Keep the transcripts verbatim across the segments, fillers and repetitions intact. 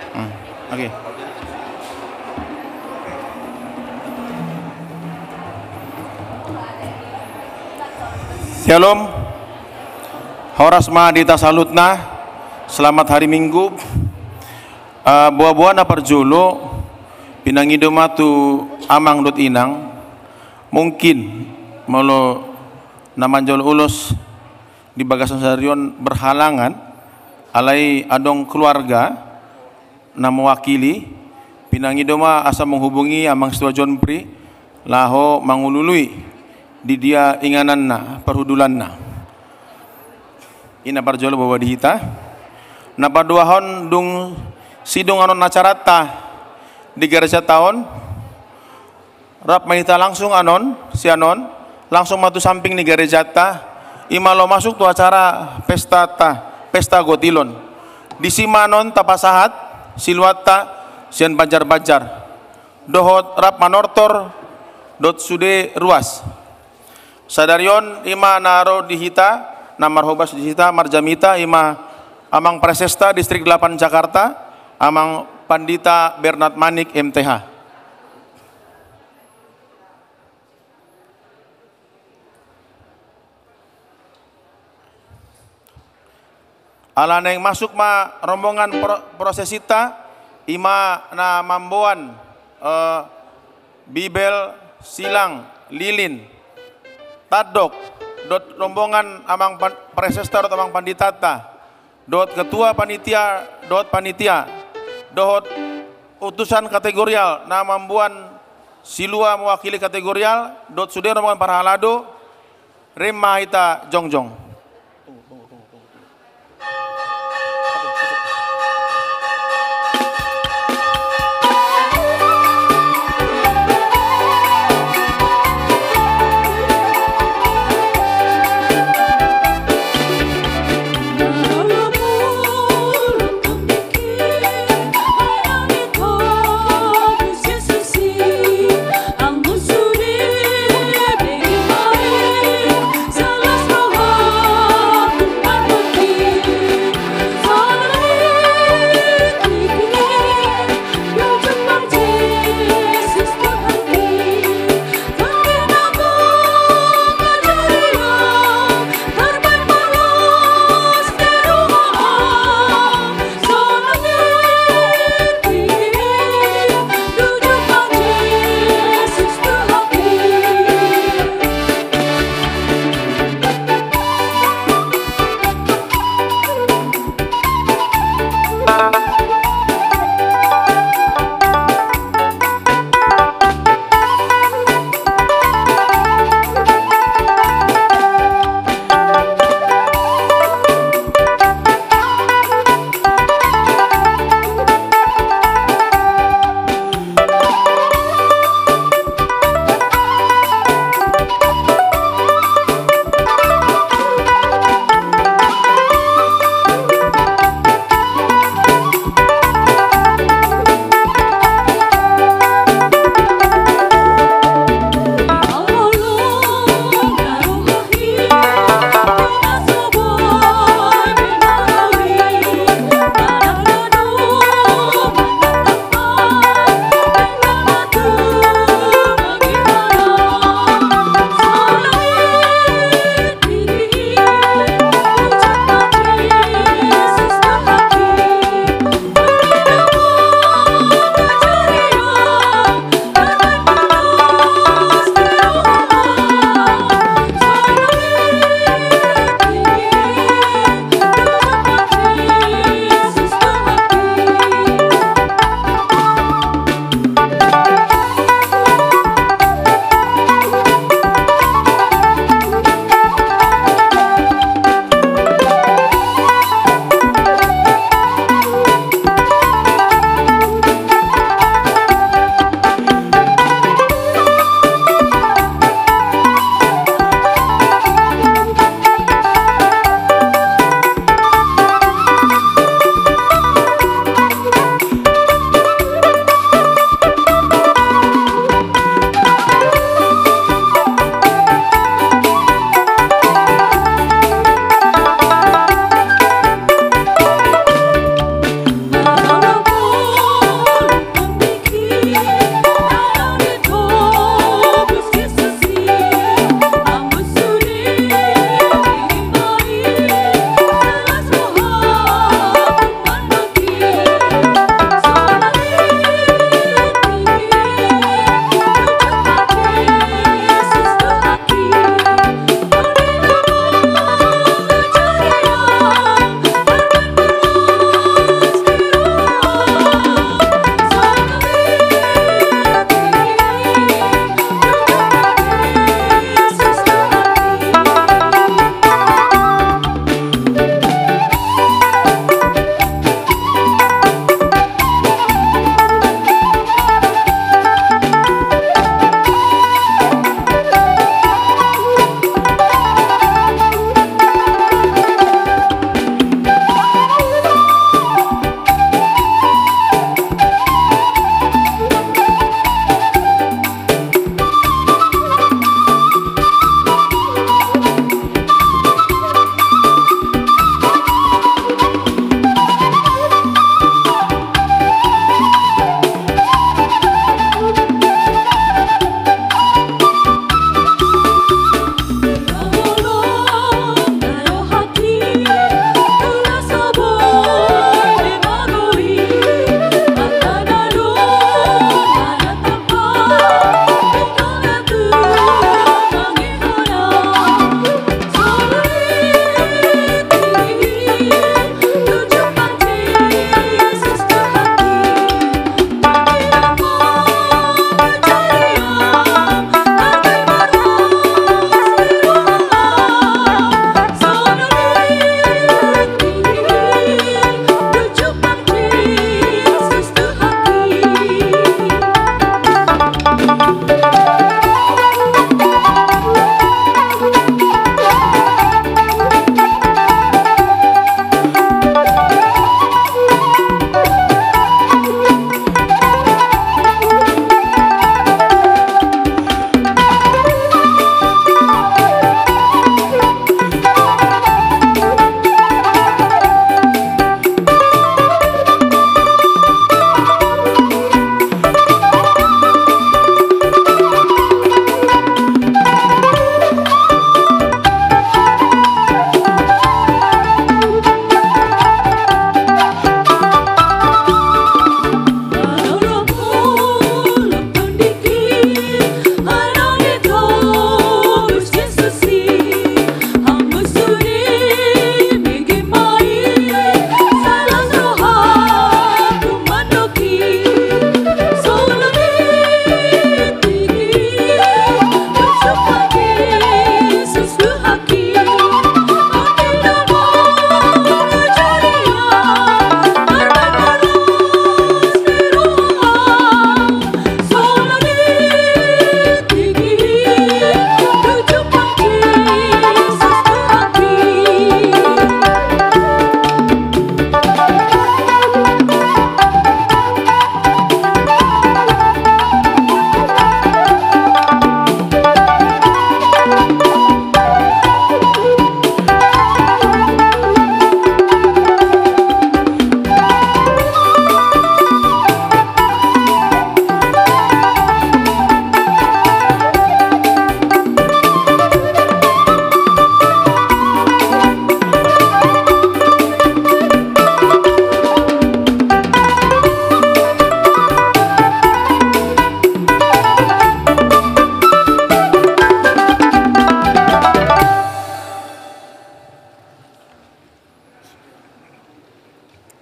Hmm, oke. Syalom. Horas ma di hita saluhutna. Selamat hari Minggu. Eh, boa-boa na parjolo, pinangido ma tu amang dohot inang. Mungkin molo na manjalo ulos di bagasan sadari on berhalangan, alai adong keluarga na mewakili, pinangido ma asa menghubungi Amang Situa John Pri laho mangulului di dia ingananna, parhudulanna. I na parjolo boa-boa di hita. Na paduahon, dung sidung annon acaranta di garejanta on, rap ma hita langsung annon, sian on, langsung ma tu samping ni garejanta, i ma laho masuk tu acara pestanta, pesta gotilon. Disi ma annon tapasahat siluanta sian banjar-banjar dohot rap manortor dohot sude ruas. Sadari on i ma na ro di hita, na marhobas di hita, marjamita, i ma Amang Presesta Distrik Delapan Jakarta, Amang Pandita Bernard Manik, M T H. Ala naeng masuk ma rombongan pro-, prosesinta, i ma na mamboan, eh, Bibel, silang, lilin, tandok, dohot rombongan Amang Pan-, Presesta dohot Amang Panditanta, dohot ketua panitia, dohot panitia, dohot utusan kategorial na mamboan silua mewakili kategorial, dohot sude rombongan parhalado, rap ma hita jongjong.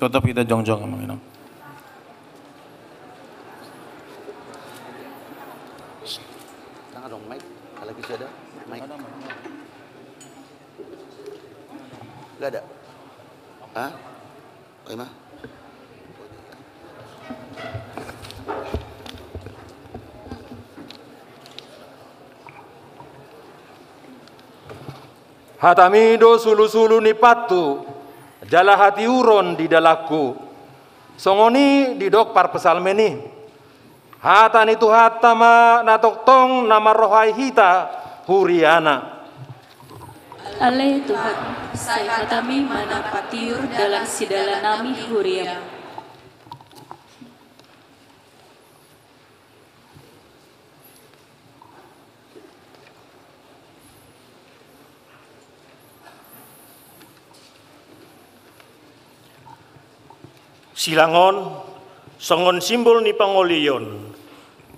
Tetap kita jongjong, Amang Inang. Tangan dong, mic. Kalau bisa ada mic. Nggak ada. Hah? Oi ma. Hatami do sulusulu ni pathu jala hatiuron di dalanku. Songon i didok parpsalmen i. Hata ni Tuhanta ma na tongtong na marrohai hita huriana. Ale Tuhan, sai hatami ma na patiur dalan sidalanami huriam. Silang on, songon simbol ni pangoloion,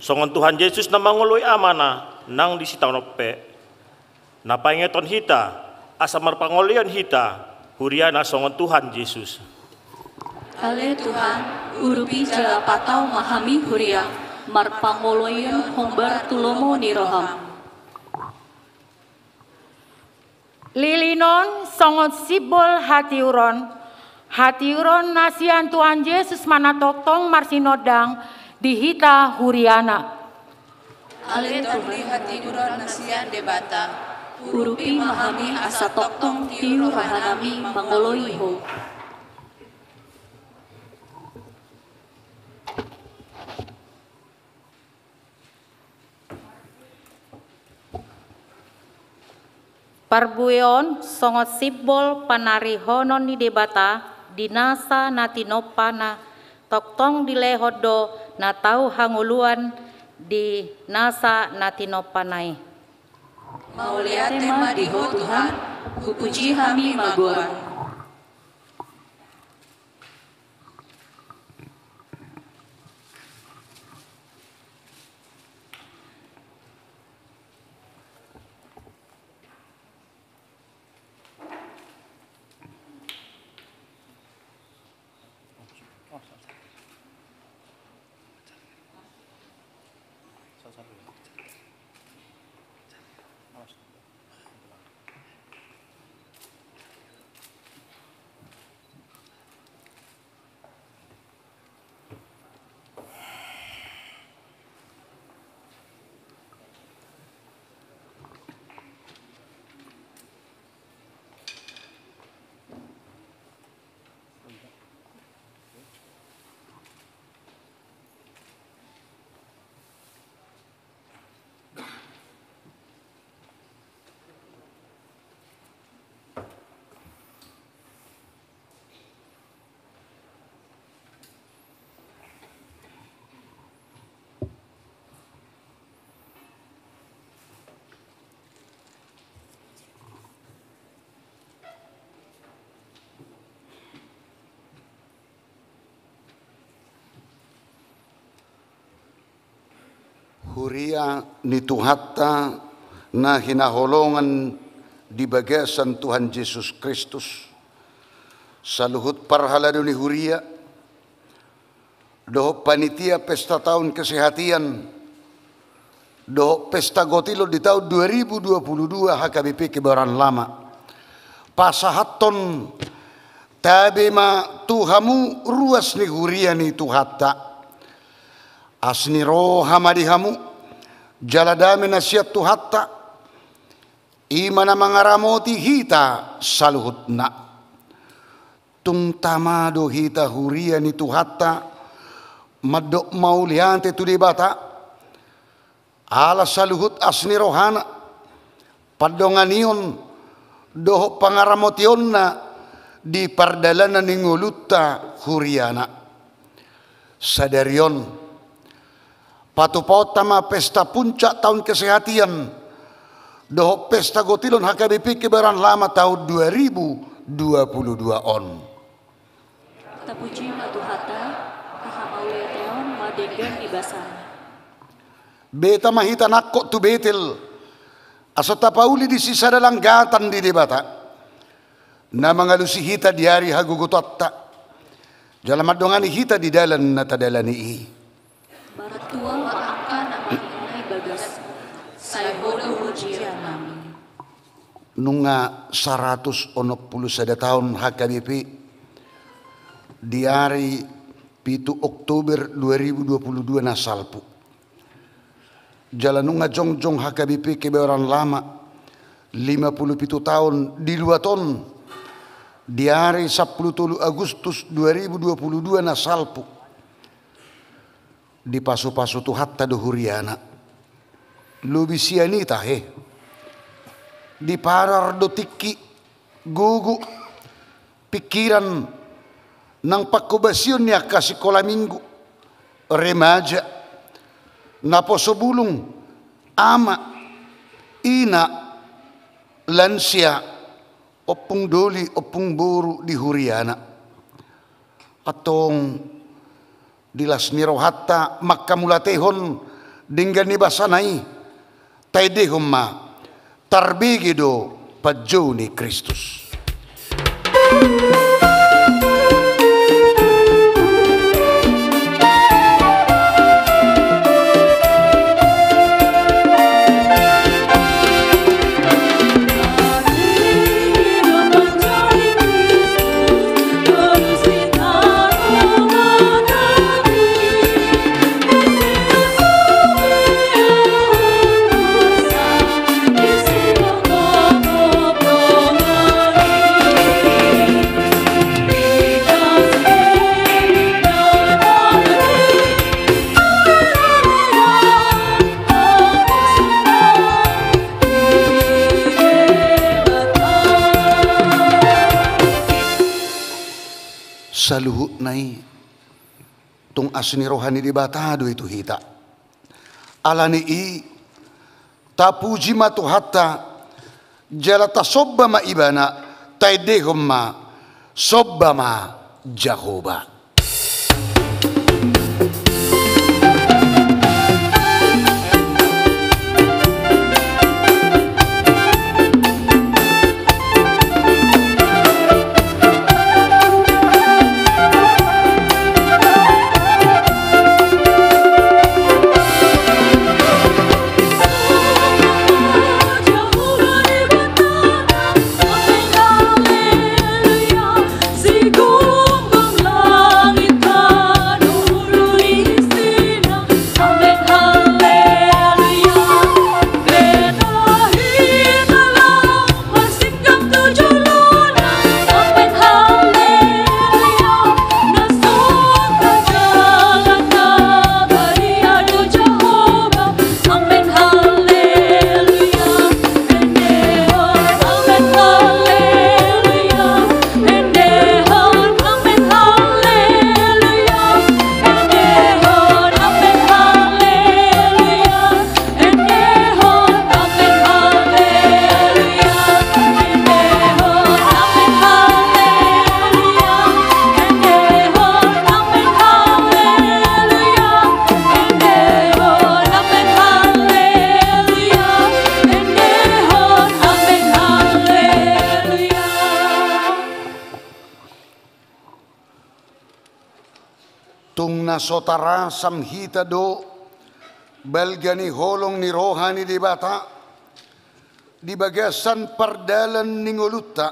songon Tuhan Jesus na mangoloi Amana nang di sitaonon pe, na paingothon hita, asa marpangoloion hita, huriana songon Tuhan Jesus. Ale Tuhan, urupi jala patau ma hami huriam, marpangoloion hombar tu lomo ni roham. Lilin on songon simbol hatiuron, hatiuron na sian Tuhan Jesus ma na tongtong marsinondang di hita huriana. Ale Tondi hatiuron na sian Debata, urupi ma hami asa tongtong tiur rohanami mangoloi Ho. Parbue on songon simbol panarihonon ni Debata di nasa na tinompa na tongtong dilehon do na tau hangoluan di nasa na tinompana i. Mauliate ma di Ho Tuhan, hupuji hami ma goarMu. Huria ni Tuhanta na hinaholongan di bagasan Tuhan Jesus Kristus, saluhut parhalado ni huria, dohot panitia pesta taon kesehatian, dohot pesta gotilon di taon dua ribu dua puluh dua H K B P Kebayoran Lama. Pasahathon tabe ma tu hamu ruas ni huria ni Tuhanta. Asi ni roha ma di hamu, jala dame na sian Tuhanta, i ma na mangaramoti hita saluhutna. Tung tama do hita huria ni Tuhanta, mandok mauliate tu Debata, ala saluhut asi ni rohana, pandonganion, dohot pangaramotionna di pardalanan ni ngolunta huriana. Sadari on, patupaonta ma pesta puncak taon kesehatian, dohot pesta gotilon H K B P Kebayoran Lama taon dua ribu dua puluh dua on. Tapuji ma Tuhanta, hahamauliateon ma denggan di basana. Beta ma hita nangkok tu Betel, asa tapauli disi sada langgatan di Debata, na mangalusi hita di ari hagogotonta. Jala mandongani hita di dalan na tadalani i. Martua ma angka na mangihut i bagas, sai Ho do hujianami. Nunga saratus onom pulu sada taon H K B P di ari pitu Oktober dua ribu dua pulu dua na salpu. Jala nunga jongjong H K B P Kebayoran Lama lima pulu pitu taon di luat on di ari sampulu tolu Agustus dua ribu dua pulu dua na salpu. Dipasupasu Tuhanta do huriana. Lobi sian i tahe. Diparar do tingki, gogo, pingkiran nang panghobasion ni angka sikola minggu, remaja, naposo bulung, ama, ina, lansia, ompung doli, ompung boru di huriana. Antong di las ni rohanta manghamauliatehon denggan ni basana i, taendehon ma, tarbege do panjou ni Kristus. Saluhutna i tung asi ni roha ni Debata do i tu hita. Ala ni i, tapuji ma Tuhanta, jala tasomba ma Ibana, taendehon ma, somba ma Jahowa. Tung na so tarasam hita do balga ni holong ni roha ni Debata di bagasan pardalan ni ngolunta,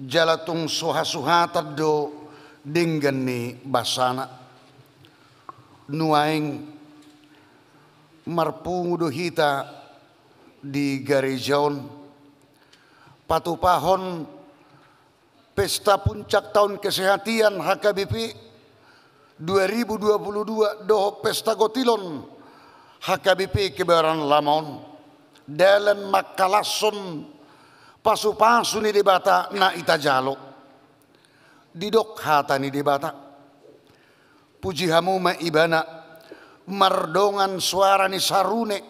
jala tung so hasuhatan do denggan ni basana. Nuaeng marpungu do hita di gareja on patupahon pesta puncak tahun kesehatan H K B P dua ribu dua puluh dua dohot pesta gotilon H K B P Kebayoran Lama on, dalan mangkalashon pasupasu ni Debata na itajalo. Didok hata ni Debata: Puji hamu ma Ibana mardongan soara ni sarune.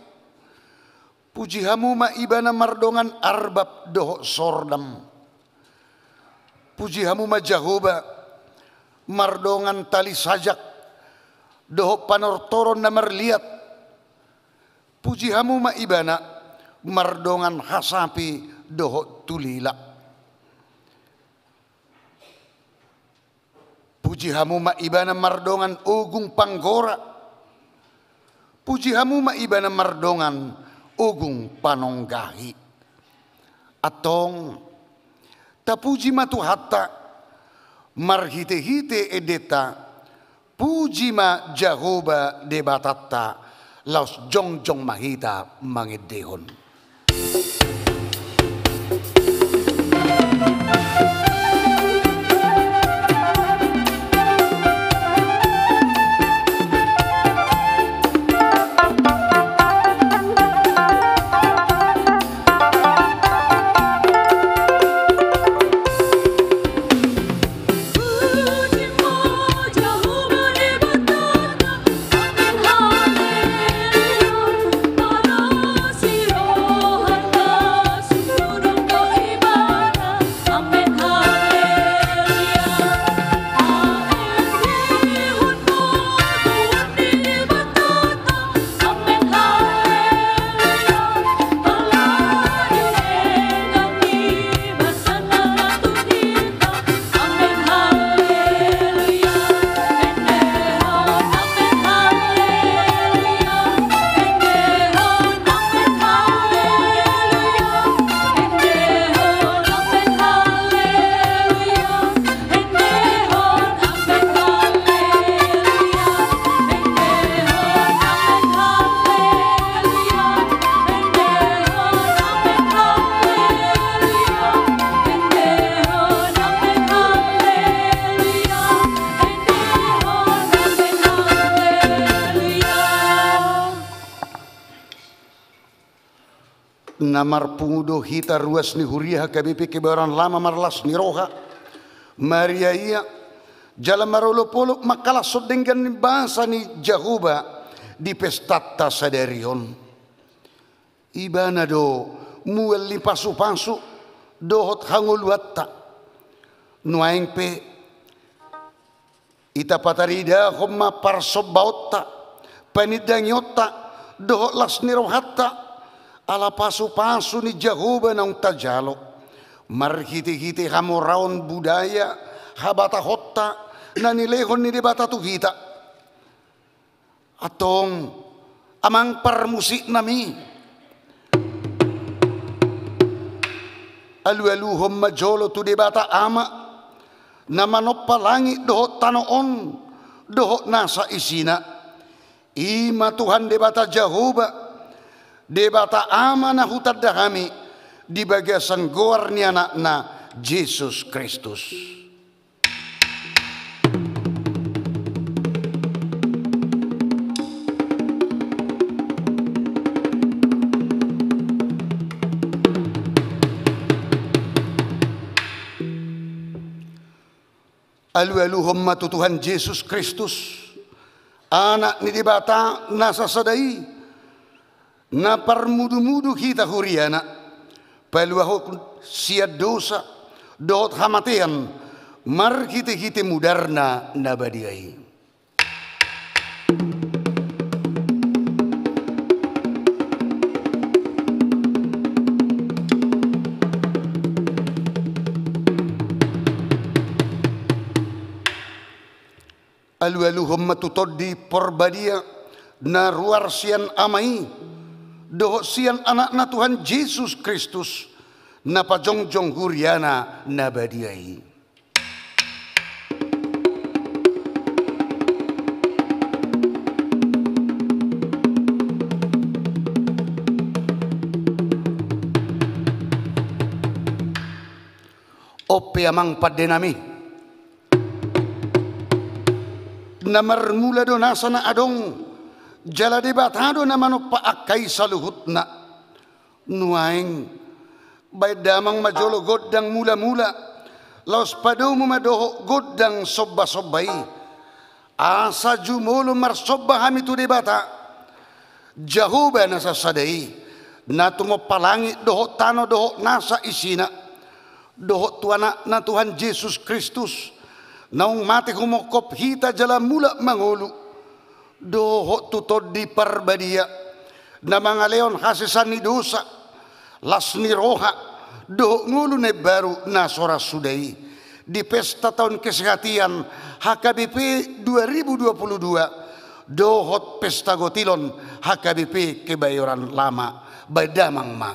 Puji hamu ma Ibana mardongan arbab dohot sordam. Puji hamu ma Jahowa mardongan tali sajak dohot panortoron na marliat. Puji hamu ma Ibana mardongan hasapi dohot tulila. Puji hamu ma Ibana mardongan ogung panggora. Puji hamu ma Ibana mardongan ogung panonggahi. Antong, tapuji ma Tuhanta, marhitehite endenta, puji ma Jahowa Debatanta, laos jongjong ma hita mangendehon. Na marpungu do hita ruas ni huria H K B P Kebayoran Lama marlas ni roha, mariaia, jala marolopolop mangkalashon denggan ni basa ni Jahowa di pestanta sadari on. Ibana do mual ni pasupasu dohot hangoluanta. Nuaeng pe, hita pataridahon ma parsombaonta, panindangionta, dohot las ni rohanta, ala pasupasu ni Jahowa naung tajalo, marhitehite hamoraon budaya habatahonta na nilehon ni Debata tu hita. Antong, amang parmusiknami, alualuhon ma jolo tu Debata Ama, na manompa langit dohot tano on, dohot nasa isina. I ma Tuhan Debata Jahowa, Debata Ama na hutanda hami, di bagasan goar ni Anakna, Jesus Kristus. Alualuhon ma tu Tuhan Jesus Kristus, Anak ni Debata na sasada i, na parmudumudu hita huriana, paluahon sian dosa dohot hamatean, marhitehite mudarna na badia i. Alualuhon ma tu Tondi Porbadia, na ruar sian Ama i, dohot sian Anakna Tuhan Jesus Kristus, na pajongjong huriana na badia i. On pe amang pandenami, na marmula do nasa na adong, jala Debata do na manompa angka i saluhutna. Nuaeng, baen damang ma jolo gondang mulamula, laos padomu ma dohot gondang sombasomba i. Asa jumolo marsomba hami tu Debata, Jahowa na sasada i, na tumompa langit dohot tano dohot nasa isina, dohot tu Anakna Tuhan Jesus Kristus, naung mate humongkop hita jala mulak mangolu, dohot tu Tondi Parbadia, na mangalehon hasesaan ni dosa, las ni roha, dohot ngolu na imbaru na so ra suda i. di pesta taon kesehatian H K B P dua ribu dua puluh dua dohot pesta gotilon H K B P Kebayoran Lama. Baen damang ma.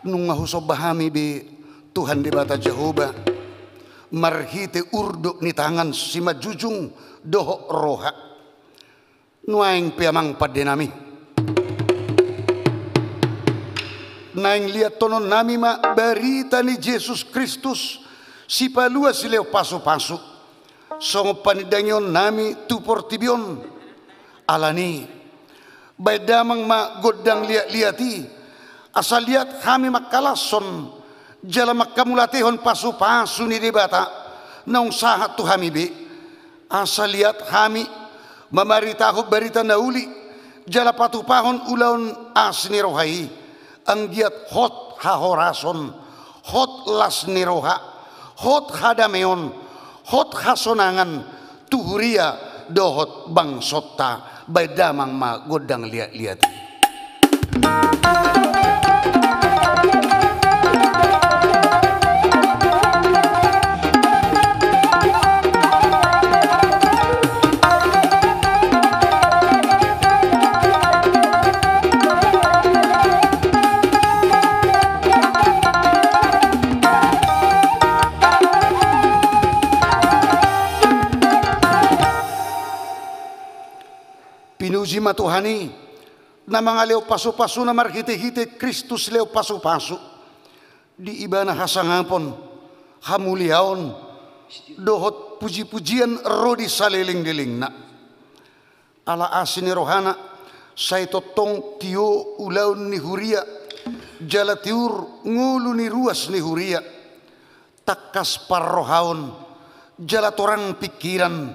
Nunga husomba hami be Tuhan Debata Jahowa, marhite urdot ni tangan simanjujung dohot roha. Nuaeng pe amang pande nami, naeng liathononnami ma barita ni Jesus Kristus, sipalua silehon pasupasu, songon panindangionnami tu portibi on. Alani, baen damang ma gondang liatliat i, asa liat hami mangkalashon jala manghamauliatehon pasupasu ni Debata naung sahat tu hami be. Asa liat hami mamaritahon barita na uli jala patupahon ulaon asi ni roha i, anggiat hot hahorason, hot las ni roha, hot hadameon, hot hasonangan tu huria dohot bangsonta. Baen damang ma gondang liatliat i. Pinuji ma Tuhan i, na mangalehon pasupasuna marhitehite Kristus lehon pasupasu. Di Ibana hasangapon, hamuliaon dohot pujipujian ro di salelenglelengna. Ala asi ni rohana, sai tongtong tio ulaon ni huria, jala tiur ngolu ni ruas ni huria. Tangkas parrohaon jala torang pingkiran,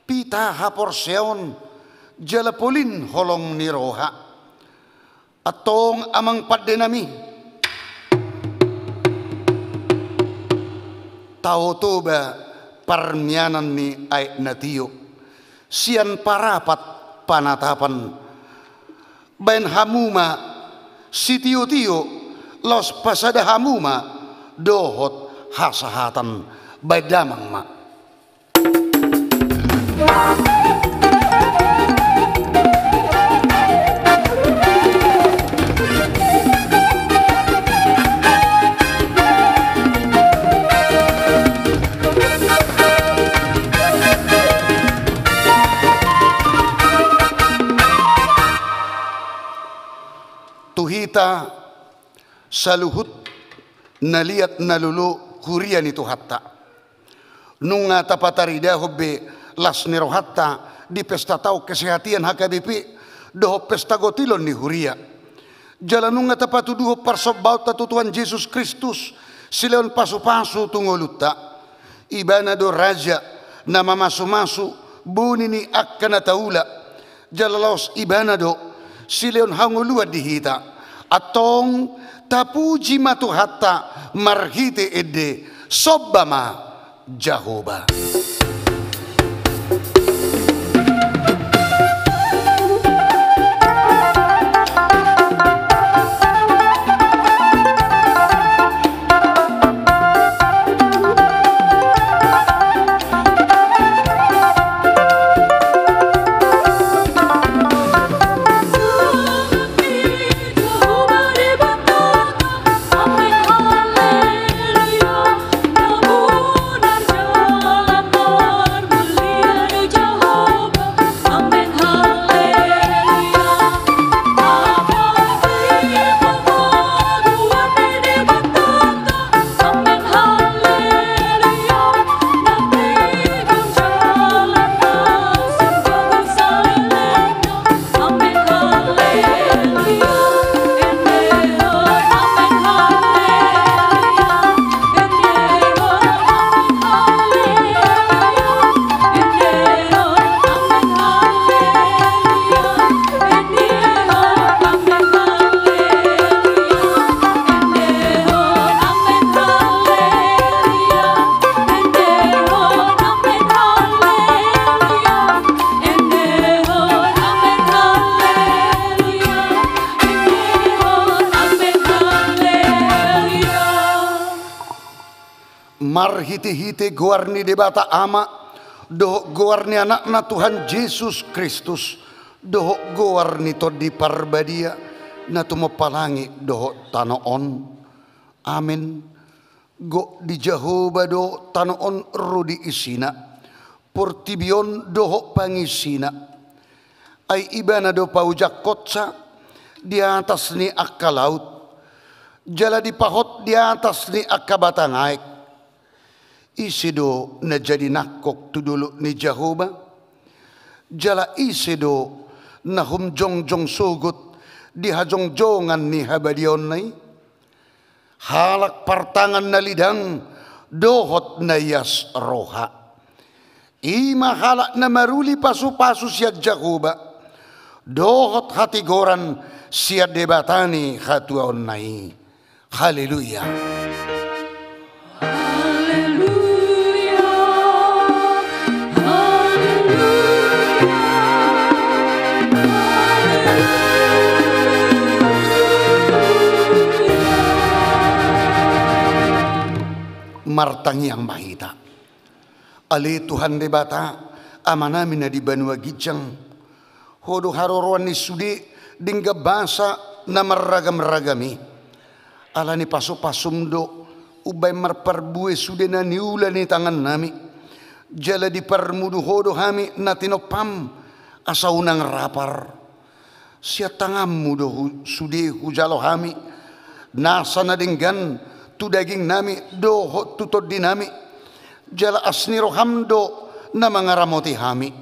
pita haporseaon jala polin holong ni roha. Antong amang pande nami, tao Toba parmianan ni aek na tio, sian parapat panatapan. Baen hamu ma sitiotio, laos pasada hamu ma dohot hasahatan. Baen damang ma. Tu hita saluhut na liat na lolo huria ni Tuhanta. Nunga tapataridahon be las ni rohanta di pesta taon kesehatian H K B P dohot pesta gotilon ni huria. Jala nunga tapatuduhon parsombaonta tu Tuhan Jesus Kristus, silehon pasupasu tu ngolunta. Ibana do raja na mamasumasu boni ni angka na taula. Jala laos Ibana do silehon hangoluan di hita. Antong tapuji ma Tuhanta marhite ende, somba ma Jahowa. Marhitehite goar ni Debata Ama, dohot goar ni Anakna Tuhan Jesus Kristus, dohot goar ni Tondi Parbadia, na tumompa langit dohot tano on. Amen. Gok di Jahowa do tano on ro di isina, portibi on dohot pangisina. Ai Ibana do paojangkonsa di atas ni angka laut, jala dipahot di atas ni angka batang aek. Ise do na jadi nangkok tu dolok ni Jahowa? Jala ise do na umjongjong sogot di hajongjongan ni habadiaonna i? Halak partangan na lidang dohot na ias roha, i ma halak na maruli pasupasu sian Jahowa, dohot hatigoran sian Debata ni hatuaonna i. Haleluya. Haleluya. Haleluya. Haleluya. Martangiang ma hita. Ale Tuhan Debata, Amanami na di banua ginjang, Ho do haroroan ni sude denggan basa na marragamragam i. Ala ni pasupasum do umbaen marparbue sude na niula ni tangannami. Jala diparmudu Ho do hami na tinompam, asa unang rapar. Sian tanganmu do hu-, sude hujalo hami nasa na denggan tu dagingnami dohot tu tondinami. Jala as ni roham do na mangaramoti hami.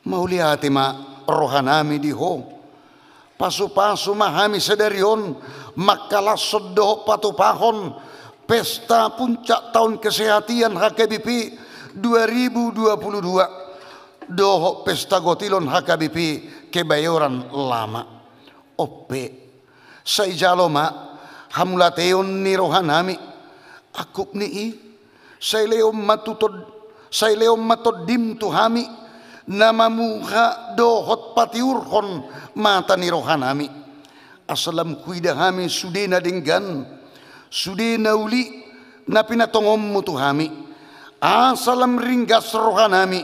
Mauliate ma rohanami di Ho. Pasupasu ma hami sadari on mangkalashon dohot patupahon pesta puncak tahun kesehatan H K B P dua ribu dua puluh dua dohot pesta gotilon H K B P Kebayoran Lama. On pe, sai jalo ma hamauliateon ni rohanami. Angkup ni i, sai lehon ma tu tod-, sai lehon ma Tondim tu hami, na mamuha dohot patiurhon mata ni rohanami. Asa lam huida hami sude na denggan, sude na uli, na pinatongonmu tu hami. Asa lam ringgas rohanami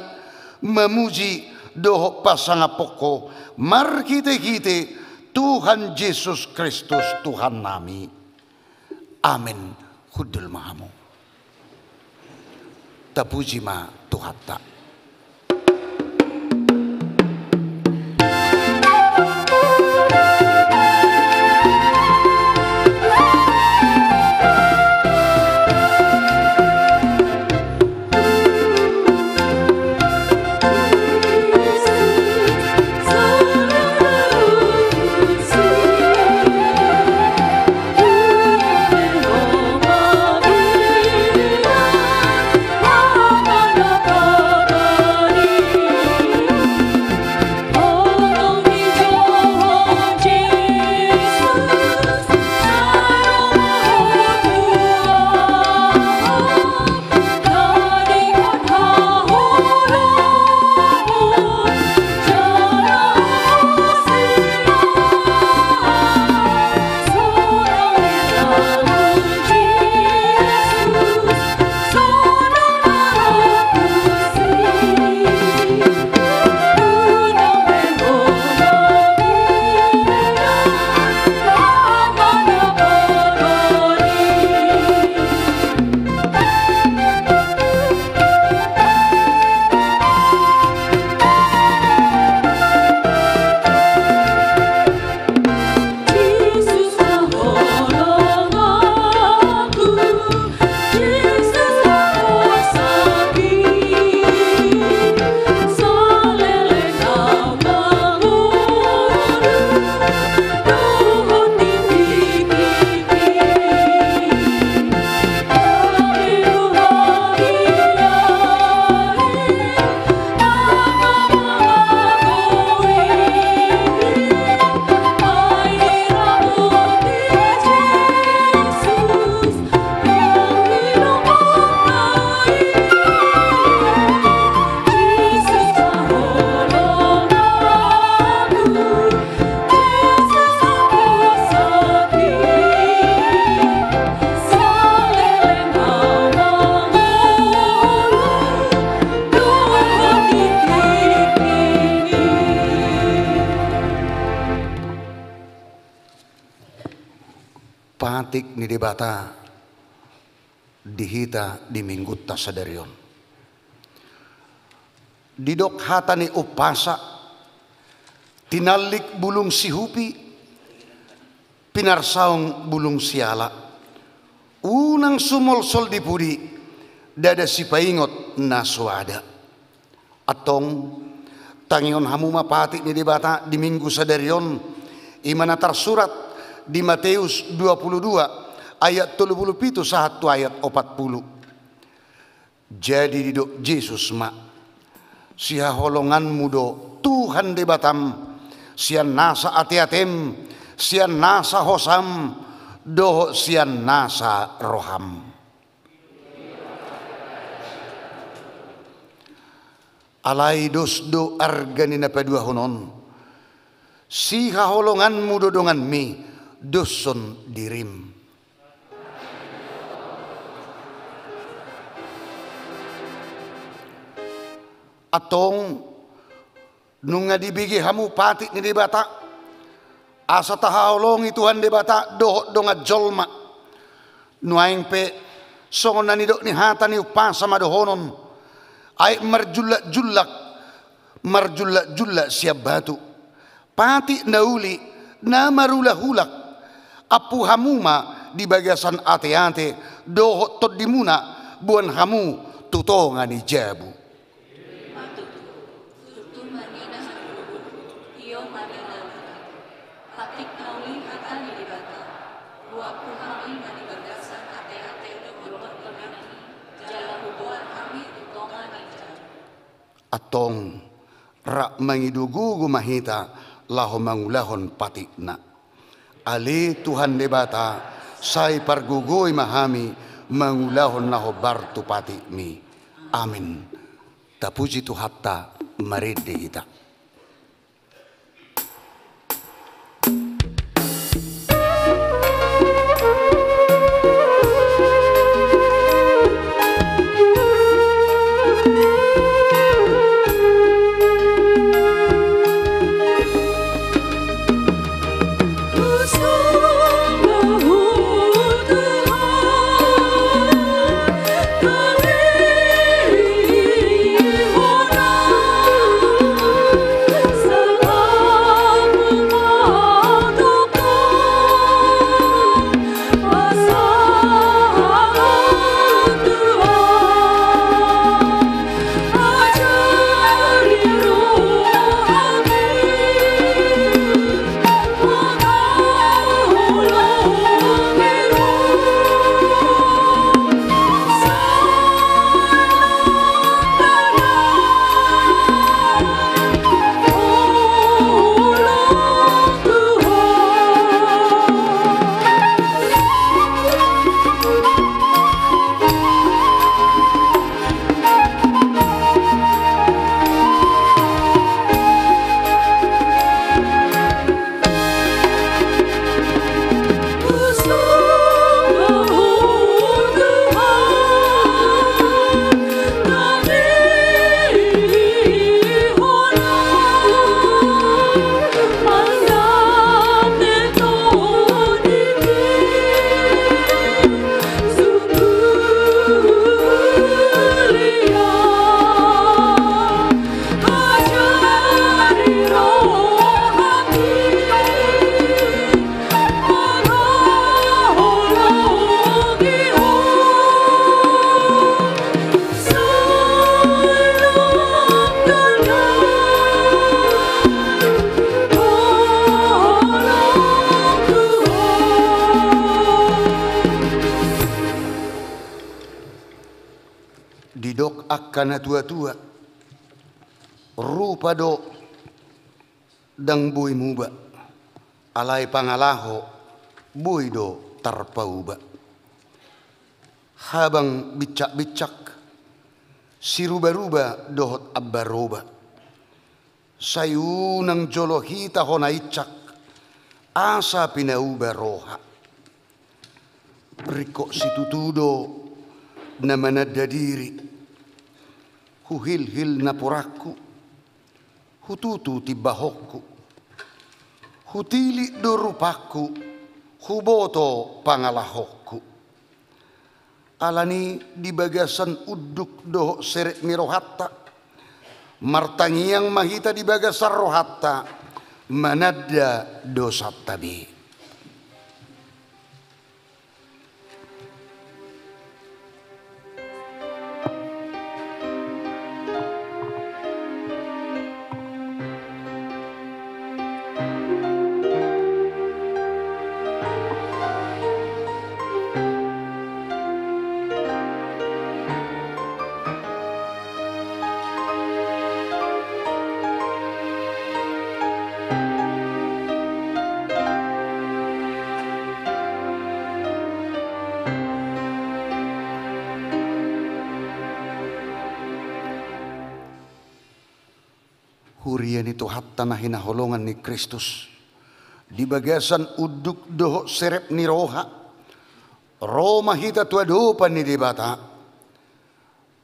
mamuji dohot pasangaphon Ho marhitehite Tuhan Jesus Kristus Tuhannami. Amen. Hundul ma hamu. Tapuji ma Tuhanta. Patik ni Debata di hita di Minggunta sadari on. Didok hata ni umpasa: Tinallik bulung sihupi, pinarsaung bulung siala. Unang sumolsol di pudi, ndada sipaingot na soada. Antong, tangihon hamu ma patik ni Debata di Minggu sadari on, i ma na tarsurat di Mateus dua pulu dua ayat tolu pulu pitu sahat tu ayat opat pulu. Jadi didok Jesus ma: Sihaholonganmu do Tuhan Debatam, sian nasa ateatem, sian nasa hosam, dohot sian nasa roham. Alai dos do arga ni na paduahon on. Sihaholonganmu do donganmi, doshon dirim. Antong, nunga dibege hamu patik ni Debata, asa tahaholongi Tuhan Debata dohot dongan jolma. Nuaeng pe, songon na nidok ni hata ni umpasa ma dohonon: Aek marjullak-jullak, marjullak-jullak sian batu. Patik na uli, na marulak-ulak. Ampu hamu ma di bagasan ateate dohot tondimuna, boan hamu tu tonga ni jabu. Ima tutu, tutu ma ninna hangoluhon, tio ma ninna ulaon. Patik na uli hata ni Debata. Huampu hami ma di bagasan ateate dohot tondinami, jala huboan hami tu tonga ni jabu. Antong, rap mangido gogo ma hita laho mangulahon patikna. Ale Tuhan Debata, sai pargogoi ma hami mangulahon na hombar tu patikmi. Amin. Tapuji Tuhanta, marende hita. Didok angka na tua-tua: Rupa do ndang boi muba, alai pangalaho boi do tarpauba. Habang bincak-bincak, siruba-ruba dohot ambaroba, sai unang jolo hita hona incak asa pinauba roha. Ringkot situtu do na mananda diri, huhilhil napuranku, hututu timbahonku, hutilik do rupangku, Huboto pangalahonku. Alani di bagasan unduk dohot serep ni rohanta, martangiang ma hita di bagasan rohanta, mananda dosanta be. Huria ni Tuhanta na hinaholongan ni Kristus, di bagasan unduk dohot serep ni roha, ro ma hita tu adopan ni Debata,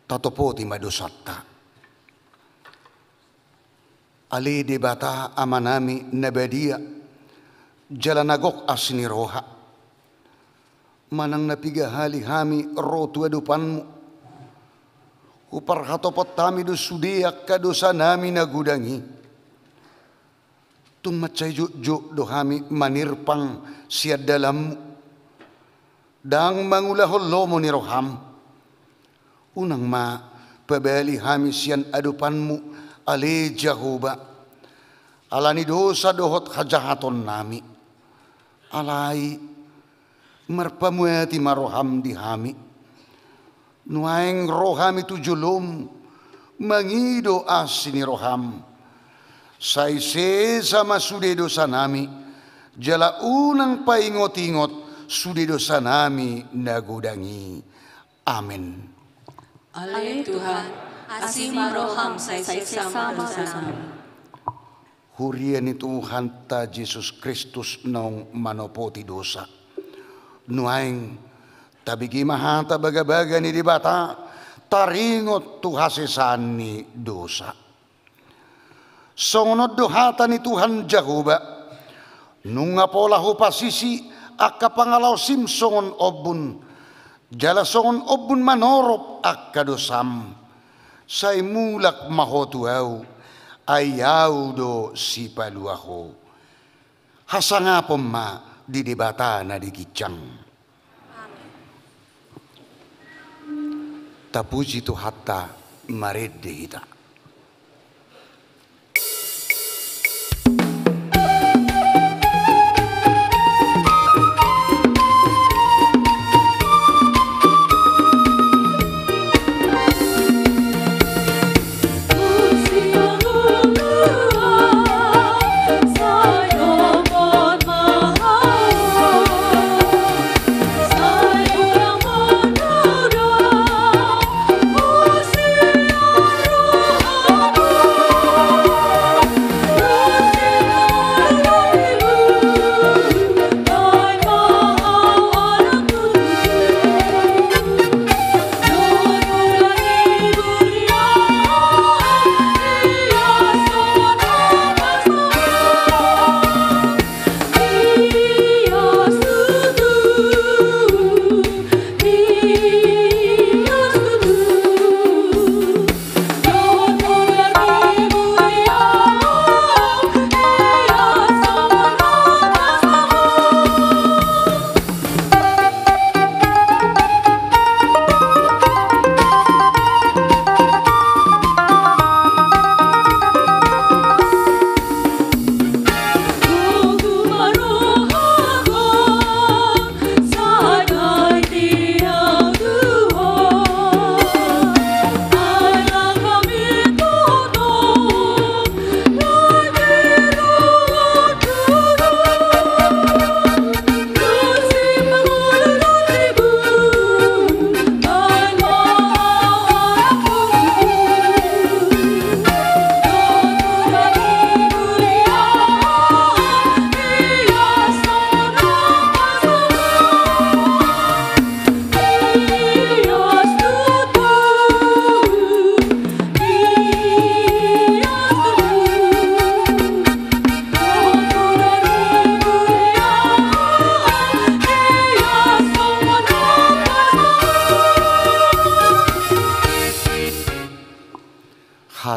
tatopoti ma dosanta. Ale Debata Amanami na badia, jala na gok asi ni roha, manang na piga hali hami ro tu adopanMu, huparhatopot hami do sude angka dosanami na godang i. Tung mansai jotjot do hami manirpang sian dalanMu, ndang mangulahon lomo ni rohaM. Unang ma pabali hami sian adopanMu, ale Jahowa, alani dosa dohot hajahatonnami. Alai marpamuati ma rohaM di hami. Nuaeng ro hami tu joloM, mangido asi ni rohaM. Sai sesa ma sude dosanami, jala unang paingotingot sude dosanami na godang i. Amen. Ale Tuhan, asi ma rohaM, sai sesa ma dosanami. Huria ni Tuhanta Jesus Kristus naung manopoti dosa. Nuaeng, tabege ma hata bagabaga ni Debata, taringot tu hasesaan ni dosa. Songon on do hata ni Tuhan Jahowa, nunga pola hupasisi angka pangalaosim songon ombun, jala songon ombun manorop angka dosam. Sai mulak ma ho tu Ahu, ai Ahu do sipalua ho. Hasangapon ma di Debata na di ginjang. Amen. Tapuji Tuhanta, marende hita.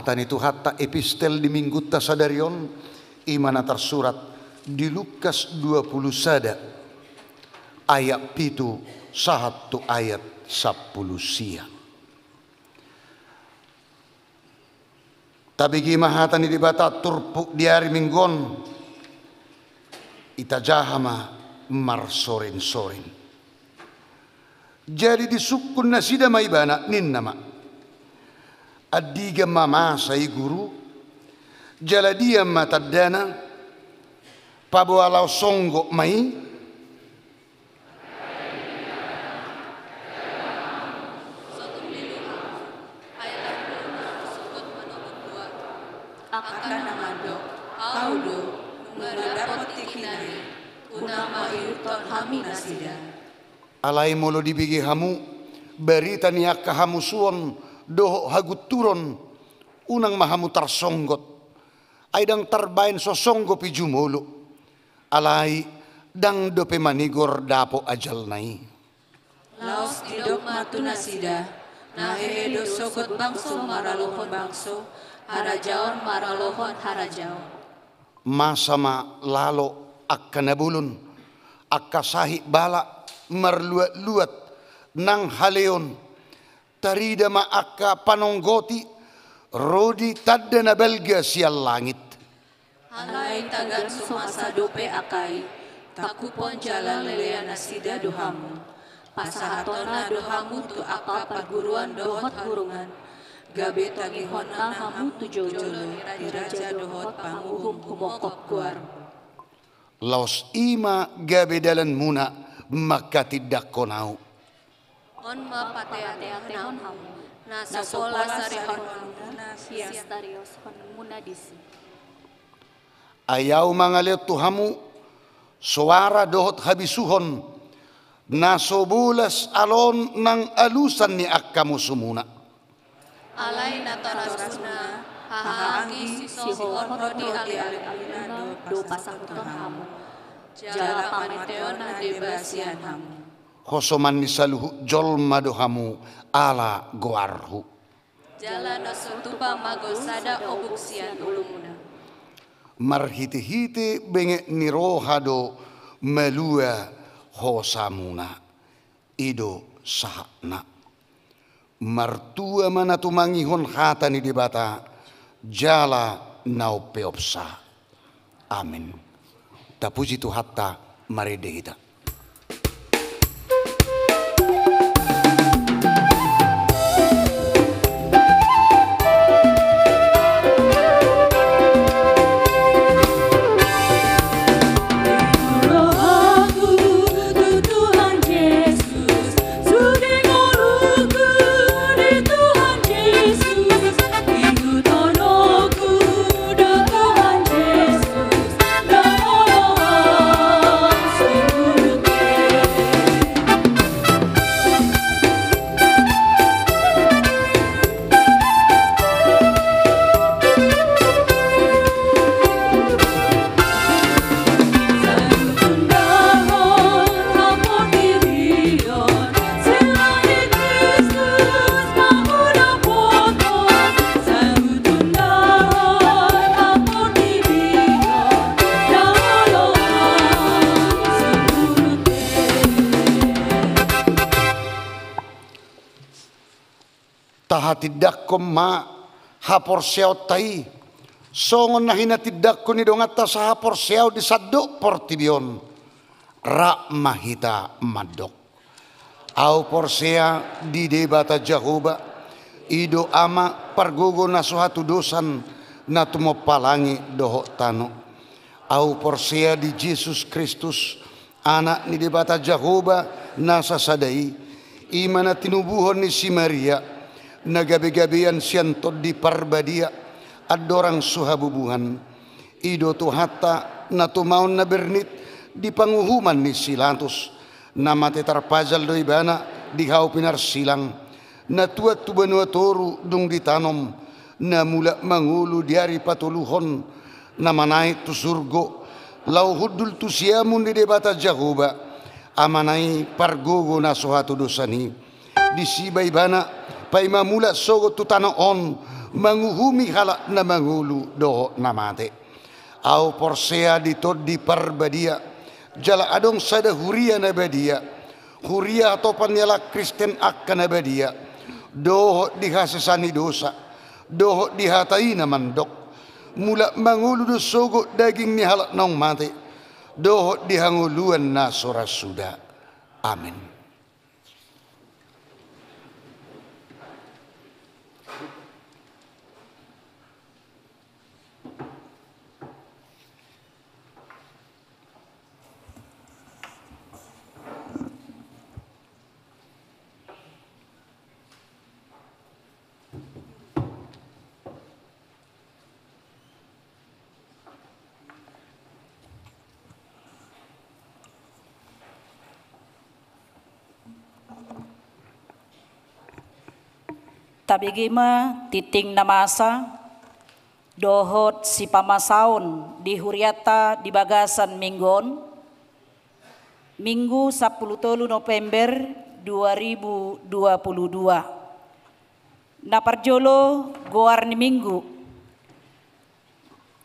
Hata ni Tuhanta, epistel di minggunta sadari on, i ma na tarsurat di Lukas dua pulu sada, ayat pitu sahat tu ayat sampulu sia. Tabege ma hata ni Debata turpuk di ari Minggu on, itajaha ma marsorinsorin. Jadi disungkun nasida ma Ibana, ninna ma: Andigan ma masa i, Guru? Jala dia ma tandana? Paboa laos songgot ma i? Angka na mandok: Ahu do, nunga dapot tingkina i, unang ma ihuthon hami nasida. Alai molo dibege hamu barita ni angka hamusuon dohot hagunturon, unang ma hamu tarsonggot. Ai ndang tarbaen so songgop i jumolo. Alai ndang dope manigor dapot ajalna i. Laos didok ma tu nasida: Na hehe do sogot bangso maralohon bangso, harajaon maralohon harajaon. Masa ma lalo angka na bolon, angka sahit balak marluatluat nang haleon, tarida ma angka panonggoti, ro di tanda na balga sian langit. Alai tagan so masa dope angka i, tangkuphon jala lelean nasida do hamu. Pasahatonna do hamu tu angka parguruan dohot hurungan, gabe togihonna hamu tu jolo ni raja dohot panguhum humongkop goarmu. Laos i ma gabe dalanmuna manghatindanghon Ahu. On ma pateateon hamu, na so pola sarihonmuna hias tarioshonmuna disi. Ai Ahu mangalehon tu hamu soara dohot habisuhon, na so bolas aloon nang alusan ni angka musumuna. Alai na tarasuna, hahaanggi, sihohot ro di alealuna do pasahathon hamu, jala pamateonna deba sian hamu. Hosoman ni saluhut jolma do hamu ala goarhu. Jala na so tupa mago sada obuk sian ulumuna. Marhitehite benget ni roha do malua hosamuna. I do sahatna. Martua ma na tumangihon hata ni Debata jala na umpeopsa. Amen. Tapuji Tuhanta, marende hita. Tahatindangkon ma haporseaonta i songon na hinatindangkon ni donganta sahaporseaon di sandok portibi on. Rap ma hita mandok. Ahu porsea di Debata Jahowa, i do Ama pargogo na so hatudosan, na tumompa langit dohot tano. Ahu porsea di Jesus Kristus, Anak ni Debata Jahowa na sasada i, i ma na tinubuhon ni si Maria, na gabegabean sian Tondi Parbadia, andorang so habubuhan. I do Tuhanta, na tumaon na bernit di panguhuman ni si Latus, na mate tarpajal do ibana di hau pinarsilang, na tuat tu banua toru dung ditanom, na mulak mangolu di ari patoluhon, na manaek tu surgo, laho hundul tu siamun ni Debata Jahowa, Amana i pargogo na so hatudosan i. Disi ma ibana paima mulak sogot tu tano on, manguhumi halak na mangolu dohot na mate. Ahu porsea di Tondi Parbadia, jala adong sada huria na badia, huria hatopan ni halak Kristen angka na badia, dohot di hasesaan ni dosa, dohot di hata i na mandok: Mulak mangolu do sogot daging ni halak naung mate, dohot di hangoluan na so ra suda. Amen. Tabege ma tingting na masa dohot sipamasaon di hurianta di bagasan minggu on, Minggu sampulu tolu November dua ribu dua puluh dua. Na parjolo, goar ni minggu.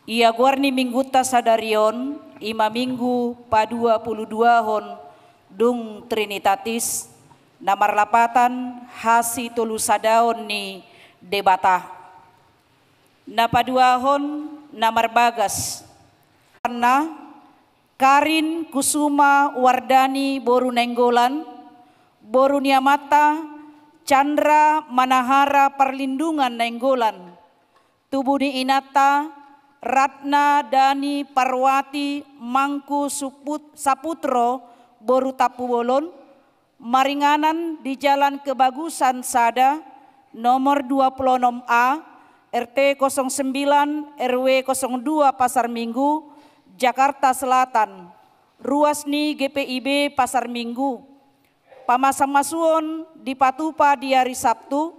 Ia goar ni minggunta sadari on, i ma minggu paduapuluduahon dung Trinitatis, na marlapatan hasitolusadaon ni Debata. Na paduahon, na marbagas. Na Karin Kusuma Wardani boru Nainggolan, boru ni amanta Chandra Manahara Parlindungan Nainggolan. Tubu ni inanta Ratna Dani Parwati Mangku Suput-, Saputro boru Tampubolon, maringanan di Jalan Kebagusan sada, nomor dua puluh enam A, R T kosong sembilan, R W kosong dua Pasar Minggu, Jakarta Selatan. Ruas ni G P I B Pasar Minggu. Pamasumasuon dipatupa di ari Sabtu,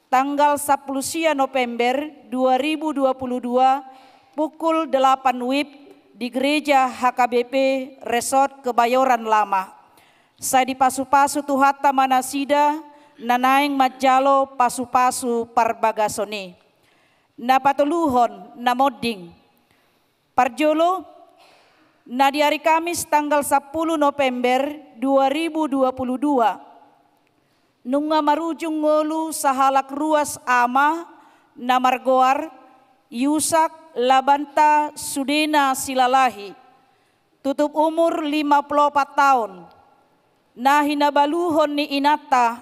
tanggal sampulu sia November dua ribu dua puluh dua, pukul delapan WIB, di Gereja H K B P Resort Kebayoran Lama. Sai dipasupasu Tuhanta ma nasida na naeng manjalo pasupasu parbagason i. Na patoluhon, na monding. Parjolo, na di ari Kamis tanggal sampulu November dua ribu dua puluh dua, nunga marujung ngolu sahalak ruas ama na margoar Yusak Labanta Sudena Silalahi, tutup umur lima puluh opat taon, na hinabaluhon ni inanta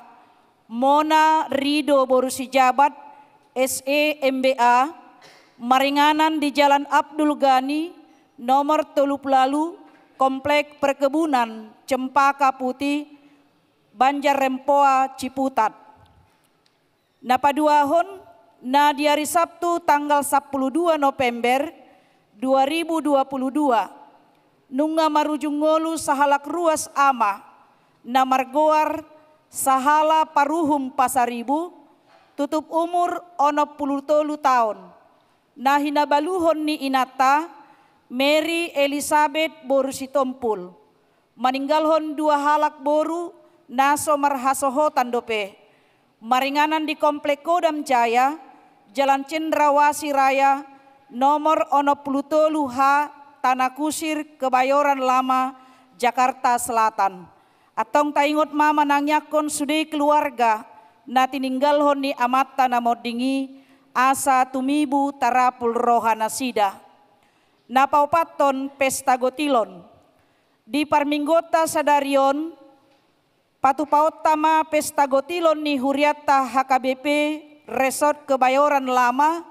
Mona Rido boru Sijabat, S E M B A, maringanan di Jalan Abdul Ghani, nomor tolu puluh ualu, Komplek Perkebunan Cempaka Putih, Banjar Rempoa, Ciputat. Na paduahon, na di ari Sabtu tanggal sampulu dua November dua ribu dua puluh dua, nunga marujung ngolu sahalak ruas ama na margoar Sahala Paruhum Pasaribu, tutup umur onom puluh tolu taon, na hinabaluhon ni inanta Mary Elizabeth boru Sitompul, maninggalhon dua halak boru na so marhasohotan dope, maringanan di Komplek Kodam Jaya, Jalan Cendrawasih Raya, nomor onom puluh tolu H, Tanah Kusir, Kebayoran Lama, Jakarta Selatan. Antong taingot ma manangiangkon sude keluarga na tininggalhon ni amanta na monding i, asa tumibu tarapul roha nasida. Na paopathon, pesta gotilon. Di parmingguonta sadari on, patupaonta ma pesta gotilon ni hurianta H K B P Resort Kebayoran Lama,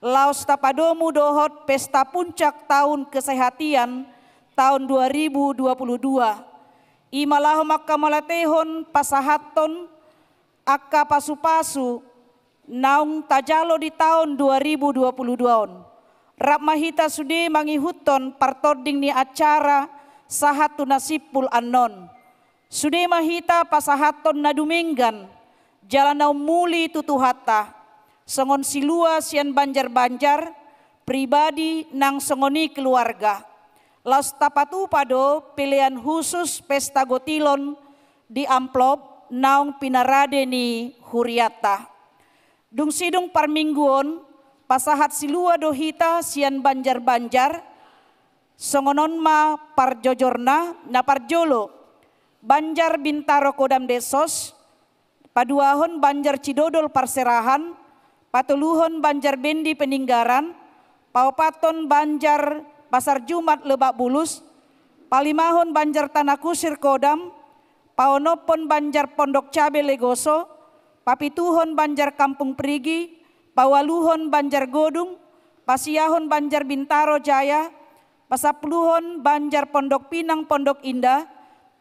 laos tapadomu dohot pesta puncak tahun kesehatian tahun dua ribu dua puluh dua. I ma laho mangkamauliatehon pasahathon angka pasupasu naung tajalo di taon dua ribu dua puluh dua on. Rap ma hita sude mangihuthon partonding ni acara sahat tu na simpul annon. Sude ma hita pasahathon na dumenggan jala na ummuli tu Tuhanta, songon silua sian banjar-banjar, pribadi nang songon i keluarga. Laos tapatupa do pelean husus pesta gotilon di amplop naung pinarade ni hurianta. Dung sidung parminggu on, pasahat silua do hita sian banjar-banjar. Songon on ma parjojorna. Na parjolo, Banjar Bintaro Kodam Depsos, paduahon Banjar Cidodol Parserahan, patoluhon Banjar Bendi Peninggaran, paopathon Banjar Pasar Jumat Lebak Bulus, palimahon Banjar Tanah Kusir Kodam, paonomhon Banjar Pondok Cabe Legoso, papituhon Banjar Kampung Perigi, paualuhon Banjar Godung, pasiahon Banjar Bintaro Jaya, pasampuluhon Banjar Pondok Pinang Pondok Indah,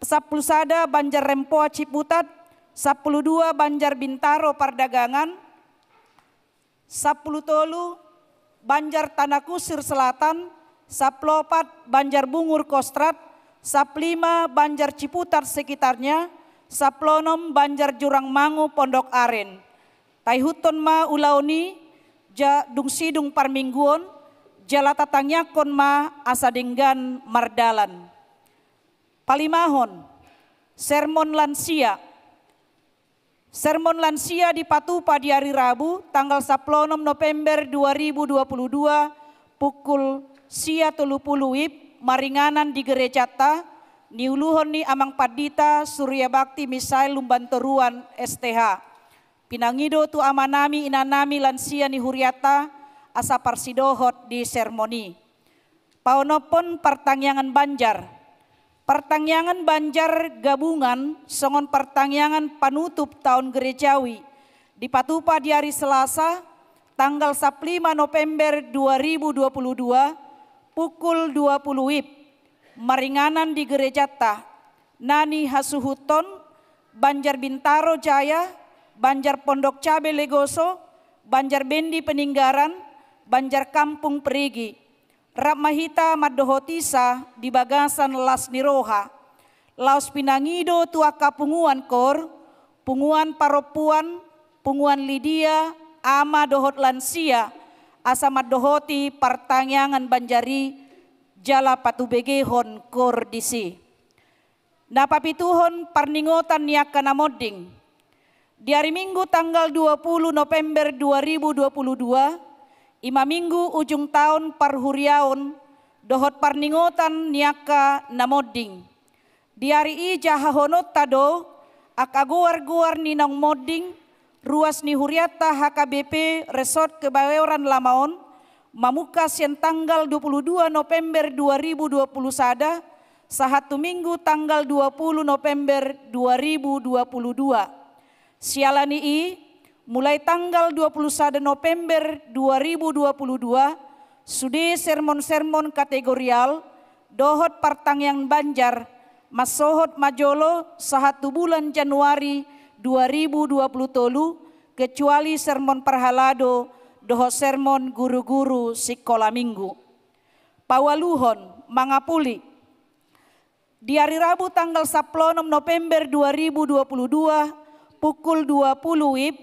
sampulu sada Banjar Rempoa Ciputat, sampulu dua Banjar Bintaro Pardagangan, sampulu tolu Banjar Tanah Kusir Selatan, sampulu opat Banjar Bungur Kostrad, sampulu lima Banjar Ciputat sekitarnya, sampulu onom Banjar Jurang Mangu Pondok Aren. Taihuthon ma ulaon i, ja dung sidung parmingguon, jala tatangiangkon ma asa denggan mardalan. Palimahon, sermon lansia. Sermon lansia dipatupa di ari Rabu, tanggal sampulu onom November dua ribu dua puluh dua, pukul sia tolu pulu wib, maringanan di gerejanta, niuluhon ni Amang Pandita Surya Bakti Misael Lumbantoruan, S T H. Pinangido tu amanami, inanami, lansia ni hurianta, asa parsidohot di sermon i. Paonomhon partangiangan banjar. Partangiangan banjar gabungan songon partangiangan panutup taon gerejawi, dipatupa di ari Selasa, tanggal sampulu lima November dua ribu dua puluh dua, pukul dua pulu wib, maringanan di gerejanta, na nihasuhuthon Banjar Bintaro Jaya, Banjar Pondok Cabe Legoso, Banjar Bendi Peninggaran, Banjar Kampung Perigi. Rap ma hita mandohoti sa di bagasan las ni roha, laos pinangido tu angka punguan koor, punguan parompuan, punguan Lidia, ama dohot lansia, asa mandohoti partangiangan banjar i, jala patubegehon koor disi. Na papituhon, parningotan ni angka na monding. Di ari Minggu tanggal dua pulu November dua ribu dua puluh dua, i ma Minggu ujung taon parhuriaon dohot parningotan ni angka na monding. Di ari i jahahononta do angka goar-goar ni naung monding, ruas ni hurianta H K B P Resort Kebayoran Lama on, mamungka sian tanggal dua pulu dua November dua ribu dua pulu sada, sahat tu Minggu tanggal dua pulu November dua ribu dua pulu dua. Siala ni i, mulai tanggal dua pulu sada November dua ribu dua pulu dua, sude sermon-sermon kategorial dohot partangiangan banjar, mansohot ma jolo sahat tu bulan Januari dua ribu dua pulu tolu, kecuali sermon parhalado dohot sermon guru-guru sikola minggu. Paualuhon, mangapuli. Di ari Rabu tanggal sampulu onom November dua ribu dua pulu dua, pukul dua pulu wib,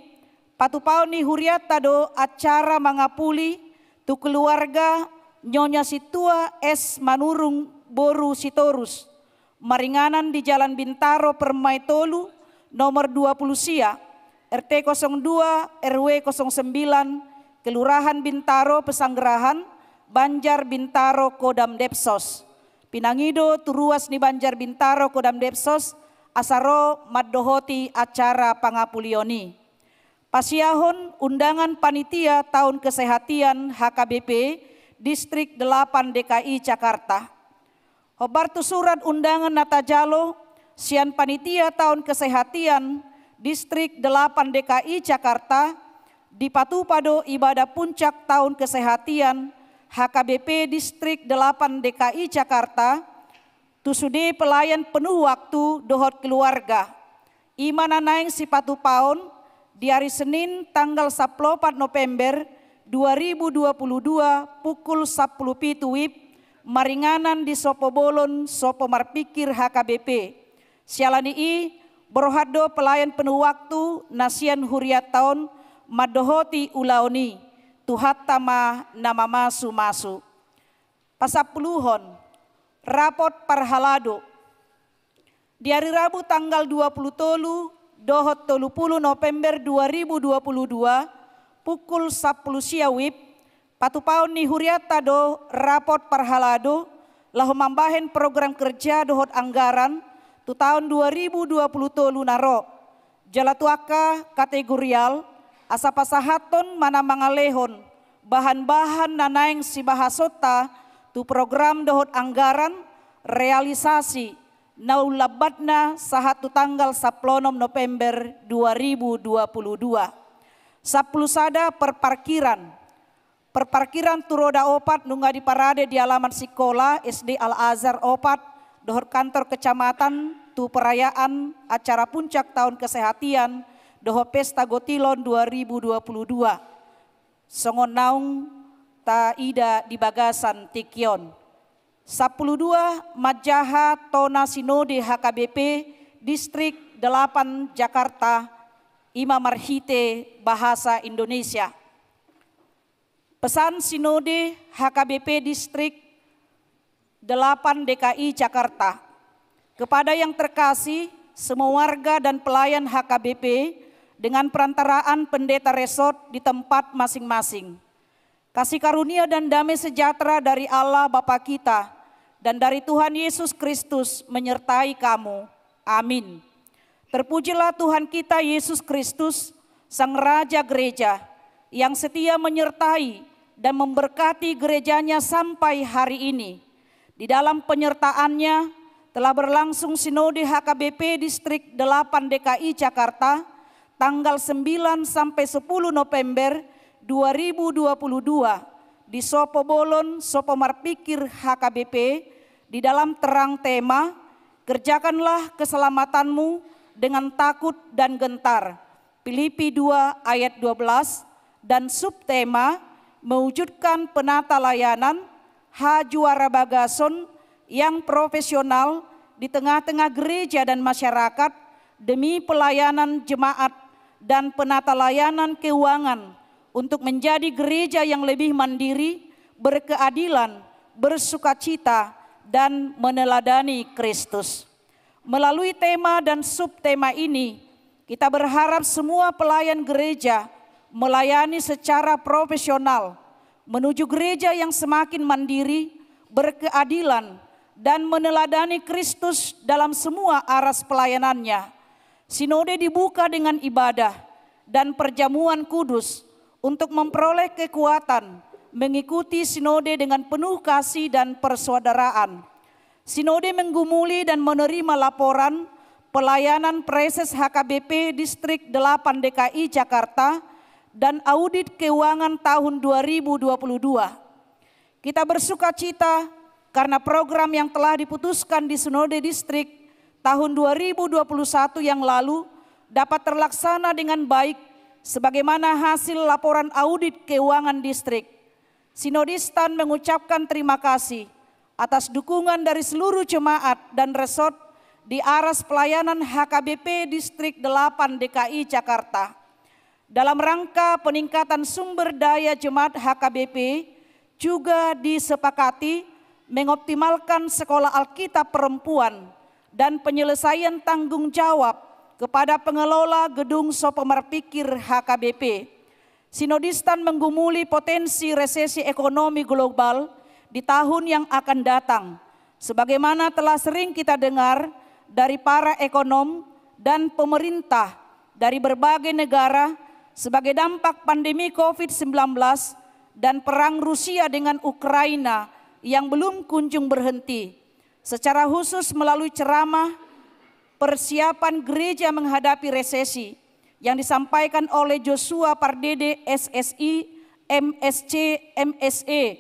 patupaon ni hurianta do acara mangapuli tu keluarga Nyonya Sintua S Manurung boru Sitorus, maringanan di Jalan Bintaro Permai tolu, nomor dua pulu sia, R T kosong dua, R W kosong sembilan, Kelurahan Bintaro Pesanggerahan, Banjar Bintaro, Kodam Depsos. Pinangido tu ruas ni Banjar Bintaro, Kodam Depsos, asa ro mandohoti acara pangapulion i. Pasiahon undangan panitia taon kesehatian H K B P Distrik delapan D K I Jakarta. Hombar tu surat undangan na tajalo sian panitia taon kesehatian Distrik delapan D K I Jakarta, dipatupa do ibadah puncak taon kesehatian H K B P Distrik delapan D K I Jakarta tu sude pelayan penuh waktu dohot keluarga. I ma na naeng sipatupaon di ari Senin tanggal sampulu opat November dua ribu dua pulu dua, pukul sampulu pitu wib, maringanan di Sopo Bolon, Sopo Marpingkir H K B P. Siala ni i, borhat do pelayan penuh waktu na sian hurianta on mandohoti ulaon i. Tuhanta ma na mamasu-masu. Pasampuluhon, rapot parhalado. Di ari Rabu tanggal dua pulu tolu dohot tolu pulu November dua ribu dua pulu dua, Pukul sampulu sia WIB, patupaon ni hurianta do rapot parhalado laho mambahen program kerja dohot anggaran tu taon dua ribu dua puluh tolu na ro. Jala tu angka kategorial, asa pasahathon manang mangalehon bahan-bahan na naeng sibahasonta tu program dohot anggaran realisasi na umlambatna sahat tu tanggal sampulu onom November dua ribu dua puluh dua. Sampulu sada, perparkiran. Perparkiran tu roda opat nunga diparade di alaman sikola S D Al Azhar opat dohot kantor kecamatan tu perayaan acara puncak taon kesehatian dohot pesta gotilon dua ribu dua puluh dua. Songon naung taida di bagasan tingki on. Sampulu dua, manjaha tona sinode H K B P Distrik delapan Jakarta, i ma marhite bahasa Indonesia. Pesan sinode H K B P Distrik delapan D K I Jakarta. Kepada yang terkasih, semua warga dan pelayan H K B P dengan perantaraan pendeta resort di tempat masing-masing. Kasih karunia dan damai sejahtera dari Allah Bapa kita dan dari Tuhan Yesus Kristus menyertai kamu. Amin. Terpujilah Tuhan kita Yesus Kristus, Sang Raja Gereja, yang setia menyertai dan memberkati gerejanya sampai hari ini. Di dalam penyertaannya telah berlangsung Sinode H K B P Distrik delapan D K I Jakarta tanggal sembilan sampai sepuluh November dua ribu dua puluh dua di Sopo Bolon, Sopo Marpikir H K B P di dalam terang tema, "Kerjakanlah keselamatanmu dengan takut dan gentar." Filipi dua ayat dua belas, dan subtema, "Mewujudkan penata layanan hajuara bagason yang profesional di tengah-tengah gereja dan masyarakat demi pelayanan jemaat dan penata layanan keuangan untuk menjadi gereja yang lebih mandiri, berkeadilan, bersukacita, dan meneladani Kristus." Melalui tema dan subtema ini, kita berharap semua pelayan gereja melayani secara profesional menuju gereja yang semakin mandiri, berkeadilan, dan meneladani Kristus dalam semua aras pelayanannya. Sinode dibuka dengan ibadah dan perjamuan kudus untuk memperoleh kekuatan mengikuti sinode dengan penuh kasih dan persaudaraan. Sinode menggumuli dan menerima laporan pelayanan Praeses H K B P Distrik delapan D K I Jakarta dan audit keuangan tahun dua ribu dua puluh dua. Kita bersukacita karena program yang telah diputuskan di Sinode Distrik tahun dua ribu dua puluh satu yang lalu dapat terlaksana dengan baik sebagaimana hasil laporan audit keuangan distrik. Sinodistan mengucapkan terima kasih atas dukungan dari seluruh jemaat dan resort di aras pelayanan H K B P Distrik delapan D K I Jakarta. Dalam rangka peningkatan sumber daya jemaat H K B P, juga disepakati mengoptimalkan sekolah Alkitab perempuan dan penyelesaian tanggung jawab kepada pengelola gedung Sopo Marpikir H K B P. Sinodistan menggumuli potensi resesi ekonomi global di tahun yang akan datang, sebagaimana telah sering kita dengar dari para ekonom dan pemerintah dari berbagai negara sebagai dampak pandemi covid sembilan belas dan perang Rusia dengan Ukraina yang belum kunjung berhenti. Secara khusus melalui ceramah persiapan gereja menghadapi resesi yang disampaikan oleh Joshua Pardede, S S I, M S C, M S E,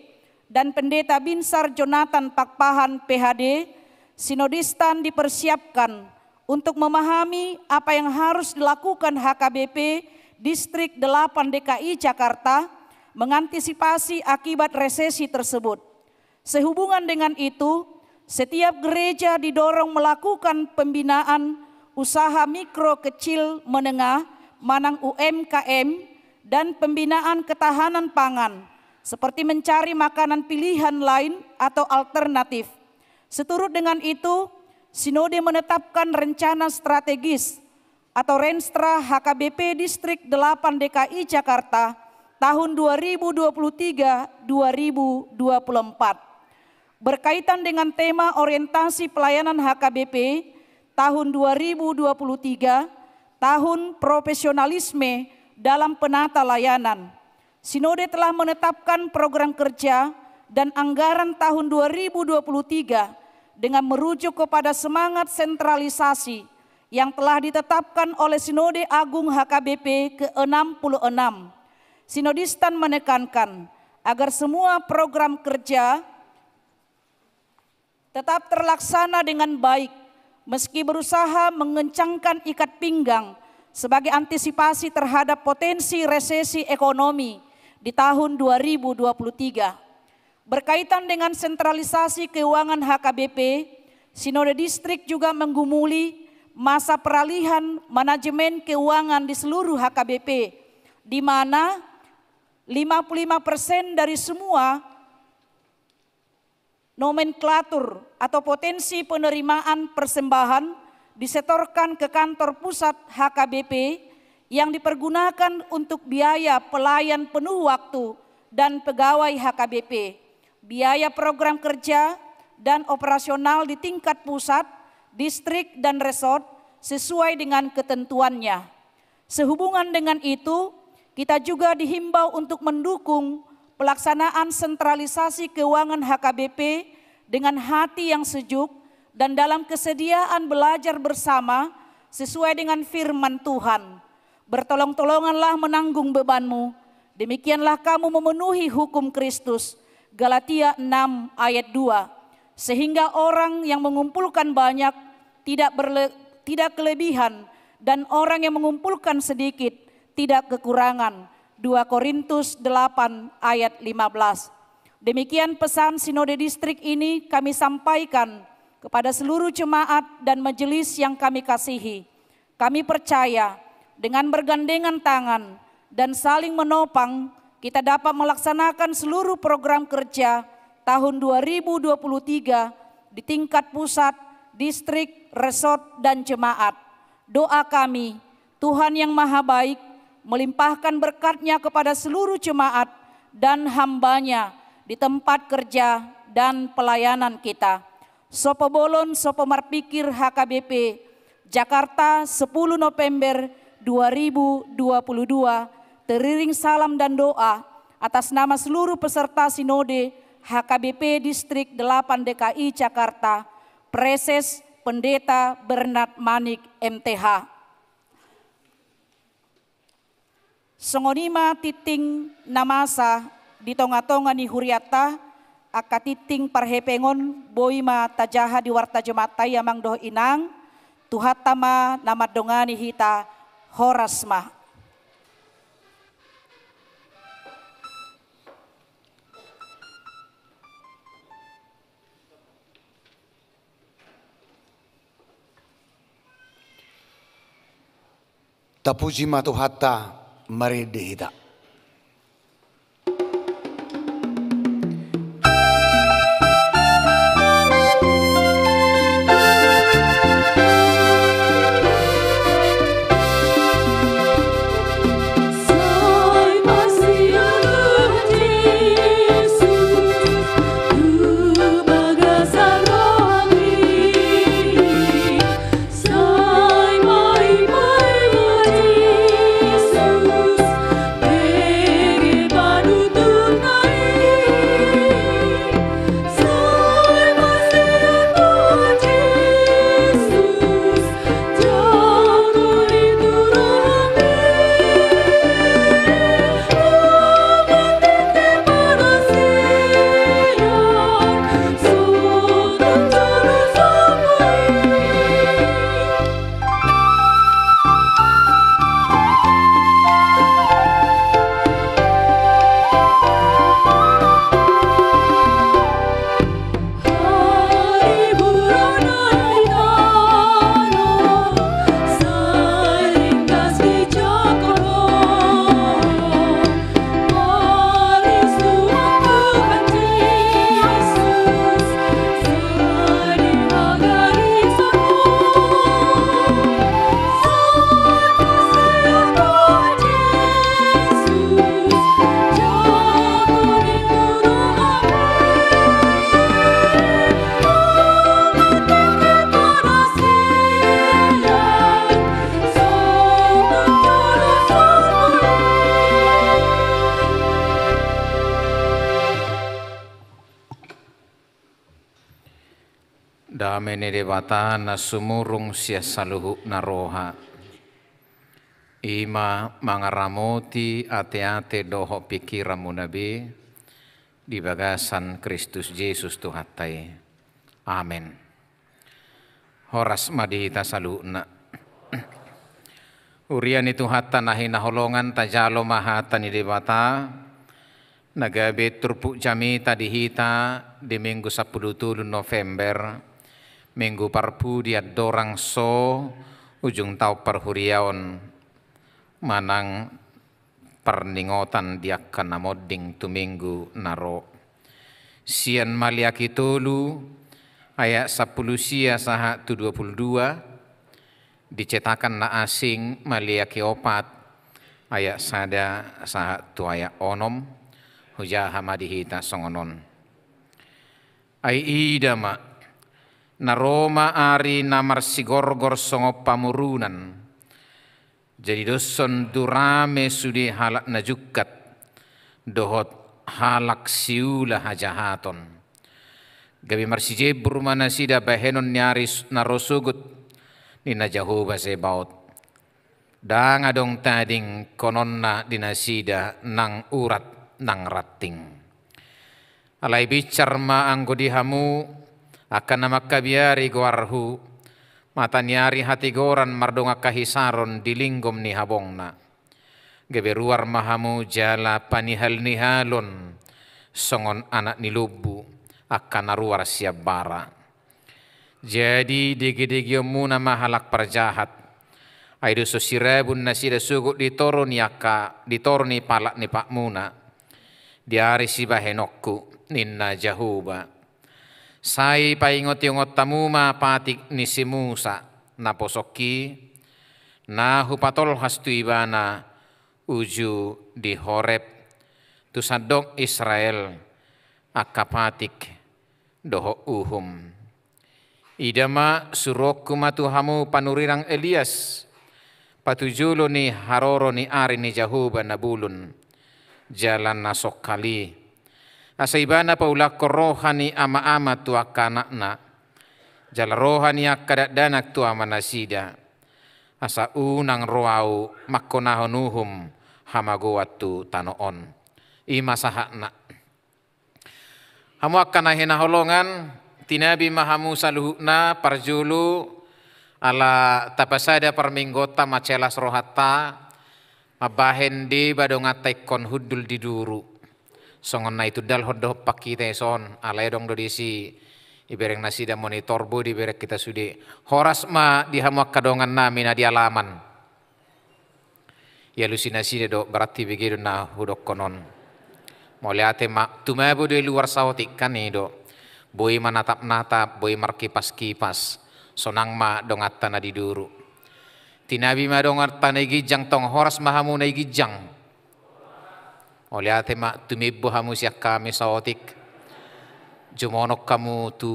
dan Pendeta Binsar Jonathan Pakpahan, P H D, Sinodistan dipersiapkan untuk memahami apa yang harus dilakukan H K B P Distrik delapan D K I Jakarta mengantisipasi akibat resesi tersebut. Sehubungan dengan itu, setiap gereja didorong melakukan pembinaan usaha mikro kecil menengah manang U M K M dan pembinaan ketahanan pangan, seperti mencari makanan pilihan lain atau alternatif. Seturut dengan itu, Sinode menetapkan rencana strategis atau Renstra H K B P Distrik delapan D K I Jakarta tahun dua ribu dua puluh tiga dua ribu dua puluh empat. Berkaitan dengan tema orientasi pelayanan H K B P tahun dua ribu dua puluh tiga, tahun profesionalisme dalam penata layanan, Sinode telah menetapkan program kerja dan anggaran tahun dua ribu dua puluh tiga dengan merujuk kepada semangat sentralisasi yang telah ditetapkan oleh Sinode Agung H K B P ke enam puluh enam. Sinodistan menekankan agar semua program kerja tetap terlaksana dengan baik, meski berusaha mengencangkan ikat pinggang sebagai antisipasi terhadap potensi resesi ekonomi di tahun dua ribu dua puluh tiga. Berkaitan dengan sentralisasi keuangan H K B P, Sinode Distrik juga menggumuli masa peralihan manajemen keuangan di seluruh H K B P, di mana lima puluh lima persen dari semua nomenklatur atau potensi penerimaan persembahan disetorkan ke kantor pusat H K B P yang dipergunakan untuk biaya pelayan penuh waktu dan pegawai H K B P, biaya program kerja dan operasional di tingkat pusat, distrik, dan resort sesuai dengan ketentuannya. Sehubungan dengan itu, kita juga dihimbau untuk mendukung pelaksanaan sentralisasi keuangan H K B P dengan hati yang sejuk dan dalam kesediaan belajar bersama sesuai dengan firman Tuhan. Bertolong-tolonganlah menanggung bebanmu, demikianlah kamu memenuhi hukum Kristus. Galatia enam ayat dua. Sehingga orang yang mengumpulkan banyak tidak berle-, tidak kelebihan, dan orang yang mengumpulkan sedikit tidak kekurangan. Dua Korintus delapan ayat lima belas. Demikian pesan Sinode Distrik ini kami sampaikan kepada seluruh jemaat dan majelis yang kami kasihi. Kami percaya, dengan bergandengan tangan dan saling menopang, kita dapat melaksanakan seluruh program kerja tahun dua ribu dua puluh tiga di tingkat pusat, distrik, resort, dan jemaat. Doa kami, Tuhan yang Maha Baik melimpahkan berkat-Nya kepada seluruh jemaat dan hamba-Nya di tempat kerja dan pelayanan kita. Sopo bolon, sopo marpikir, H K B P, Jakarta, sepuluh November dua ribu dua puluh dua, teriring salam dan doa atas nama seluruh peserta Sinode H K B P Distrik delapan D K I Jakarta, Praeses Pendeta Bernard Manik, M T H. Songon i ma tingting na masa di tonga-tonga ni hurianta, angka tingting parhepengon boi ma tajaha di warta Jumaatta i, amang dohot inang. Tuhanta ma na mandongani hita, horas ma. Tapuji ma Tuhanta, marende hita. Dame ni Debata na sumurung sian saluhutna roha, i ma mangaramoti ateate dohot pingkiranmuna be di bagasan Kristus Jesus Tuhanta i. Amen. Horas ma di hita saluhutna. Huria ni Tuhanta na hinaholongan, tajalo ma hata ni Debata na gabe turpuk jamita di hita di Minggu sampulu tolu November, Minggu parpudi andorang so ujung taon parhuriaon manang parningotan di angka na monding tu Minggu na ro. Sian Maleaki tolu ayat sampulu sia sahat tu dua pulu dua, di Cetakan Na Asing Maleaki opat ayat sada sahat tu ayat onom, hujaha ma di hita songon on. Ai ida ma, na ro ma ari na marsigorgor songon pamurunan, jadi doshon durame sude halak na jungkat dohot halak siula hajahaton. Gabe marsijembur ma nasida bahenon ni ari s-, na ro sogot, ninna Jahowa Zebaot. Ndang adong tading kononna di nasida nang urat nang ranting. Alai binsar ma anggo di hamu, angka na mangkabiari goarhu, mata ni ari hatigoran mardongan hahisaron di linggom ni habongna. Gabe ruar ma hamu jala panihal-nihalon songon anak ni lombu, angka na ruar sian bara. Jadi dege-degeonmuna ma halak parjahat. Ai do so sirabun nasida sogot di toru ni angka, di toru ni palak ni patmuna, di ari sibahenonku, ninna Jahowa. Sai paingot-ingot hamu ma patik ni si Musa naposongki, na hupatolhas tu ibana uju di Horeb, tu sandok Israel, angka patik dohot uhum. Ida ma, suruonku ma tu hamu panurirang Elias, patujolo ni haroro ni ari ni Jahowa na bolon jala na songkal i. Asa ibana paulakkon roha ni ama-ama tu angka anakna, jala roha ni angka dakdanak tu amanasida. Asa unang ro ahu mangkonahon uhum hamagoan tu tano on. I ma sahatna. Hamu angka na hinaholongan, tinabi ma hamu saluhutna. Parjolo, ala tapasada parmingguonta, mansai las rohanta mambahen deba donganta ingkon hundul di duru. Songon na itundalhon dohot pangkita i son, alai adong do disi ibereng nasida monitor, boi dibereng hita sude. Horas ma di hamu angka dongannami na di alaman. Ialusi nasida do, berarti bege do na hudokkon on. Mauliate ma, tumabo do i luar saotik kan i do. Boi manatap-natap, boi markipas-kipas. Sonang ma donganta na di duru. Tinabi ma donganta na i ginjang tong, horas ma hamu na i ginjang. Mauliate ma, tumimbo hamu sian hami saotik. Jumonok hamu tu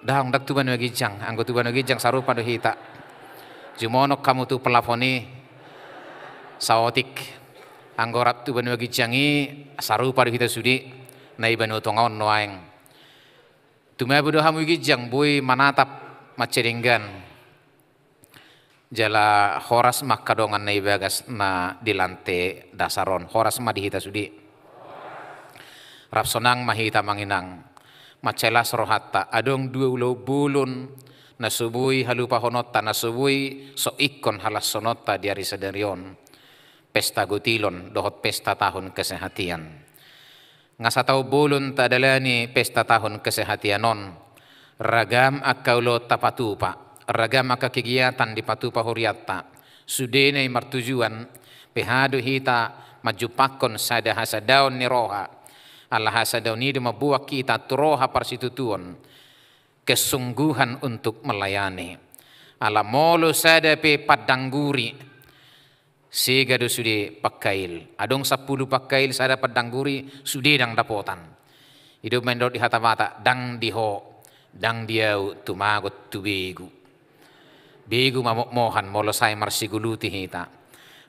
Ndang, ndang tu banua ginjang. Anggo tu banua ginjang sarupa do hita. Jumonok hamu tu plafon i saotik. Anggo rap tu banua ginjang i sarupa do hita sude. Na i banua tonga on nuaeng. Tumabo do hamu i ginjang, boi manatap mansai denggan. Jala horas ma angka dongan na i bagas na di lante dasar on. Horas ma di hita sude. Rap sonang ma hita manginang. Mansai las rohanta. Adong dua ulaon bolon na so boi halupahononta, na so boi so ingkon halashononta di ari sadari on. Pesta gotilon dohot pesta tahun kesehatian. Nga sataon bolon tadalani pesta tahun kesehatian on, ragam angka ulaon tapatupa, ragam angka kegiatan dipatupa hurianta, sudena i martujuan, beha do hita manjumpangkon sada hasadaon ni roha, ala hasadaon i do mamboan hita tu roha parsitutuon, kesungguhan untuk melayani. Ala molo sada pe pandangguri, sega do sude pangkail. Adong sampulu pangkail, sada pandangguri, sude ndang dapotan. I do mandok di hata Batak, ndang di ho, ndang di au, tumagon tu begu. Begu ma mokmohan molo sai marsiguluti hita.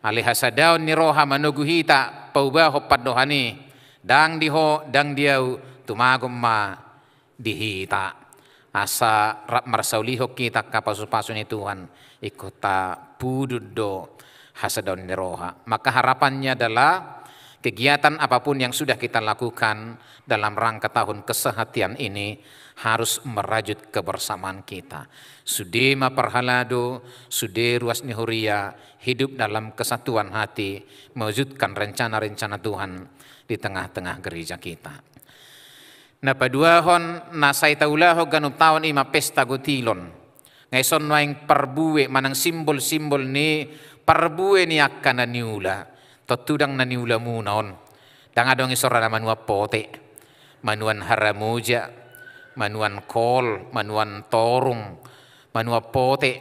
Alai hasadaon ni roha manogu hita paubahon pandohan i, ndang di ho, ndang di au, tumagon ma di hita. asa rap marsaulihon hita angka pasupasu ni Tuhan, ingkon tapudun do hasadaon ni roha. Maka harapannya adalah kegiatan apapun yang sudah kita lakukan dalam rangka tahun kesehatian ini harus merajut kebersamaan kita. Sude ma parhalado, sude ruas ni huria, hidup dalam kesatuan hati, mewujudkan rencana-rencana Tuhan di tengah-tengah gereja kita. Na paduahon na sai taulahon ganup taon i ma pesta gotilon. Nga ison nuaeng parbue manang simbol-simbol ni parbue ni angka na niula. Tontu ndang na niulamuna on. Ndang adong ison ra na manuan pote, manuan haramuja, manuan kol, manuan torung, manuan pote.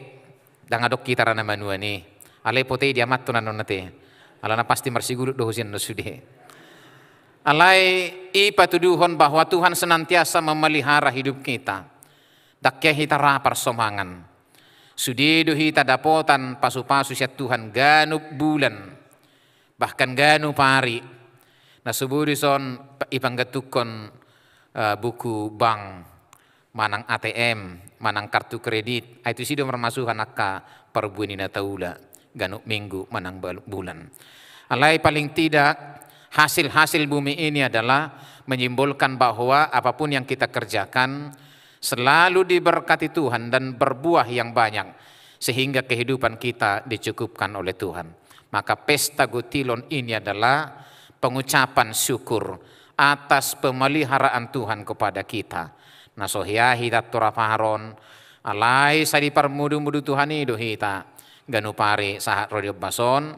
Ndang adong hita ra na manuan i. Alai pote i diamanhon annon ate. Alana pasti marsigulut do husian do sude. Alai i patuduhon bahwa Tuhan senantiasa memelihara hidup kita. Ndang hea hita ra parsomangan. Sude do hita dapotan pasupasu sian Tuhan ganup bulan, bahkan ganup ari. Na so boi dison ipanggantungkon, eh, buku bank, manang A T M, manang kartu kredit, ai tusi do marmasuhan angka parbue ni na taula ganup minggu manang bal-, bulan. Alai paling tidak hasil-hasil bumi ini adalah menyimbolkan bahwa apapun yang kita kerjakan selalu diberkati Tuhan dan berbuah yang banyak, sehingga kehidupan kita dicukupkan oleh Tuhan. Maka pesta gotilon ini adalah pengucapan syukur atas pemeliharaan Tuhan kepada kita. Na so hea hita torop ari on, alai sai diparmudu-mudu Tuhan i do hita ganup ari sahat ro di ombas on,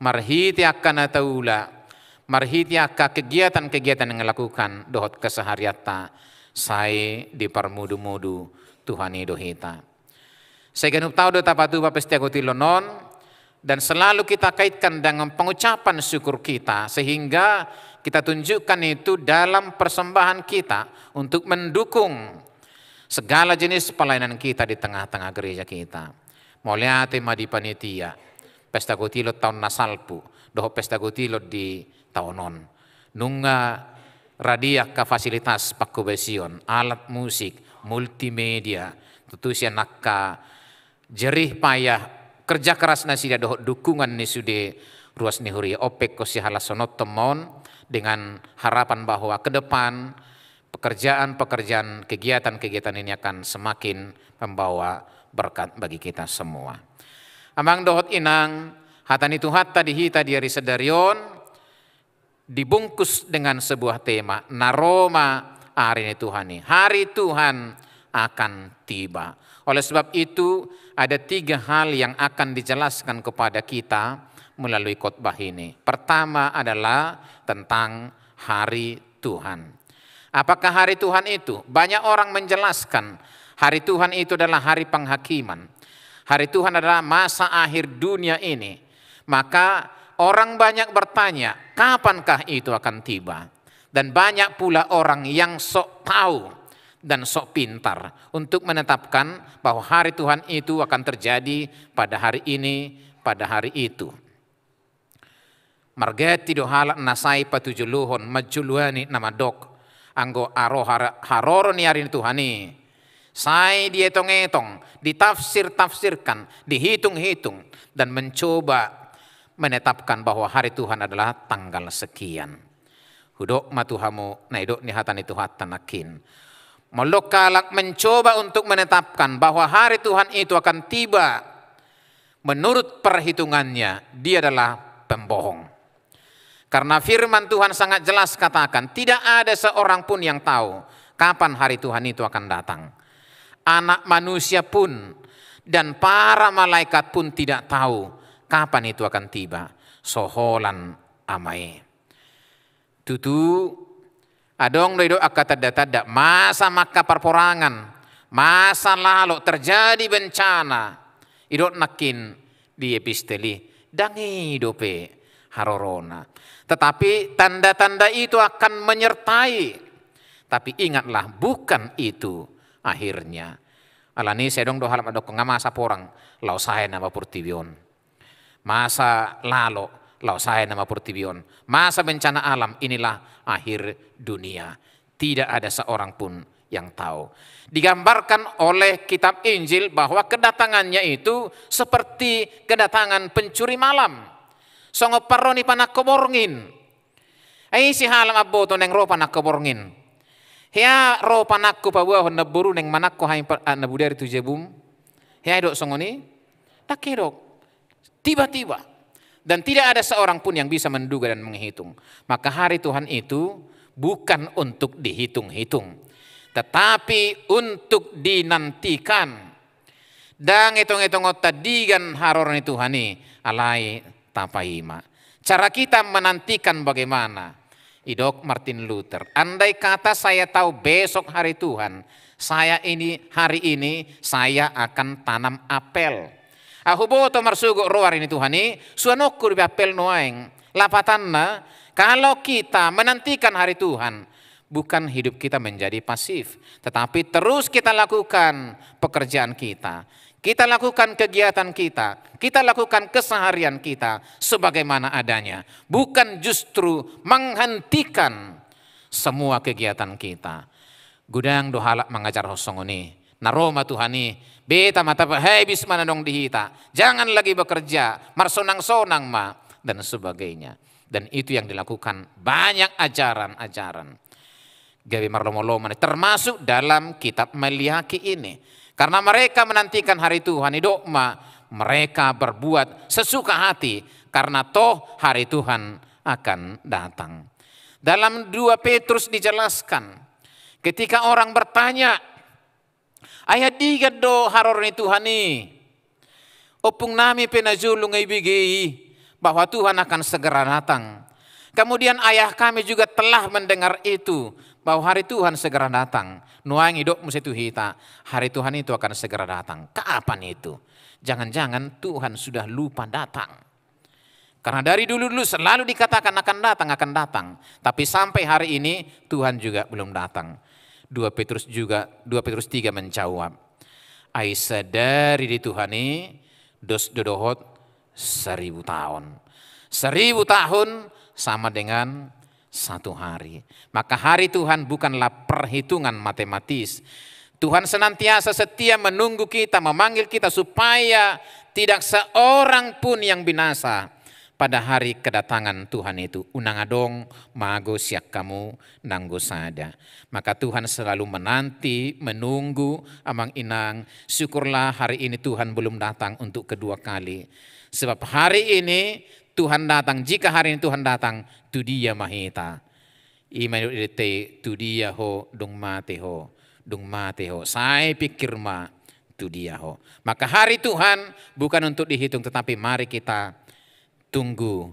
marhite angka na taula, marhite angka kegiatan-kegiatan yang dilakukan dohot keseharianta, sai diparmudu-mudu Tuhan i do hita. Sai ganup taon do tapatupa pesta gotilon on, dan selalu kita kaitkan dengan pengucapan syukur kita, sehingga kita tunjukkan itu dalam persembahan kita untuk mendukung segala jenis pelayanan kita di tengah-tengah gereja kita. Mauliate ma di panitia pesta gotilon taon na salpu dohot pesta gotilon di taon on. Nunga radia angka fasilitas pangkobasion, alat musik, multimedia, tontu sian angka jerih payah kerja keras nasida dohot dukungan ni sude ruas ni huria. On pe ingkon sihalashononhon ma on dengan harapan bahwa ke depan pekerjaan-pekerjaan, kegiatan-kegiatan ini akan semakin membawa berkat bagi kita semua. Amang dohot inang, hata ni Tuhanta di hita di ari sadari on dibungkus dengan sebuah tema, na ro ma ari ni Tuhan i. Hari Tuhan akan tiba. Oleh sebab itu, ada tiga hal yang akan dijelaskan kepada kita melalui khotbah ini. Pertama adalah tentang hari Tuhan. Apakah hari Tuhan itu? Banyak orang menjelaskan hari Tuhan itu adalah hari penghakiman. Hari Tuhan adalah masa akhir dunia ini. Maka orang banyak bertanya, kapankah itu akan tiba? Dan banyak pula orang yang sok tahu dan sok pintar untuk menetapkan bahwa hari Tuhan itu akan terjadi pada hari ini, pada hari itu. Marganti do halak na sai patujolohon, manjoloani na mandok, anggo aro har-, haroro ni ari ni Tuhan i, sai dietong-etong, ditafsir-tafsirkan, dihitung-hitung, dan mencoba menetapkan bahwa hari Tuhan adalah tanggal sekian. Hudok ma tu hamu na nidok ni hata ni Tuhanta nangkin. Molo halak mencoba untuk menetapkan bahwa hari Tuhan itu akan tiba, menurut perhitungannya, dia adalah pembohong. Karena firman Tuhan sangat jelas katakan, tidak ada seorang pun yang tahu kapan hari Tuhan itu akan datang. Anak manusia pun dan para malaikat pun tidak tahu kapan itu akan tiba. So holan Ama i. Tutu, adong do didok angka tanda-tanda, masa ma angka parporangan, masa lalo terjadi bencana. Didok nangkin di epistel i, ndang i dope harorona. Tetapi tanda-tanda itu akan menyertai. Tapi ingatlah, bukan itu akhirnya. Alani i sai adong do halak mandok, nga masa porang, laos sae nama portibi on. Masa lalo, laos sae nama portibi on. Masa bencana alam, inilah akhir dunia. Tidak ada seorang pun yang tahu. Digambarkan oleh kitab Injil bahwa kedatangannya itu seperti kedatangan pencuri malam. Songon parro ni panangko borngin. Ai ise halak mamboto naeng ro panangko borngin? Hea ro panangko paboahon namboru naeng manangko hami pa-, ah, na bodari tu jabum? Hea didok songon i? Ndang hea didok. Tiba-tiba. Dan tidak ada seorang pun yang bisa menduga dan menghitung. Maka hari Tuhan itu bukan untuk dihitung-hitung, tetapi untuk dinantikan. Ndang etong-etongonta digan haroro ni Tuhan i, alai tapaima. Cara kita menantikan bagaimana? Didok Martin Luther, andai kata saya tahu besok hari Tuhan, saya ini, hari ini saya akan tanam apel. Ahu huboto marsogot ro ari ni Tuhan i, suanonku dope apel nuaeng. Lapatanna, kalau kita menantikan hari Tuhan, bukan hidup kita menjadi pasif, tetapi terus kita lakukan pekerjaan kita. Kita lakukan kegiatan kita, kita lakukan keseharian kita sebagaimana adanya. Bukan justru menghentikan semua kegiatan kita. Godang do halak mangajarhon songon i. Na ro ma Tuhan i, beta ma tapahabis ma na adong di hita. Jangan lagi bekerja, marsonang-sonang ma, dan sebagainya. Dan itu yang dilakukan banyak ajaran-ajaran. Gabe marlomo-lomo, termasuk dalam kitab Maliaki ini. Karena mereka menantikan hari Tuhan, didok ma, mereka berbuat sesuka hati, karena toh hari Tuhan akan datang. Dalam dua Petrus dijelaskan, ketika orang bertanya, ai andigan do haroro ni Tuhan i? Ompung nami pe najolo nga ibege i bahwa Tuhan akan segera datang. Kemudian ayah kami juga telah mendengar itu, bahwa hari Tuhan segera datang. Nuaeng didok muse tu hita, hari Tuhan itu akan segera datang. Kapan itu? Jangan-jangan Tuhan sudah lupa datang. Karena dari dulu-dulu selalu dikatakan akan datang, akan datang. Tapi sampai hari ini Tuhan juga belum datang. Dua Petrus juga, dua Petrus tiga menjawab, ai sadari di Tuhan i, dos do dohot seribu tahun. Seribu tahun sama dengan satu hari. Maka hari Tuhan bukanlah perhitungan matematis. Tuhan senantiasa setia menunggu kita, memanggil kita supaya tidak seorang pun yang binasa pada hari kedatangan Tuhan itu. Unang adong mago sian hamu nanggo sada. Maka Tuhan selalu menanti, menunggu, amang inang. Syukurlah hari ini Tuhan belum datang untuk kedua kali. Sebab hari ini Tuhan datang, jika hari ini Tuhan datang, tu dia ma hita? I ma didok didok i, tu dia ho, dung mate ho, dung mate ho, sai pikir ma tu dia ho. Maka hari Tuhan bukan untuk dihitung, tetapi mari kita tunggu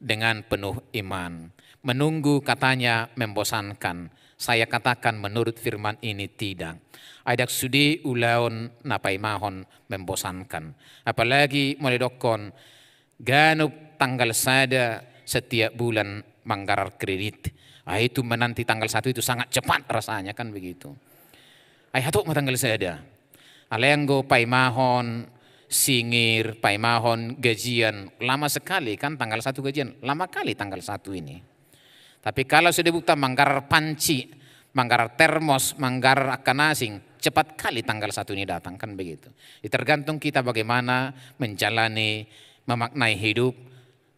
dengan penuh iman. Menunggu katanya membosankan. Saya katakan menurut firman ini tidak. Ai ndang sude ulaon na paimahon membosankan. Apalagi molo didokkon ganup tanggal sada setiap bulan manggarar kredit. Ah, itu menanti tanggal satu itu sangat cepat rasanya, kan begitu. Ai hatop ma tanggal sada. Alai anggo paimahon singir, paimahon gajian, lama sekali kan tanggal satu gajian, lama kali tanggal satu ini. Tapi kalau sudah buta manggarar panci, manggarar termos, manggarar angka na asing, cepat kali tanggal satu ini datang, kan begitu. Jadi tergantung kita bagaimana menjalani, memaknai hidup,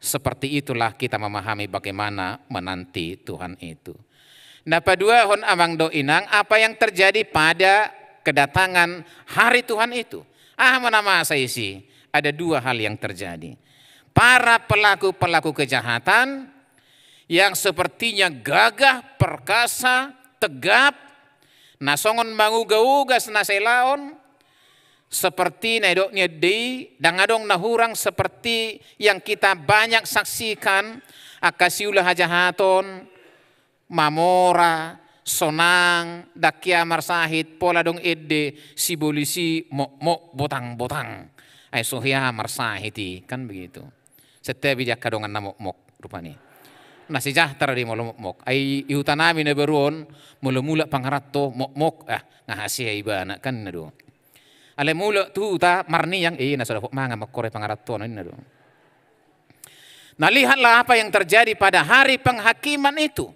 seperti itulah kita memahami bagaimana menanti Tuhan itu. Na paduahon amang dohot inang, apa yang terjadi pada kedatangan hari Tuhan itu? Aha ma na masa disi? Ada dua hal yang terjadi. Para pelaku-pelaku kejahatan yang sepertinya gagah, perkasa, tegap, na songon manguga-uga na selaon, seperti na didok ni ende i, ndang adong na hurang seperti yang kita banyak saksikan, angka siula hajahaton, mamora, sonang, ndang hea marsahit, pola adong ende, sibolis i mokmok botang-botang. Ai so hea marsahit i, kan begitu. Santabi di angka dongan na mokmok rupani. Na sejahtera do i molo mokmok. Ai di huta nami na baru on, molo mulak pangaranto mokmok, ah, nga hasea ibana, kan ninna do. Alai mulak tu huta marniang, eh, na so dapot mangan mangkorhon pangaranto, ninna do. Nah, lihatlah apa yang terjadi pada hari penghakiman itu.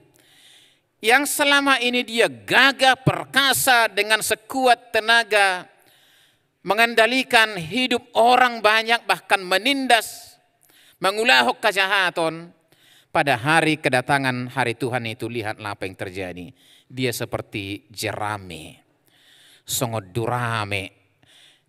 yang selama ini dia gagah perkasa dengan sekuat tenaga mengendalikan hidup orang banyak, bahkan menindas, mangulahon kejahaton, pada hari kedatangan hari Tuhan itu, lihatlah apa yang terjadi. Dia seperti jerami, songon durame,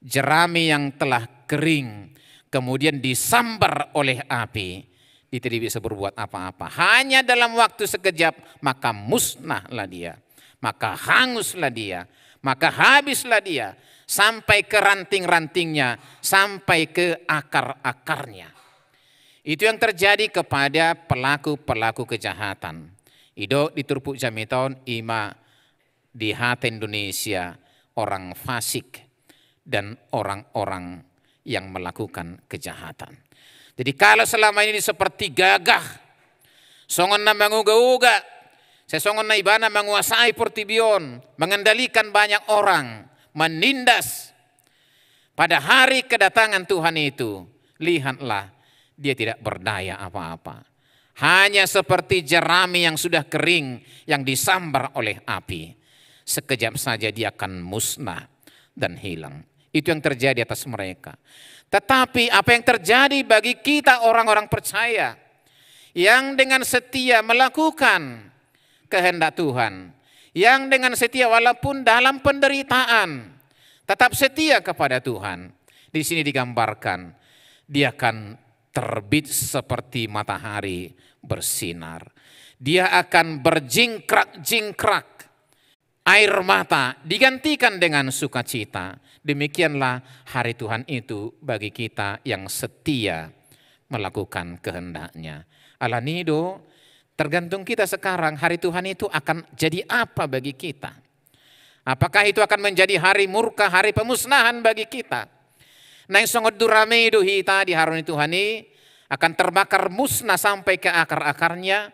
jerami yang telah kering, kemudian disambar oleh api, dia tidak bisa berbuat apa-apa. Hanya dalam waktu sekejap, maka musnahlah dia, maka hanguslah dia, maka habislah dia, sampai ke ranting-rantingnya, sampai ke akar-akarnya. Itu yang terjadi kepada pelaku-pelaku kejahatan. Didok di turpuk jamita on, ima di hata Indonesia orang fasik dan orang-orang yang melakukan kejahatan. Jadi kalau selama ini seperti gagah, songon na mangoga-oga, songon na ibana manguasai portibi on, mengendalikan banyak orang, menindas, pada hari kedatangan Tuhan itu, lihatlah, dia tidak berdaya apa-apa. Hanya seperti jerami yang sudah kering, yang disambar oleh api. Sekejap saja dia akan musnah dan hilang. Itu yang terjadi atas mereka. Tetapi apa yang terjadi bagi kita orang-orang percaya yang dengan setia melakukan kehendak Tuhan, yang dengan setia walaupun dalam penderitaan, tetap setia kepada Tuhan. Di sini digambarkan, dia akan terbit seperti matahari bersinar. Dia akan berjingkrak-jingkrak. Air mata digantikan dengan sukacita. Demikianlah hari Tuhan itu bagi kita yang setia melakukan kehendak-Nya. Alani do, tergantung kita sekarang, hari Tuhan itu akan jadi apa bagi kita. Apakah itu akan menjadi hari murka, hari pemusnahan bagi kita? Naeng songon durame do hita di haroro ni Tuhan i, akan terbakar musnah sampai ke akar-akarnya.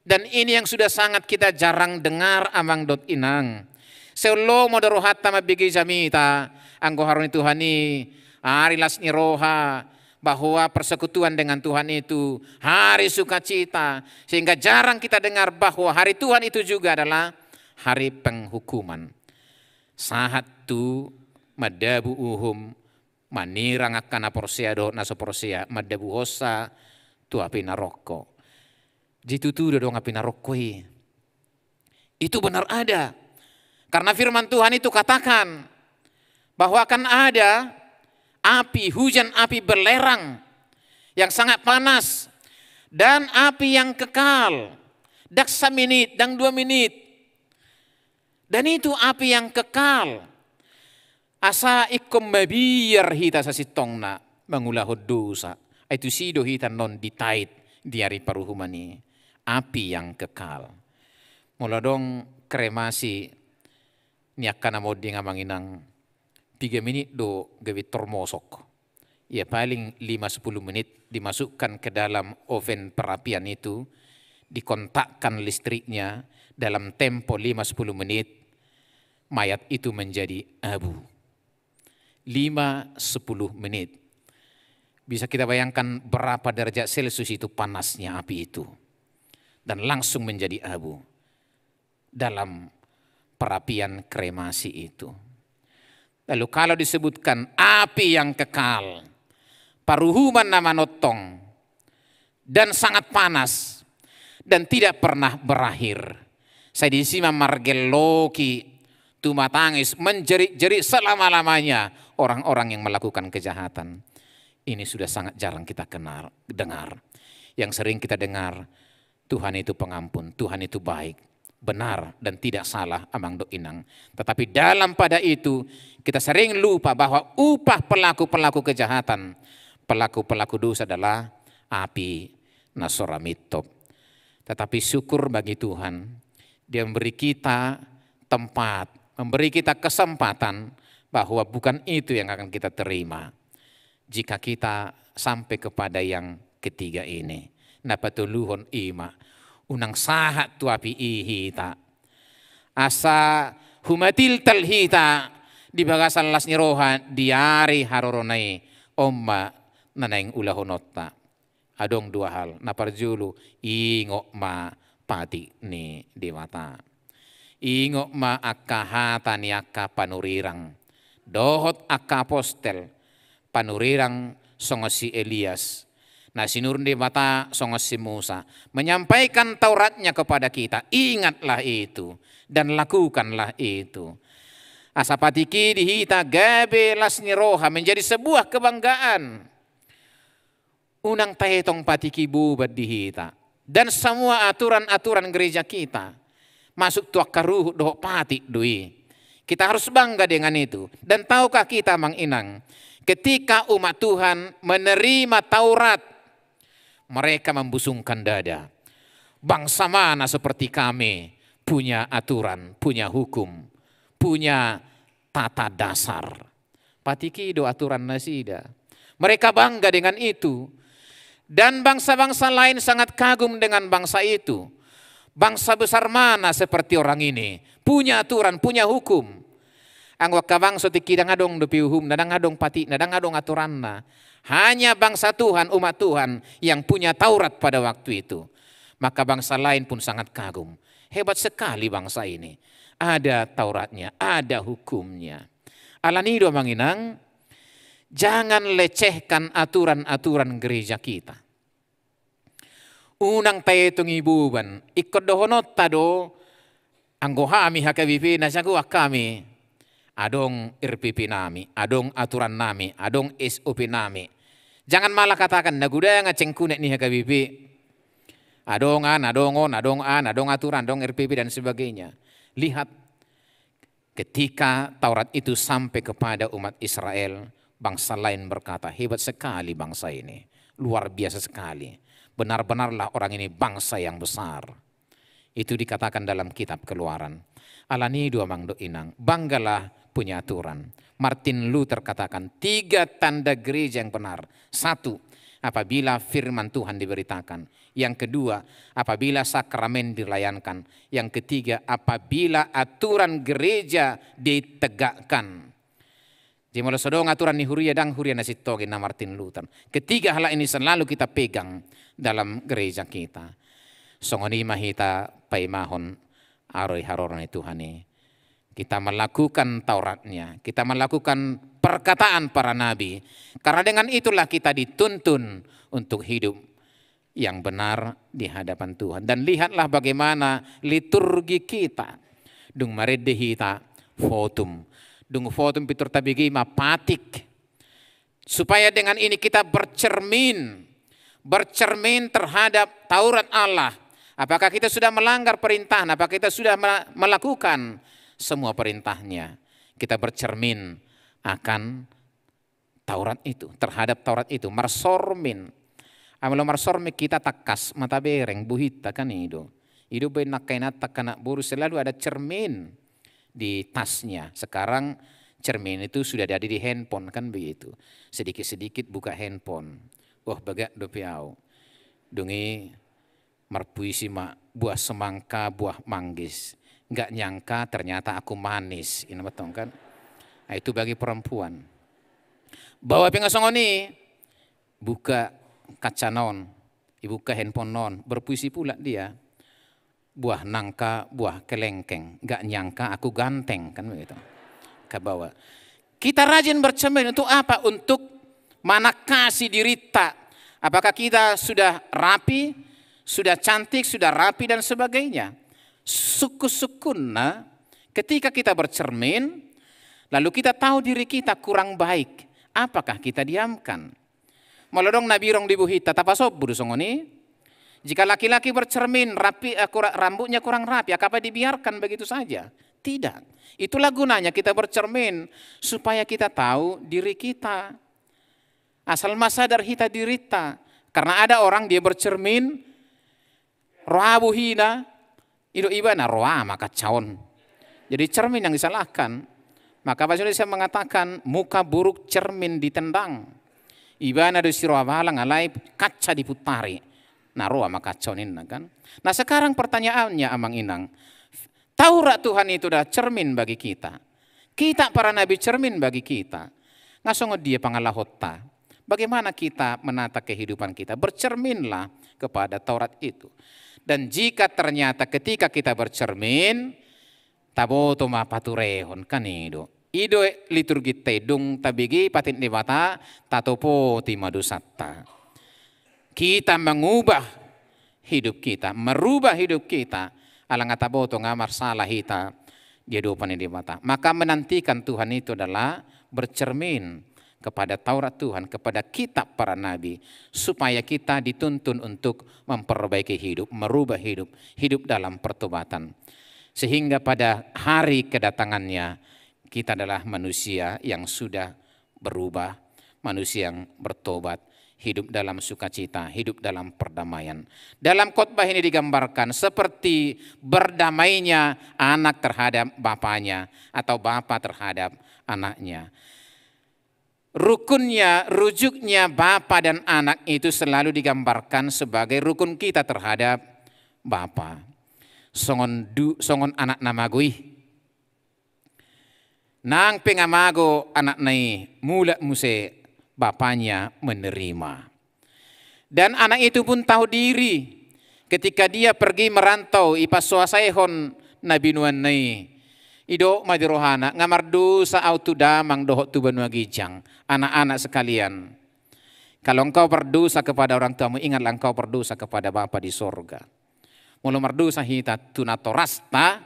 Dan ini yang sudah sangat kita jarang dengar, amang dohot inang. Sai lomo do rohanta mambege jamita anggo haroro ni Tuhan i, ari las ni roha, bahwa persekutuan dengan Tuhan itu hari sukacita, sehingga jarang kita dengar bahwa hari Tuhan itu juga adalah hari penghukuman. Sahat tu mandabu uhum, manirang angka na porsea dohot na so porsea, mandabuhonsa tu api narokko. Jadi tutu do adong api narokko i. Itu benar ada. Karena firman Tuhan itu katakan bahwa akan ada api, hujan api belerang yang sangat panas, dan api yang kekal, ndang samenit, ndang dua menit. Dan itu api yang kekal. Asa ingkon mabiar hita sasintongna mangulahon dosa. Ai tusi do hita annon ditait di ari paruhuman i. Api yang kekal. Molo adong kremasi ni angka na monding, amang inang, piga menit do gabe tormosok. Ya, paling lima sepuluh menit, dimasukkan ke dalam oven perapian itu, dikontakkan listriknya, dalam tempo lima sepuluh menit, mayat itu menjadi abu. Lima sepuluh menit. Bisa kita bayangkan berapa derajat Celcius itu panasnya api itu. Dan langsung menjadi abu dalam perapian kremasi itu. Lalu kalau disebutkan api yang kekal, paruhuman na manongtong, dan sangat panas, dan tidak pernah berakhir. Sai disi ma margelloki, tumatangis, menjerit-jerit selama-lamanya orang-orang yang melakukan kejahatan. Ini sudah sangat jarang kita kenal, dengar. Yang sering kita dengar, Tuhan itu pengampun, Tuhan itu baik. Benar dan tidak salah, amang dohot inang. Tetapi dalam pada itu, kita sering lupa bahwa upah pelaku-pelaku kejahatan, pelaku-pelaku dosa adalah api na so ra mintop. Tetapi syukur bagi Tuhan, Dia memberi kita tempat, memberi kita kesempatan bahwa bukan itu yang akan kita terima. Jika kita sampai kepada yang ketiga ini. Na patoluhon i ma, unang sahat tu api i hita. Asa humatiltal hita di bagasan las ni roha di ari harorona i, on ma na naeng ulahononta. Adong dua hal. Na parjolo, ingot ma patik ni Debata. Ingot ma angka hata ni angka panurirang dohot angka apostel, panurirang songon si Elias, na sinur ni Debata songon si Musa, menyampaikan Tauratnya kepada kita. Ingatlah itu dan lakukanlah itu. Asa patik i di hita gabe las ni roha, menjadi sebuah kebanggaan. Unang taetong patik i boban di hita dan semua aturan-aturan gereja kita masuk tu angka ruhut dohot patik do i. Kita harus bangga dengan itu. Dan tahukah kita, Amang Inang, ketika umat Tuhan menerima Taurat, mereka membusungkan dada. Bangsa mana seperti kami punya aturan, punya hukum, punya tata dasar. Patik i do aturan nasida. Mereka bangga dengan itu. Dan bangsa-bangsa lain sangat kagum dengan bangsa itu. Bangsa besar mana seperti orang ini? Punya aturan, punya hukum. Anggo angka bangso tingki i ndang adong dope uhumna, ndang adong patikna, ndang adong aturanna. Hanya bangsa Tuhan, umat Tuhan yang punya Taurat pada waktu itu. Maka bangsa lain pun sangat kagum. Hebat sekali bangsa ini. Ada Tauratnya, ada hukumnya. Alani i do, Amang Inang, jangan lecehkan aturan-aturan gereja kita. Unang taetong i boban. Ingkon dohononta do, anggo hami H K B P na jagoan hami, adong R P P nami, adong aturan nami, adong S O P nami. Jangan malah katakan, na godang cengkunek ni H K B P. Adong an, adong on, adong an, adong aturan, adong R P P dan sebagainya. Lihat, ketika Taurat itu sampai kepada umat Israel, bangsa lain berkata, "Hebat sekali bangsa ini, luar biasa sekali. Benar-benarlah orang ini bangsa yang besar." Itu dikatakan dalam kitab Keluaran. Alani i do, Amang dohot Inang, banggalah punya aturan. Martin Luther katakan, tiga tanda gereja yang benar. Satu, apabila firman Tuhan diberitakan. Yang kedua, apabila sakramen dilayankan. Yang ketiga, apabila aturan gereja ditegakkan. Jadi molo so adong aturan ni huria, ndang huria na sintongil, na Martin Luther. Ketiga hal ini selalu kita pegang dalam gereja kita. Songon i ma hita paimahon haroro ni Tuhan i. Kita melakukan Tauratnya, kita melakukan perkataan para nabi. Karena dengan itulah kita dituntun untuk hidup yang benar di hadapan Tuhan. Dan lihatlah bagaimana liturgi kita. Dung marende hita votum. Dung votum pintor tabege ma patik. Supaya dengan ini kita bercermin, bercermin terhadap Taurat Allah. Apakah kita sudah melanggar perintahnya? Apakah kita sudah mela-, melakukan semua perintahnya? Kita bercermin akan Taurat itu, terhadap Taurat itu, marsormin. Ai molo marsormin hita tangkas ma tabereng buhinta kan i do. I do umbahen angka inanta, angka anak boru selalu ada cermin di tasnya. Sekarang cermin itu sudah ada di handphone kan begitu. Sedikit-sedikit buka handphone. Wah, bagak dope au. Dung i marpuisi ma, buah semangka, buah manggis. Nggak nyangka ternyata aku manis. Ini betul kan? Nah, itu bagi perempuan. Bahwa pe nga songon i, buka kacana on, dibuka handphone on, berpuisi pula dia. Buah nangka, buah kelengkeng, nggak nyangka aku ganteng, kan begitu. Kabawa. Kita rajin bercermin untuk apa? Untuk manangkasi dirinta. Apakah kita sudah rapi, sudah cantik, sudah rapi dan sebagainya. Sungkun-sungkunna, ketika kita bercermin, lalu kita tahu diri kita kurang baik, apakah kita diamkan? Molo adong na birong di buhinta, tapasombu do songon i? Jika laki-laki bercermin, rapi, eh, kura-, rambutnya kurang rapi, apakah dibiarkan begitu saja? Tidak. Itulah gunanya kita bercermin, supaya kita tahu diri kita. Asal ma sadar hita dirinta. Karena ada orang dia bercermin, roa buhina, i do ibana roa ma kaca on. Jadi cermin yang disalahkan. Maka bahasa Indonesia mengatakan, muka buruk cermin ditendang. Ibana do si roa balang, alai kaca diputari. Nah, roa ma kaca on ninna kan. Nah, sekarang pertanyaannya, Amang Inang, Taurat Tuhan itu adalah cermin bagi kita. Kita para nabi cermin bagi kita. Nga songon dia pangalahonta? Bagaimana kita menata kehidupan kita? Bercerminlah kepada Taurat itu. Dan jika ternyata ketika kita bercermin, taboto ma paturehon, kan i do. I do liturgita i, dung tabege patik ni Debata, tatopoti ma dosanta. Kita mengubah hidup kita, merubah hidup kita, ala nga taboto nga marsala hita di adopan ni Debata. Maka menantikan Tuhan itu adalah bercermin kepada Taurat Tuhan, kepada kitab para nabi, supaya kita dituntun untuk memperbaiki hidup, merubah hidup, hidup dalam pertobatan. Sehingga pada hari kedatangannya, kita adalah manusia yang sudah berubah, manusia yang bertobat, hidup dalam sukacita, hidup dalam perdamaian. Dalam khotbah ini digambarkan seperti berdamainya anak terhadap bapanya atau bapa terhadap anaknya. Rukunnya, rujuknya bapa dan anak itu selalu digambarkan sebagai rukun kita terhadap bapa. Songon du-, songon anak na mago i. Nang pe nga mago anakna i, mulak muse bapanya menerima. Dan anak itu pun tahu diri. Ketika dia pergi merantau, ipasoasaihon na binoanna i, didok ma di rohana, nga mardosa au tu damang dohot tu banua ginjang. Anak-anak sekalian, kalau engkau berdosa kepada orang tuamu, ingatlah engkau berdosa kepada Bapa di sorga. Molo mardosa hita tu natorasta,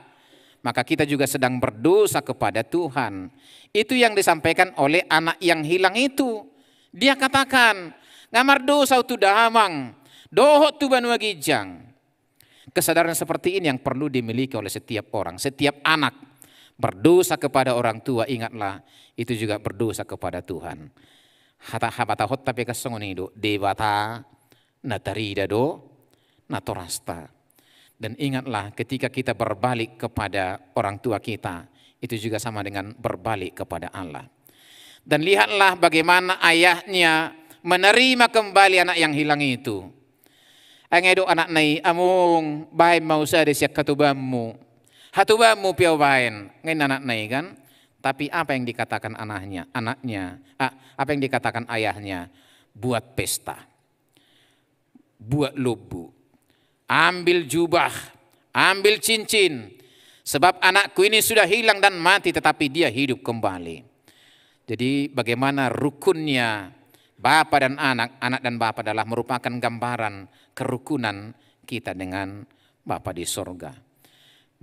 maka kita juga sedang berdosa kepada Tuhan. Itu yang disampaikan oleh anak yang hilang itu. Dia katakan, nga mardosa au tu damang dohot tu banua ginjang. Kesadaran seperti ini yang perlu dimiliki oleh setiap orang, setiap anak. Berdosa kepada orang tua, ingatlah, itu juga berdosa kepada Tuhan. Hata, habatahonta pe kan songon i do, Debata na tarida do natorasta. Dan ingatlah, ketika kita berbalik kepada orang tua kita, itu juga sama dengan berbalik kepada Allah. Dan lihatlah bagaimana ayahnya menerima kembali anak yang hilang itu. Ai nga didok anakna i, among, baen ma au sada sian hatobanmu. Hatobanmu pe au baen, nga ninna anakna i kan. Tapi apa yang dikatakan anaknya, anaknya, ah, apa yang dikatakan ayahnya? Buat pesta. Buat lombu. Ambil jubah, ambil cincin. Sebab anakku ini sudah hilang dan mati, tetapi dia hidup kembali. Jadi bagaimana rukunnya bapa dan anak, anak dan bapa adalah merupakan gambaran kerukunan kita dengan Bapa di sorga.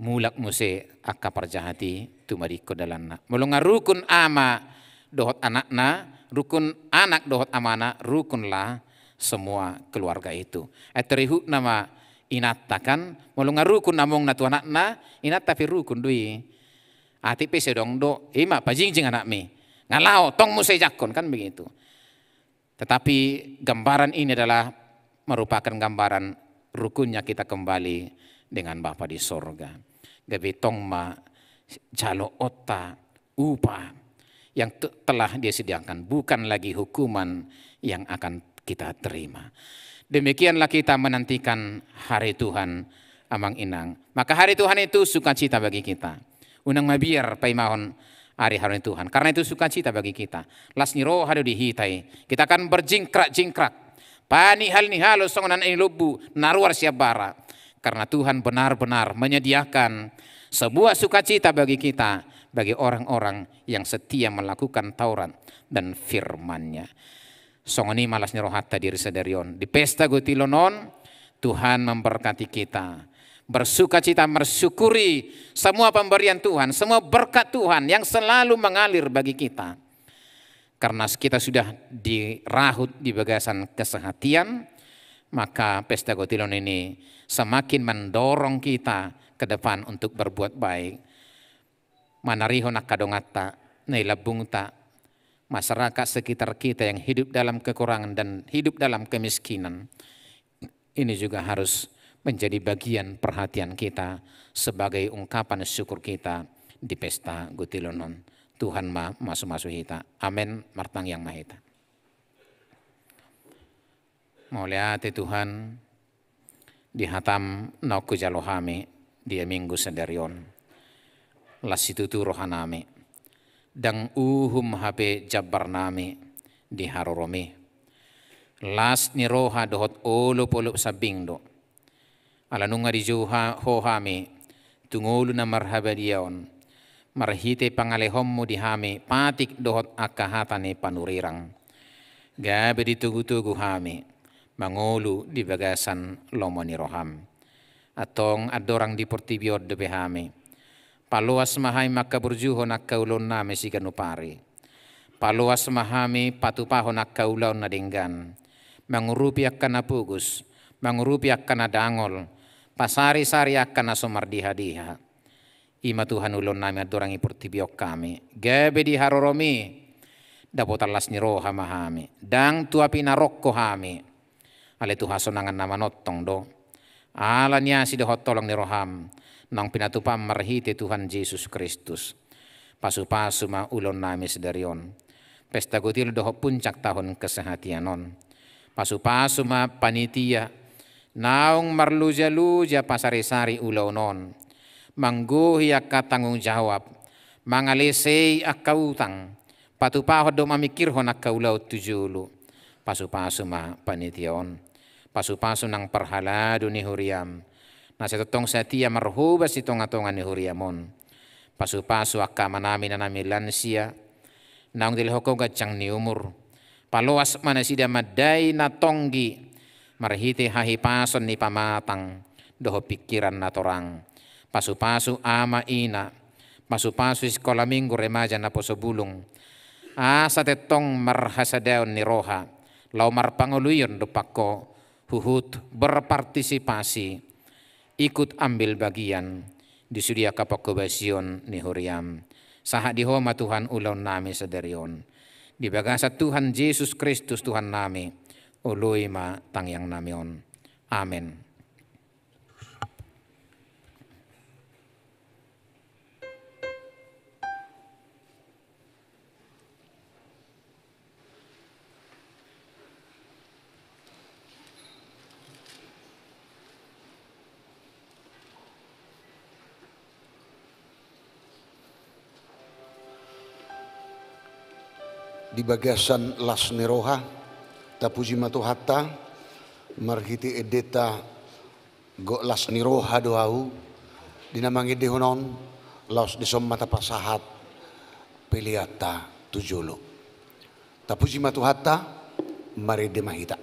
Mulak muse angka parjahat i, tumarik dalanna. Molo nga rukun ama dohot anakna, rukun anak dohot amana, rukunlah semua keluarga itu. Ai tarihutna ma inanta kan, molo nga rukun amongna tu anakna, inanta pe rukun do i. Atik pe sai dong do, ima pajingjing anakmi. Nga laho, tong muse jangkon kan begitu. Tetapi gambaran ini adalah merupakan gambaran rukunnya kita kembali dengan Bapa di sorga. Gabe tong ma jaloonta upah yang te-, telah Dia sediakan, bukan lagi hukuman yang akan kita terima. Demikianlah kita menantikan hari Tuhan, Amang Inang. Maka hari Tuhan itu sukacita bagi kita. Unang mabiar paimahon ari-ari ni Tuhan. Karena itu sukacita bagi kita. Las ni roha do di hita i. Kita akan berjingkrak-jingkrak. Panihal-nihal songon anak ni lombu na ruar sian bara. Karena Tuhan benar-benar menyediakan sebuah sukacita bagi kita, bagi orang-orang yang setia melakukan Taurat dan firman-Nya. Songon i ma las ni rohanta di ari sadari on. Di pesta Gotilon on, Tuhan memberkati kita. Bersukacita, mensyukuri semua pemberian Tuhan, semua berkat Tuhan yang selalu mengalir bagi kita. Karena kita sudah dirahut di bagasan kesehatian, maka pesta Gotilon ini semakin mendorong kita ke depan untuk berbuat baik. Manarihon angka donganta, na i lambungta, masyarakat sekitar kita yang hidup dalam kekurangan dan hidup dalam kemiskinan, ini juga harus menjadi bagian perhatian kita sebagai ungkapan syukur kita di pesta Gotilon on. Tuhan ma masu-masu hita. Amen. Martangiang ma hita. Mauliate Tuhan, di hataM naung hujalo hami di Minggu sadari on. Las situtu rohanami, ndang uhum hape jambarnami di haroroMi. Las ni roha dohot olopolop sambing do. Ala nunga dijou ha-, Ho hami tu ngolu na marhabadia on, marhite pangalehonmu di hami patik dohot angka hata ni panurirang, gabe ditogutogu hami mangolu di bagasan lomo ni roham. Antong andorang di portibi on dope hami, paloas ma hami mangkaburjuhon angka ulaonnami siganup ari. Paloas ma hami patupahon angka ulaon na denggan, mangurupi angka na pogos, mangurupi angka na dangol, pasarisari angka na so mardihadeha. I ma Tuhan ulaonnami andorang di portibi on hami, gabe di haroromi dapotan las ni roha ma hami, ndang tu api na rongko hami, alai tu hasonangan na manongtong do. Ala ni asi dohot holong ni roham naung pinatupam marhite Tuhan Jesus Kristus, pasupasu ma ulaonnami sadari on, pesta gotil dohot puncak taon kesehatian on. Pasupasu ma panitia naung marloja-loja pasarisari ulaon on, manggohi angka tanggung jawab, mangalesei angka utang, patupahon dohot mamingkirhon angka ulaon tu jolo. Pasupasu ma panitia on. Pasupasu nang parhalado ni huriam, na sai tongtong satia marhobas di tongatonga ni huriam on. Pasupasu angka amanami inanami lansia, naung dilehon Ho ganjang ni umur. Paloas ma nasida mandai na tonggi marhite hahipason ni pamatang dohot pingkiran na torang. Pasupasu ama ina, pasupasu sikola minggu remaja naposo bulung, asa tongtong marhasadaon ni roha laho marpangoluion dompak Ho, huhut berpartisipasi, ikut ambil bagian di sude angka panghobasion ni huriam. Sahat di Ho ma Tuhan ulaonnami sadari on. Di bagasan Tuhan Jesus Kristus Tuhannami, oloi ma tangiangnami on. Amen. Di bagasan las ni roha, tapuji ma Tuhanta, marhite endenta, gok las ni roha do ahu di na mangendehon on, laos dison ma tapasahat peleanta tu jolo. Tapuji ma Tuhanta, marende ma hita.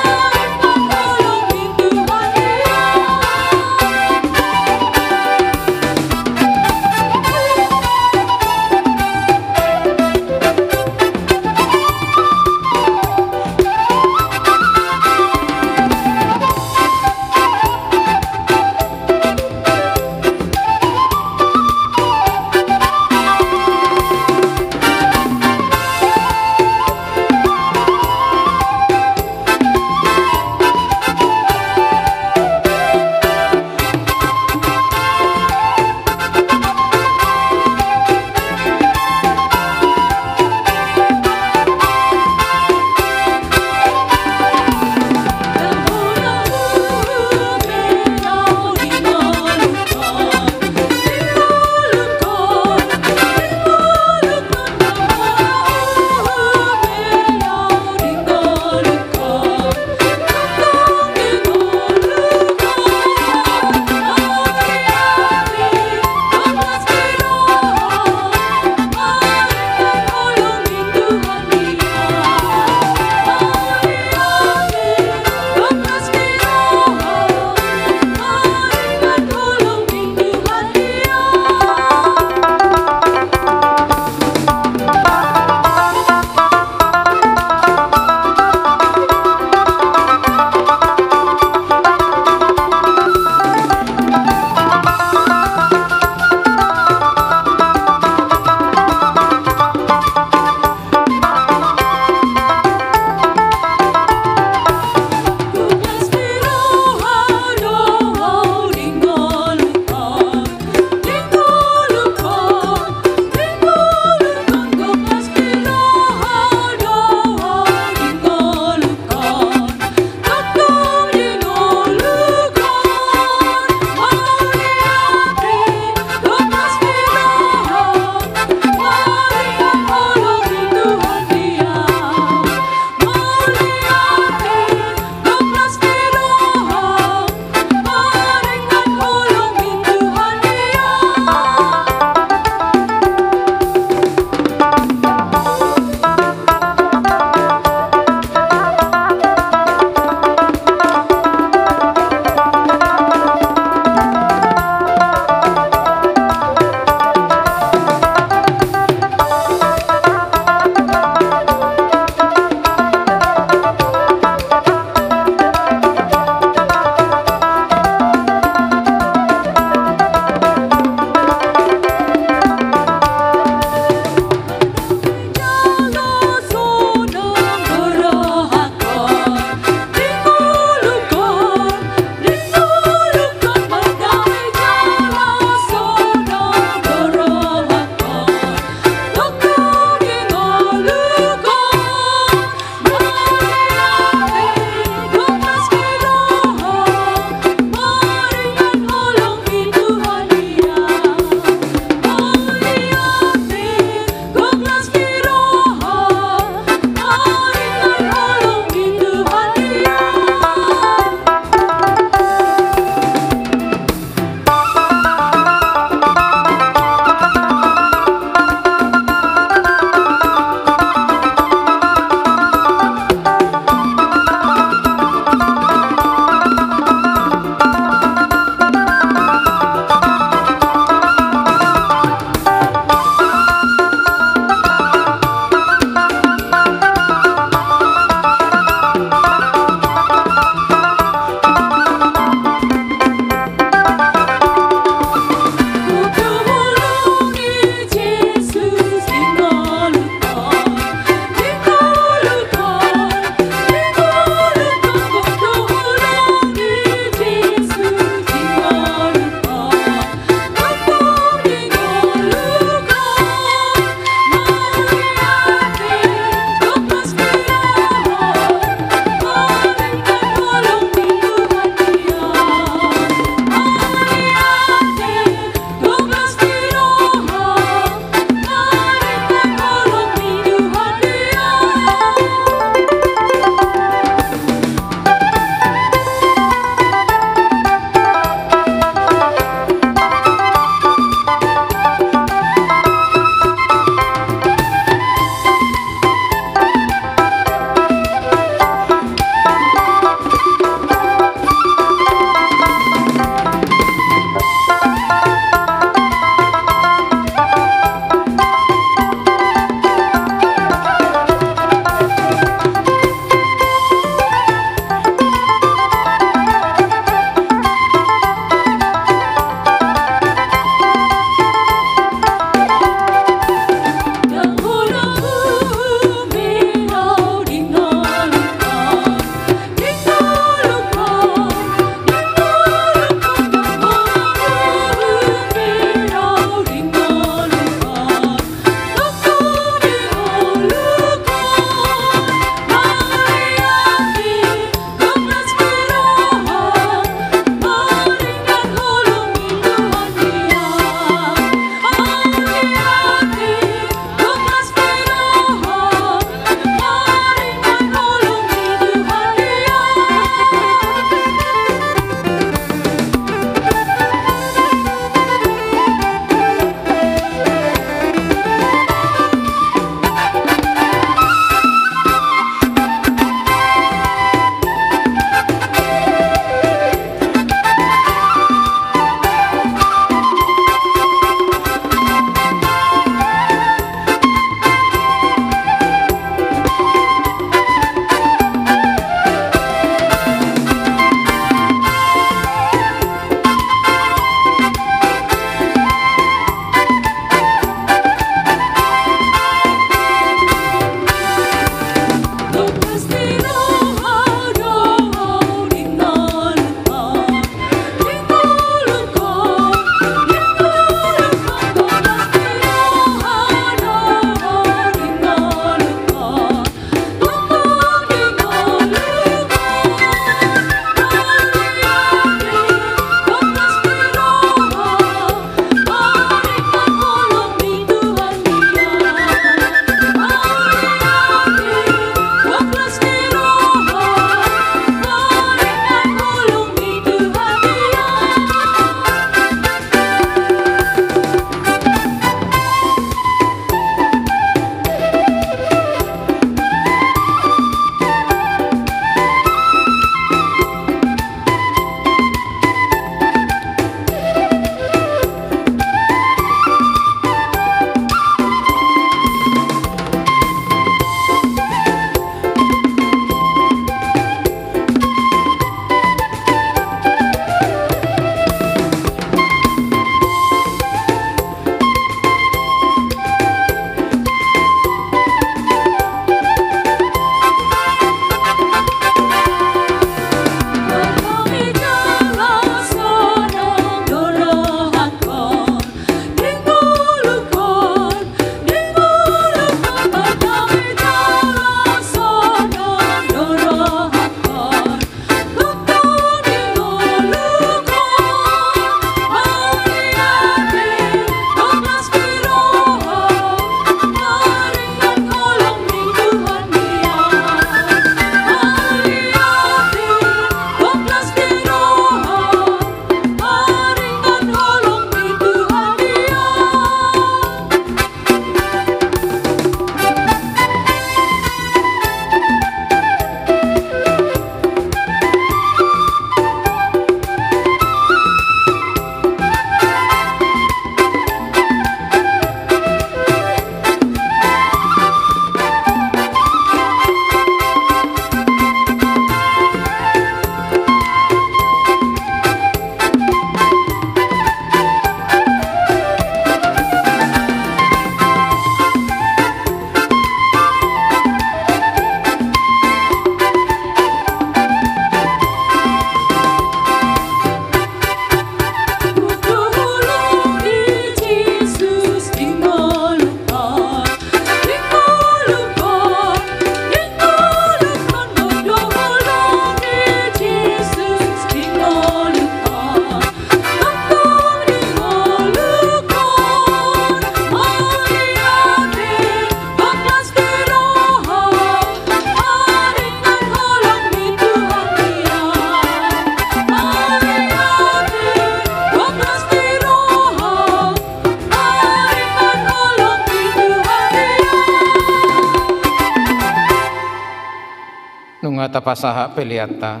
Tapasahat peleanta,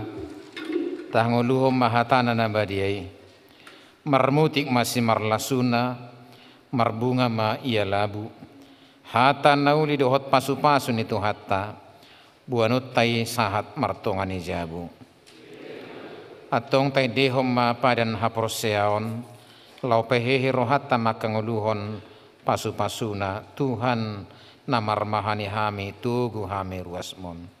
tangoluhon ma hatana na badia i. Marmutik ma simarlasuna, marbunga ma ia labu. Hata na uli dohot pasupasu ni Tuhanta, boanonta i sahat martonga ni jabu. Antong taendehon ma padan haporseaon, laho pahehe rohanta mangkangoluhon pasupasuna. Tuhan na marmahani hami, togu hami ruasmon.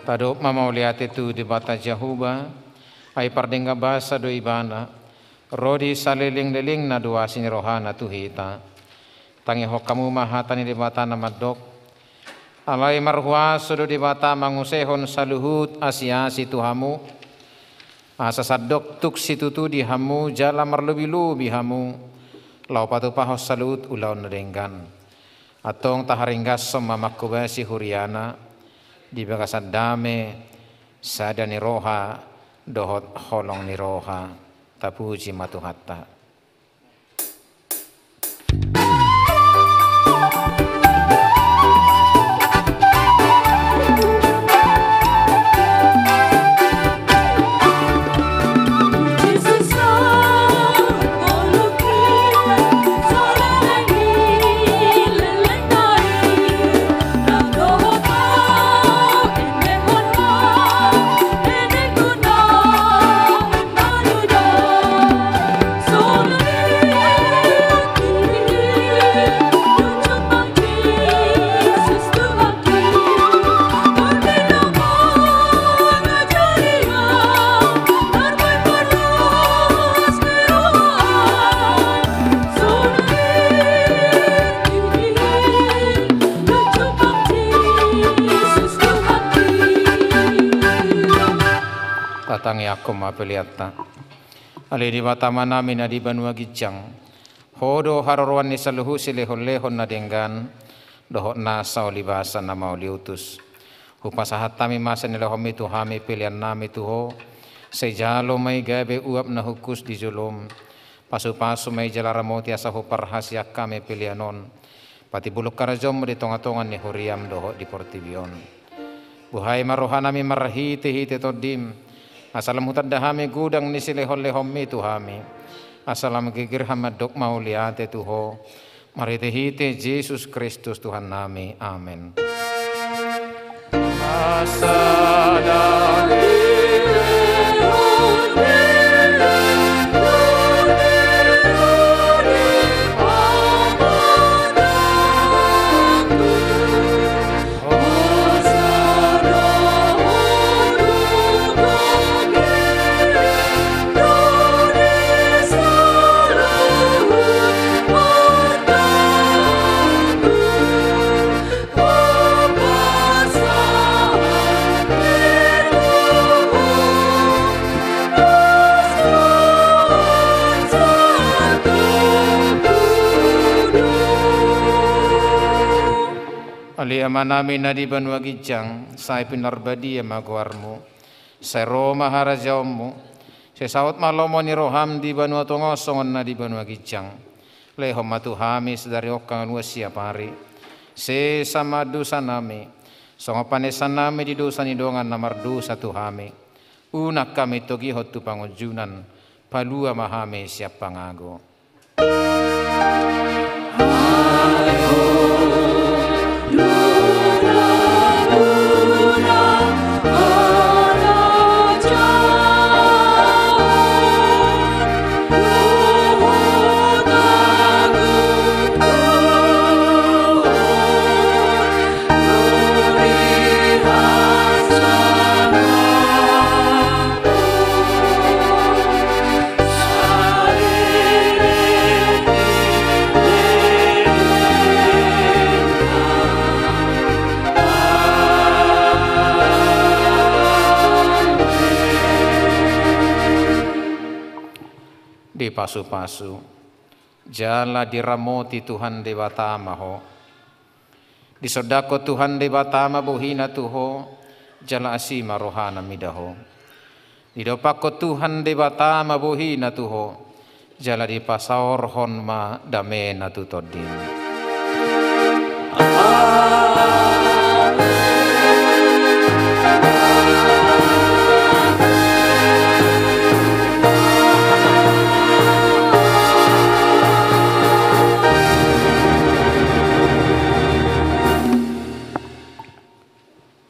Tadok ma mauliate tu Debata Jahowa, ai pardenggan basa do Ibana, ro di salelenglelengna do asi ni rohana tu hita. Tangihon hamu ma hata ni Debata na mandok: Alai marhuaso do Debata mangusehon saluhut asiasi tu hamu, asa sandok tuk situtu di hamu jala marlobilobi hamu, laho patupahon saluhut ulaon na denggan. Antong taharinggashon ma manghobasi huriana di bagasan dame, sada ni roha dohot holong ni roha. Tapuji ma Tuhanta. Tatangiangkon ma peleanta. Ale Debata Amanami na di banua ginjang, Ho do haroroan ni saluhut silehonlehon na denggan dohot nasa uli basa na mauliutus. Hupasahat hami ma sian nilehonmi tu hami peleannami tu Ho. Sai jalo ma i gabe uap na hungkus di jolom. Pasupasu ma i jala ramoti asa huparhaseang hami pelean on, patimbulhon harajaonmu di tongatonga ni huriam dohot di portibi on. Buhai ma rohanami marhitehite Tondim, asa lam hutanda hami godang ni silehonlehonmi tu hami, asa lam geger hami mandok mauliate tu Ho, marhitehite Jesus Kristus Tuhannami. Amen. Ale Amanami na di banua ginjang, sai pinarbadia ma goarmu. Sai ro ma harajaonmu. Sai saut ma lomo ni roham di banua tonga on songon na di banua ginjang. Lehon ma tu hami sadari on hangoluan siapari. Sesa ma dosanami, songon panesanami di dosa ni dongan na mardosa tu hami. Unang hami togihon tu pangunjunan, palua ma hami sian pangago. Pasu-pasu, jala diramoti Tuhan Debata ma ho. Disondangkon Tuhan Debata ma bohina tu ho, jala asi ma rohana mida ho. Didompakkon Tuhan Debata ma bohina tu ho, jala dipasaorhon ma damena tu tondim.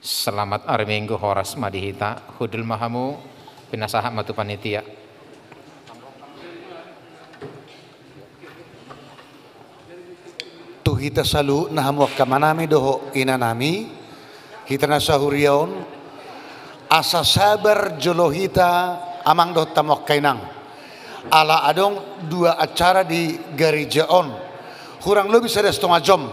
Selamat ari Minggu, horas ma di hita, hundul ma hamu, pinasahat ma tu panitia. Tu hita saluhutna hamu angka amanami dohot inanami, hita na sahuria on, asa sabar jolo hita amang dohot hamu angka inang. Ala adong dua acara di gareja on. Hurang lobi sada stonga jom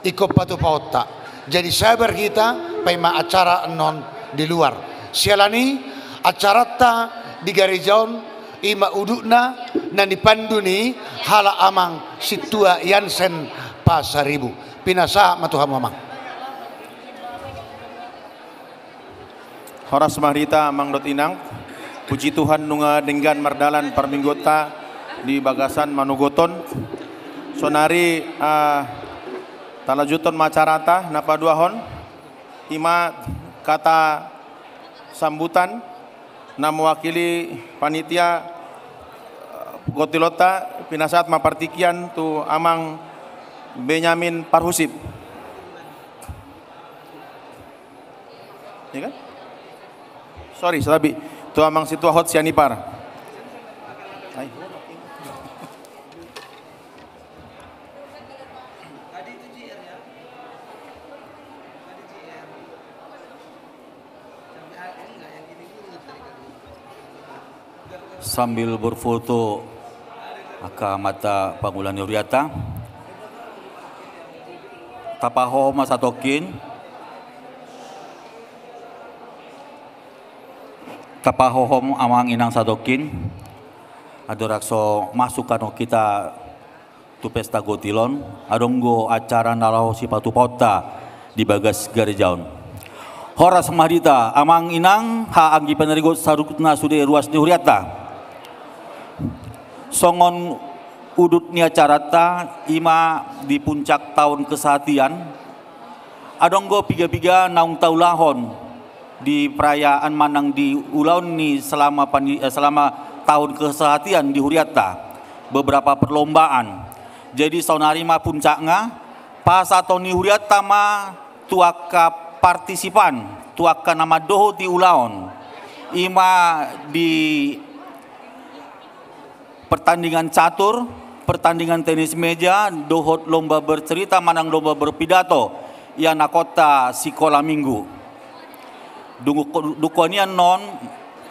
ingkon patupaonta. Jadi sabar hita, paima acara annon di luar. Siala ni acaranta di gareja on, ima udutna na nipandu ni halak amang sintua Yansen Pasaribu. Pinasahat ma tu hamu amang. Horas ma di hita amang dohot inang. Puji Tuhan nunga denggan mardalan parmingguonta di bagasan manogot on. Saonari, ah, talanjuthon ma acaranta na paduahon. Ima kata sambutan na mewakili panitia, eh, gotilonta, pinasahat ma partingkian tu amang Benyamin Parhusip. Ya kan? Sorry, satabi. Tu amang sintua hot Sianipar. Hai. Sambil berfoto angka amanta pangula ni hurianta. Tapahohom ma satongkin. Tapahohom amang inang satongkin. Andorang so masuk annon hita tu pesta gotil on, adong do acara na laho sipatupaonta di bagas gareja on. Horas ma di hita amang inang, haha anggi panarigot saluhutna sude ruas ni hurianta. Songon udut ni acaranta, ima di puncak taon kesehatian, adong do piga-piga naung taulahon di perayaan manang di ulaon ni selama pani-, eh, selama taon kesehatian di hurianta. Beberapa perlombaan. Jadi saonari ma puncakna, pasahaton ni hurianta ma tu angka partisipan, tu angka na mandohoti ulaon. Ima di pertandingan catur, pertandingan tenis meja, dohot lomba bercerita manang lomba berpidato, ianakhonta sikola minggu. Dung, dung huanon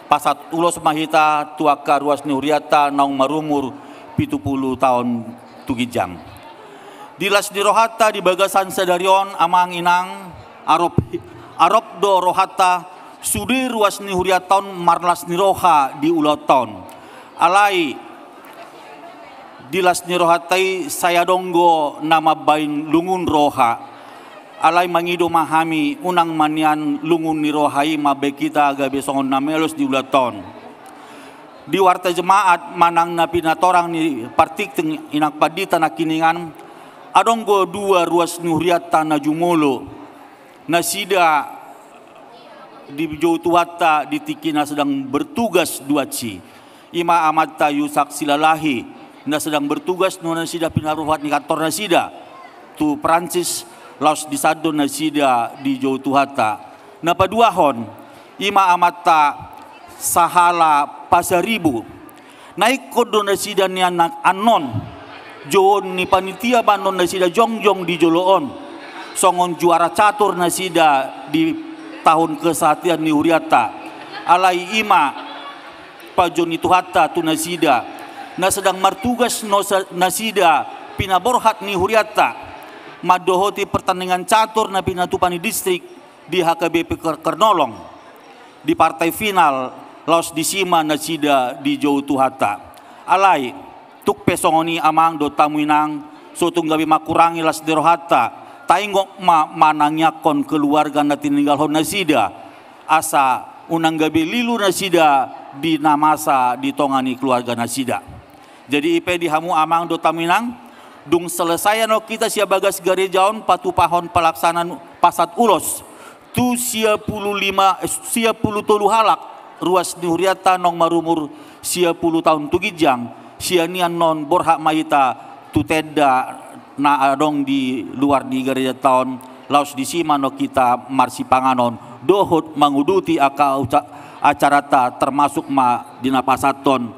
pasahat ulos ma hita tu angka ruas ni hurianta naung marumur pitu pulu taon tu ginjang. Di las ni rohanta di bagasan sadari on amang inang, arop, arop do rohanta sude ruas ni hurianta on marlas ni roha di ulaonta on. Alai di las ni rohanta i sai adong do na mambahen lungun roha. Alai mangido ma hami unang ma nian lungun ni roha i mambahen hita gabe songon na melos di ulaonta on. Di warta jemaat manang na pinatorang ni partingting inang pandita nangkiningan, adong do dua ruas ni hurianta na jumolo. Nasida dijou Tuhanta di tingki na sedang bertugas duansi. Ima amanta Yusak Silalahi, na sedang bertugas nuaeng nasida pinaruhut ni kantor nasida tu Prancis, laos di san do nasida dijou Tuhanta. Na paduahon, ima amanta Sahala Pasaribu. Na ingkon do nasida nian annon jouon ni panitia ma annon nasida jongjong di jolo on. Songon juara catur nasida di taon kesehatian ni hurianta. Alai ima panjou ni Tuhanta tu nasida. Na sedang martugas no sa-, nasida pinaborhat ni hurianta. Mandohoti pertandingan catur na pinatupa ni distrik di H K B P Kar-, Karnolong. Di partai final, laos disi ma nasida dijou Tuhanta. Alai, tung pe songon i amang dohot hamu inang, so tung gabe mangkurangi las ni rohanta, taingot ma manangiangkon keluarga na tininggalhon nasida, asa unang gabe lilu nasida di na masa di tonga ni keluarga nasida. Jadi i pe di hamu amang dohot hamu inang, dung selesai annon hita sian bagas gareja on patupahon pelaksanaan pasat ulos tu sia pulu lima, eh, sia pulu tolu halak ruas ni hurianta naung marumur sia pulu taon tu ginjang, sian i annon borhat ma hita tu tenda na adong di luar ni garejanta on, laos disi ma annon hita marsipanganon dohot manguduti angka uca-, acaranta, termasuk ma di na pasahathon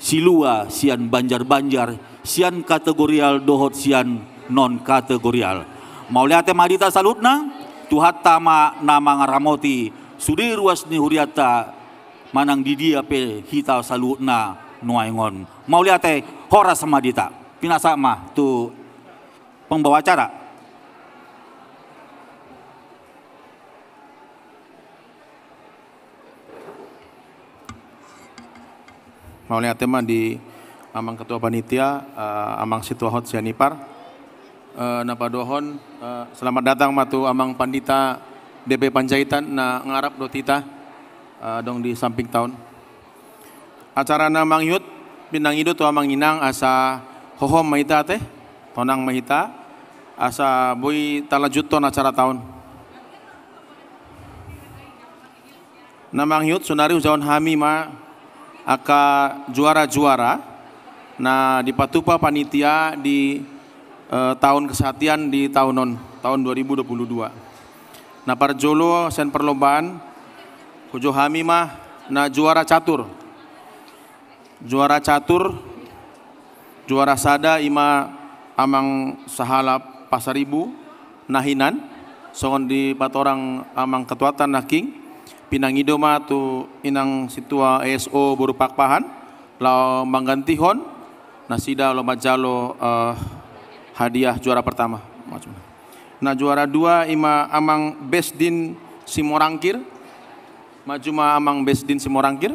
silua sian banjar-banjar, sian kategorial dohot sian non kategorial. Mauliate ma di hita saluhutna, Tuhanta ma na mangaramoti sude ruas ni hurianta manang di dia pe hita saluhutna nuaeng on. Mauliate, horas ma di hita. Pinasahat ma tu pembawa acara. Mauliate ma di amang ketua panitia, eh, amang situahot sian Ipar. Eh, na paduahon, eh, selamat datang ma tu amang pandita D P Panjaitan na ngarap dohot hita, eh, adong di sampingta on. Acara na mangihut, pinangido tu amang inang asa hohom ma hita ate, tonang ma hita, asa boi talanjuthon acaranta on. Na mangihut, saonari hujahahon hami ma angka juara-juara na dipatupa panitia di, eh, taon kesatian di taon on, taon dua ribu dua puluh dua. Na parjolo sian perlombaan, hujou hami ma na juara catur. Juara catur, juara sada i ma amang sahalak Pasaribu na hinan, songon dipatorang amang ketuanta nangkin, pinangido ma tu inang sintua S O boru Pakpahan, laho manggantihon nasida laho manjalo, eh, hadiah juara pertama. Na juara dua i ma amang Besdin Simorangkir, maju ma amang Besdin Simorangkir.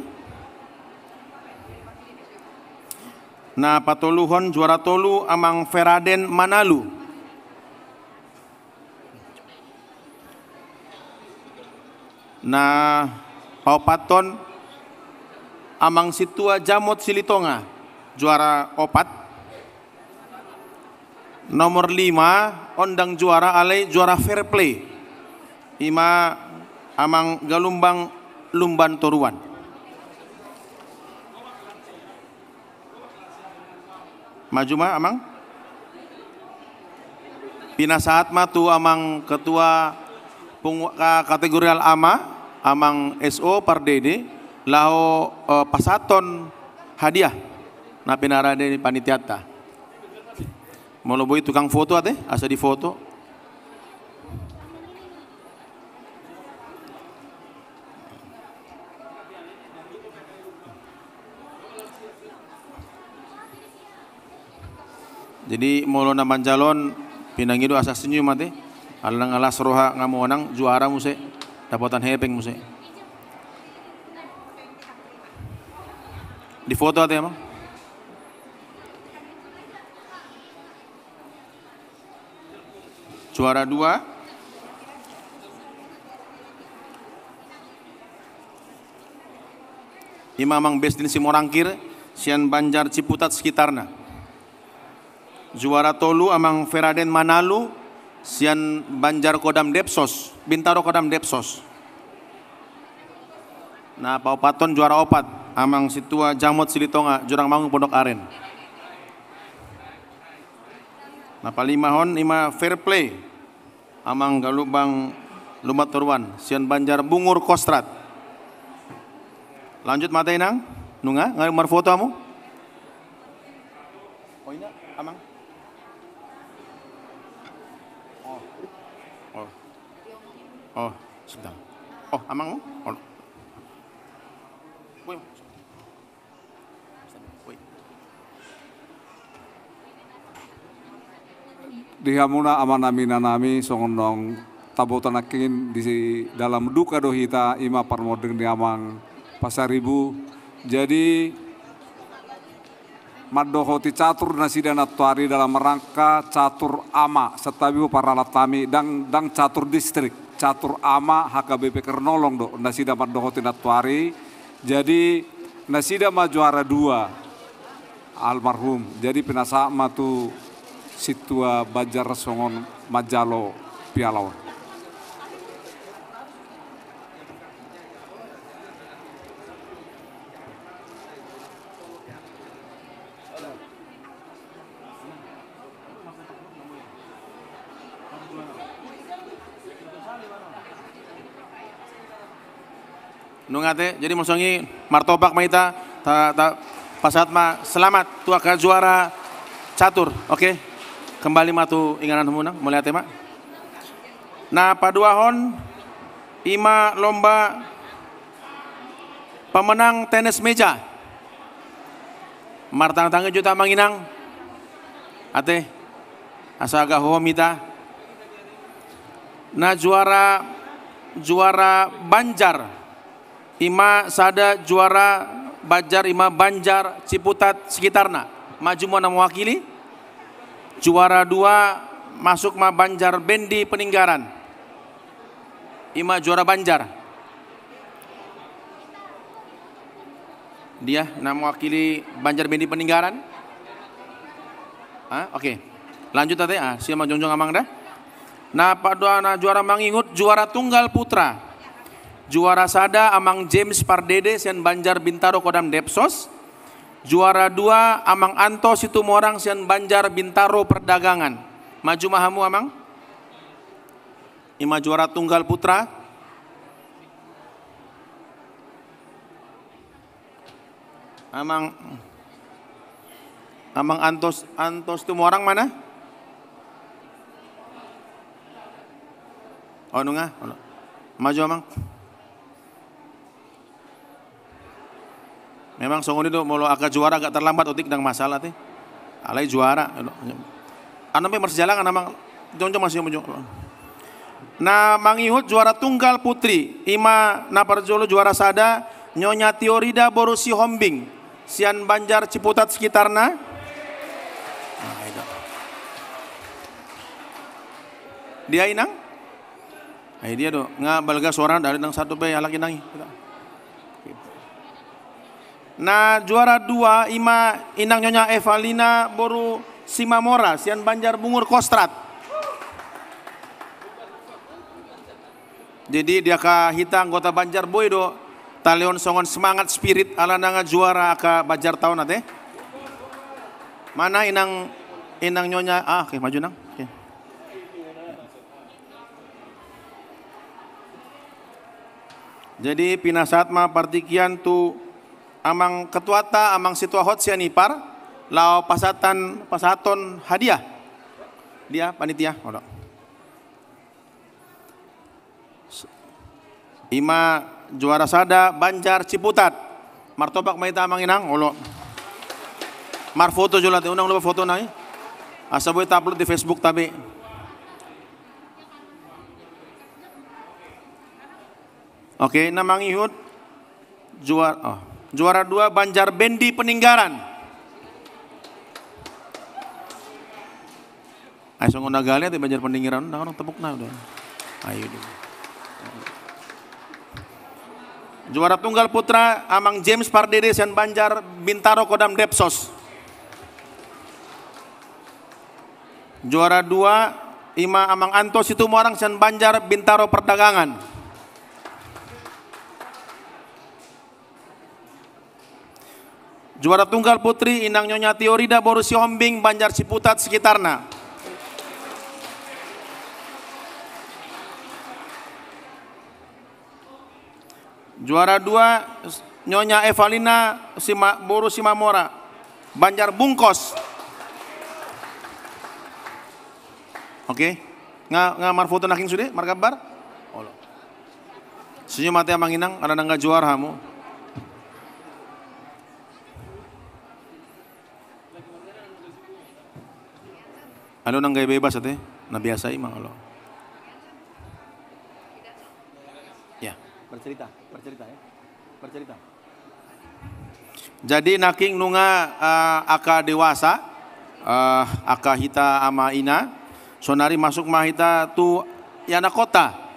Na patoluhon juara tolu amang Feraden Manalu. Na paopathon amang sintua Jamot Silitonga, juara opat. Nomor lima, on ndang juara alai juara fair play. I ma amang Galumbang Lumban Toruan. Maju ma amang. Pinasahat ma tu amang ketua pungu-, ka-, kategorial A ma, amang S O Pardede, laho, eh, pasahathon hadiah na pinarade ni panitianta. Molo boi tukang foto ate, asa difoto. Jadi molo na manjalo on pinangido asa senyum ate, ala nunga las roha nga monang juara muse, dapotan hepeng muse. Difoto ate amang. Juara dua. I ma amang Besdin Simorangkir, sian Banjar Ciputat sekitarna. Juara tolu amang Feraden Manalu, sian Banjar Kodam Depsos, Bintaro Kodam Depsos. Na paopathon juara opat, amang sintua Jamot Silitonga, Jurangmangu Pondok Aren. Na palimahon i ma fair play. Amang Galumbang Lumban Toruan, sian Banjar Bungur Kostrad. Lanjut ma ate inang, nunga, nga marfoto hamu? Oh, ini amang. Oh. Oh. Oh, sedang. Oh, amang. Oh. Woi. Di hamuna amanami inanami, songon naung taboto nangkin di dalam duka do hita, i ma parmonding ni amang Pasaribu. Jadi Mandohoti catur nasida nantoari dalam rangka catur ama, santabi ma parhalak hami, ndang, ndang catur distrik, catur ama H K B P Kernolong do nasida mandohoti nantoari. Jadi nasida ma juara dua, almarhum. Jadi pinasahat ma tu sintua Banjar songon manjalo piala on. Nunga ate, jadi molo songon i martopak ma hita, ta, ta, pasahat ma selamat tu angka juara catur, oke? Kembali ma tu ingananmuna, mauliate ma. Na paduahon, i ma lomba pemenang tenis meja. Martangan-tangan jo hita amang inang. Ate, asa gabe hohom hita. Na juara, juara Banjar. I ma sada juara Banjar, i ma Banjar Ciputat sekitarna. Maju ma na mewakili. Juara dua masuk ma Banjar Bendi Peninggaran. I ma juara Banjar. Dia na mewakili Banjar Bendi Peninggaran. Ah, oke. Lanjut ate, ah, sian ma jongjong amang da. Na padua na juara mangihut juara tunggal putra. Juara sada amang James Pardede sian Banjar Bintaro Kodam Depsos. Juara dua amang Anto Situmorang sian Banjar Bintaro Perdagangan. Maju ma hamu amang. I ma juara tunggal putra. Amang, amang Antos, Antos Situmorang mana? Oh, nunga. Maju amang. Memang songon i do, molo angka juara agak terlambat otik ndang masalah ate. Alai juara. Anu pe marsijalangan amang, jongjong masih jongjong. Na mangihut juara tunggal putri, i ma na parjolo juara sada, Nyonya Tiorida boru Sihombing, sian Banjar Ciputat sekitarna. Nah, itu. Dia inang? Ai dia do, nga balga suara dari nang satu pe halak inang i. Na juara dua i ma inang Nyonya Evalina boru Simamora sian Banjar Bungur Kostrad. Jadi di angka hita anggota Banjar boi do talehon songon semangat spirit ala nanga juara angka Banjar taon ate. Mana inang, inang Nyonya, ah, oke, maju nang. Oke. Jadi pinasahat ma partingkian tu amang ketuata, amang Situa Hot sian Ipar, laho pasahaton, pasahaton hadiah. Dia panitia, olo. I ma juara sada Banjar Ciputat. Martopak ma hita amang inang, olo. Marfoto jolo ate, unang lupa foto nai. Asa boi ta-upload di Facebook tabe. Oke, na mangihut juara, oh, juara dua Banjar Bendi Peninggaran. Ai songon na gale ate Banjar Peninggaran, ndang adong tepukna do. Ayo do. Juara tunggal putra amang James Pardede sian Banjar Bintaro Kodam Depsos. Juara dua i ma amang Anto Situmorang sian Banjar Bintaro Perdagangan. Juara tunggal putri inang Nyonya Tiorida boru Sihombing Banjar Ciputat sekitarna. Juara dua Nyonya Evalina Sima, boru Simamora Banjar Bungkos. Oke. Nga, nga marfoto nangkin sude, margambar? Olo. Senyum ate amang inang, ala nang juara hamu. Alo nang gaya bebas ate, na biasa i ma olo. Ya, bercerita, bercerita ya. Bercerita. Jadi nangkin nunga, eh, angka dewasa, eh, angka hita ama ina, sonari masuk ma hita tu ianakhonta.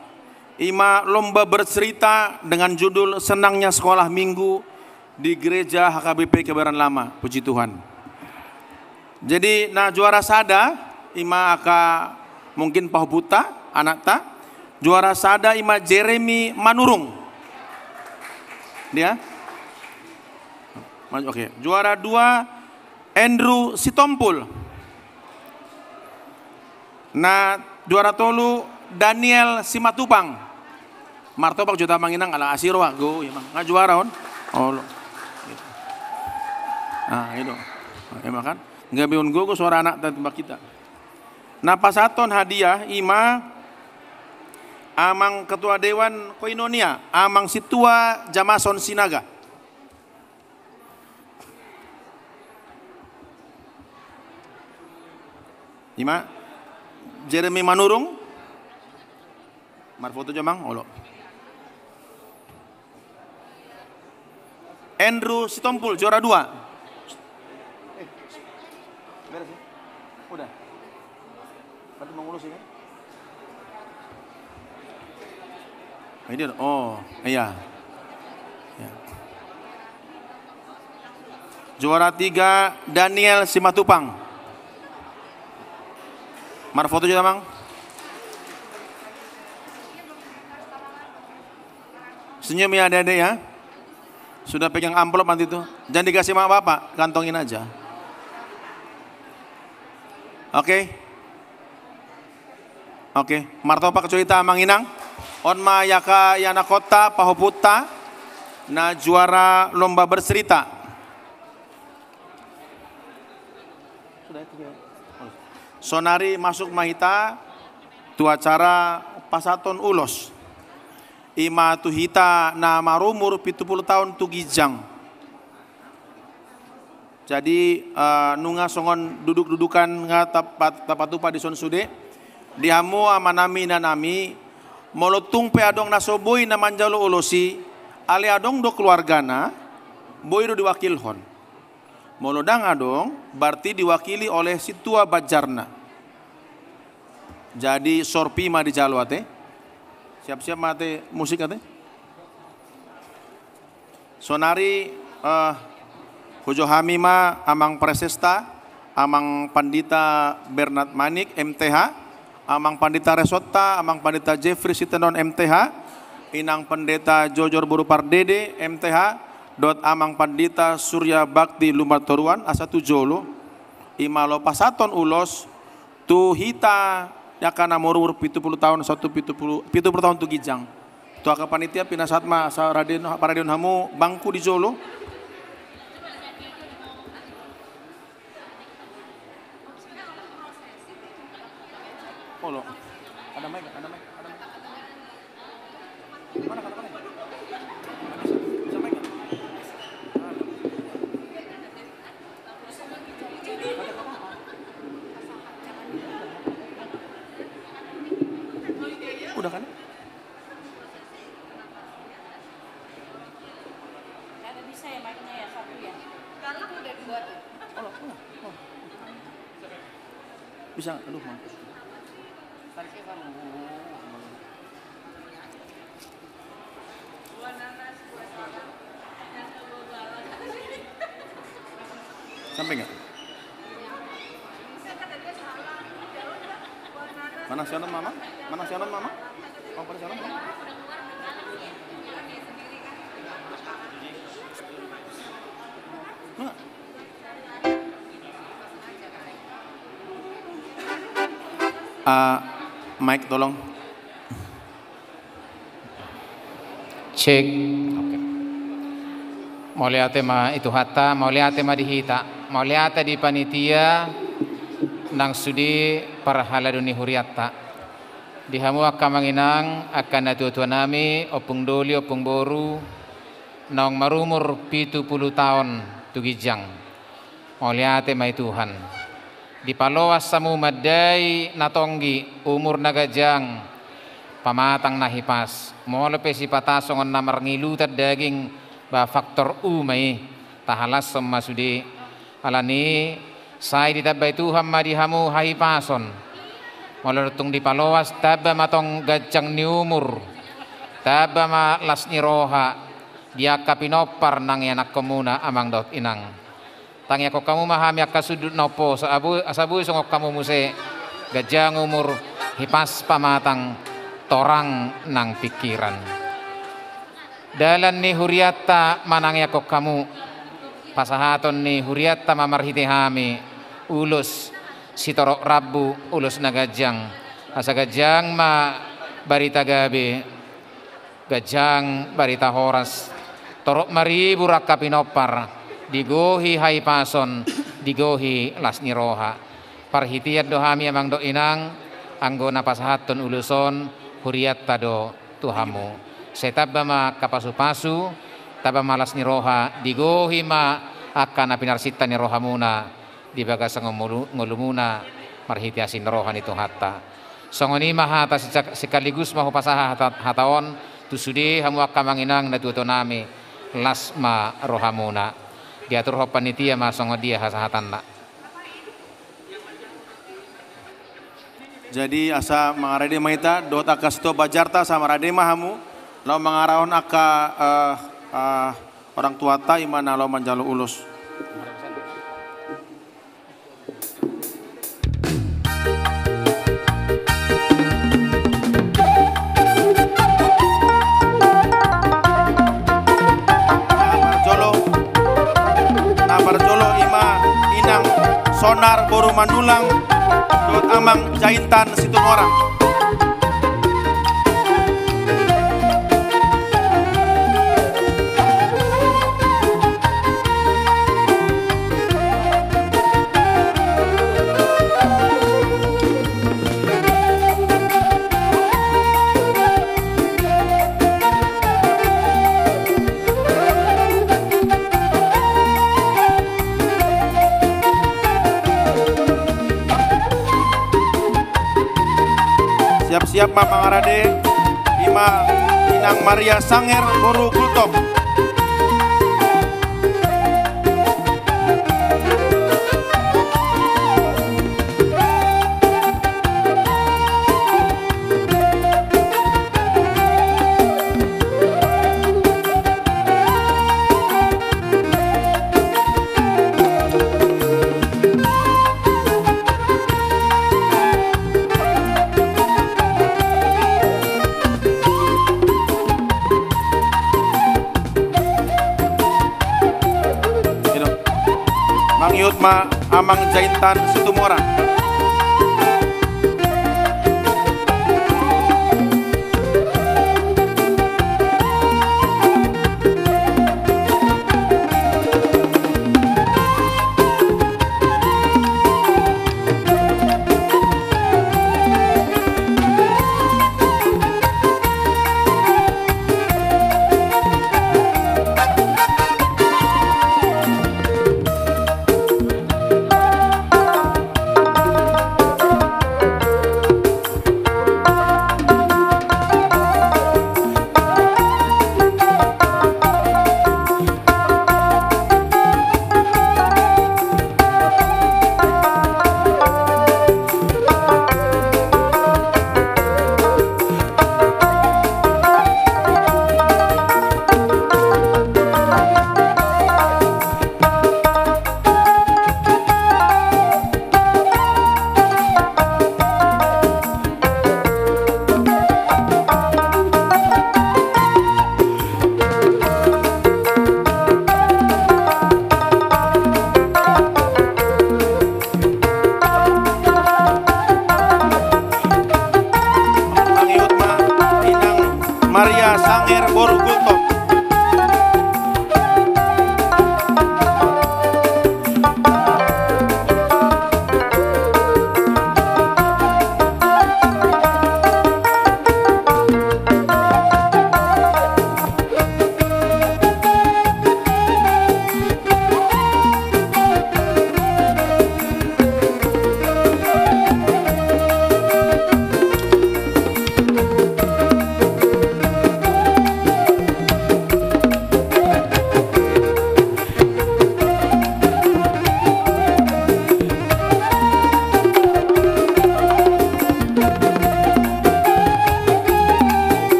Ima lomba bercerita dengan judul Senangnya Sekolah Minggu di Gereja H K B P Kebayoran Lama. Puji Tuhan. Jadi na juara sada ima angka mungkin pahompunta, anakta. Juara sada ima Jeremy Manurung. Dia? Maju, oke. Juara dua Andrew Sitompul. Na juara tolu Daniel Simatupang. Martopak jo hita amang inang, ala asi roha, go, ima. Nga juara on. Olo. Nah, itu. Ima kan. Gabe on gogo suara anakta tu hita. Na pasahathon hadiah ima amang ketua dewan koinonia, amang sintua Jamason Sinaga. Ima Jeremy Manurung. Marfoto jo amang, olo. Andrew Sitompul, juara dua. Eh, beres ya? Udah. Berarti mau ngurus ini? Ini, oh, iya. Ya. Juara tiga Daniel Simatupang. Marfoto jo amang. Senyum ya adik-adik ya. Sudah pegang amplop nanti tuh. Jangan dikasih sama bapak, kantongin aja. Oke. Oke, martopak jo hita amang inang. On ma angka ianakhonta, pahompunta na juara lomba bercerita. Sonari masuk ma hita tu acara pasahathon ulos. Ima tu hita na marumur pitu pulu taon tu ginjang. Jadi, eh, nunga songon duduk-dudukan nga tapa-, tapatupa dison sude. Di hamu amanami inanami, molo tung pe adong na so boi na manjalo ulos i, alai adong do keluargana, boi do diwakilhon. Molo ndang adong, berarti diwakili oleh sintua banjarna. Jadi sorpi ma dijalo ate. Siap-siap ma ate musik ate. Sonari, eh, hujo hami ma amang presesta, amang pandita Bernard Manik, M T H, amang pandita resonta, amang pandita Jeffrey Sitenon, M T H, inang pendeta Jojor boru Pardede, M T H, dohot amang pandita Surya Bakti Lumban Toruan, asa tu jolo, ima laho pasahathon ulos, tu hita angka na marumur pitu pulu taon, sahat tu pitu pulu, pitu pulu taon tu ginjang. Tu angka panitia pinasahat ma, asa radeon, paradion hamu bangku di jolo. Olo. Ada mic, ada mic, ada mic. Udah kan? Ada bisa ya mic-nya ya, satu ya? Kalau udah dua tuh. Oh, oh, oh. Bisa, aduh, mampus. Sampai nggak? Mana siaran mama? Mana siaran mama? Oh, pada siaran mama? Nggak. Ah, mic tolong. Cek. Oke. Mauliate ma di Tuhanta, mauliate ma di hita, mauliate di panitia nang sude parhalado ni hurianta. Di hamu angka amang inang, angka natuatua nami, ompung doli, ompung boru, naung marumur pitu pulu taon tu ginjang. Mauliate ma i Tuhan. Dipaloas hamu mandai na tonggi, umur na ganjang, pamatang na hipas. Molo pe sipata songon na marngilutan daging, ba faktor u ma i. Tahalashon ma sude. Alani i, sai ditambai Tuhan ma di hamu hahipason. Molo tung dipaloas, tamba ma tong ganjang ni umur. Tamba ma las ni roha di angka pinompar nang ianakkonmuna, amang dohot inang. Tangiangkon hamu ma hami angka sundut na umposo, asa boi songon hamu muse, ganjang umur, hipas pamatang, torang nang pingkiran. Dalan ni hurianta manangiangkon hamu. Pasahaton ni hurianta ma marhite hami ulos sitorop rambu, ulos na ganjang. Asa ganjang ma barita gabe, ganjang barita horas, torop maribur angka pinompar, digohi hahipason, digohi las ni roha. Parhitean do hami, amang dohot inang, anggo na pasahathon ulos on, hurianta do tu hamu. Sai tamba ma angka pasupasu, tamba ma las ni roha, digohi ma angka na pinarsinta ni rohamuna di bagasan ngolu-, ngolumuna marhite asi ni roha ni Tuhanta. Songon i ma hata sija-, sekaligus ma hupasahat hata, hata on tu sude hamu angka amang inang natuatuanami, las ma rohamuna. Diaturhon panitia ma songon dia hasahatanna. Jadi asa mangarade ma hita dohot angka sitio bajarta, asa marade ma hamu laho mangarahon angka, eh, eh, orang tuanta, i ma na laho manjalo ulos. Na parjolo, na parjolo i ma Inang Sonar boru Manullang dohot Amang Jaintan Situmorang. Siap-siap ma mangarade, i ma Inang Maria Sanger boru Gultom. Mangihut ma Amang Jaintan Situmorang.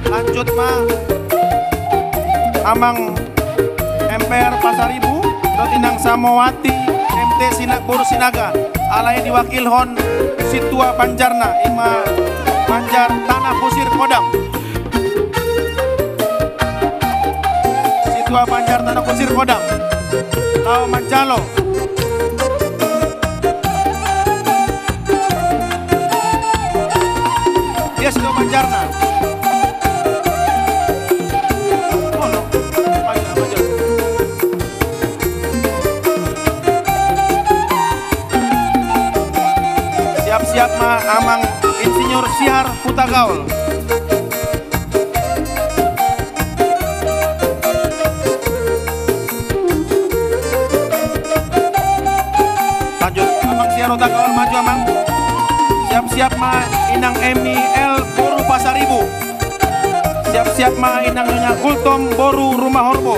Lanjut ma Amang M P R Pasaribu dohot Inang Samowati M T Sina-, boru Sinaga, alai diwakilhon sintua banjarna, i ma Banjar Tanah Kusir Kodam. Sintua Banjar Tanah Kusir Kodam laho manjalo. Dia sintua banjarna. Siap-siap ma Amang Insinyur Siar Hutagaol. Lanjut, Amang Siar Hutagaol, maju, Amang. Siap-siap ma Inang Emi L boru Pasaribu. Siap-siap ma Inang Nyonya Gultom boru Rumahorbo.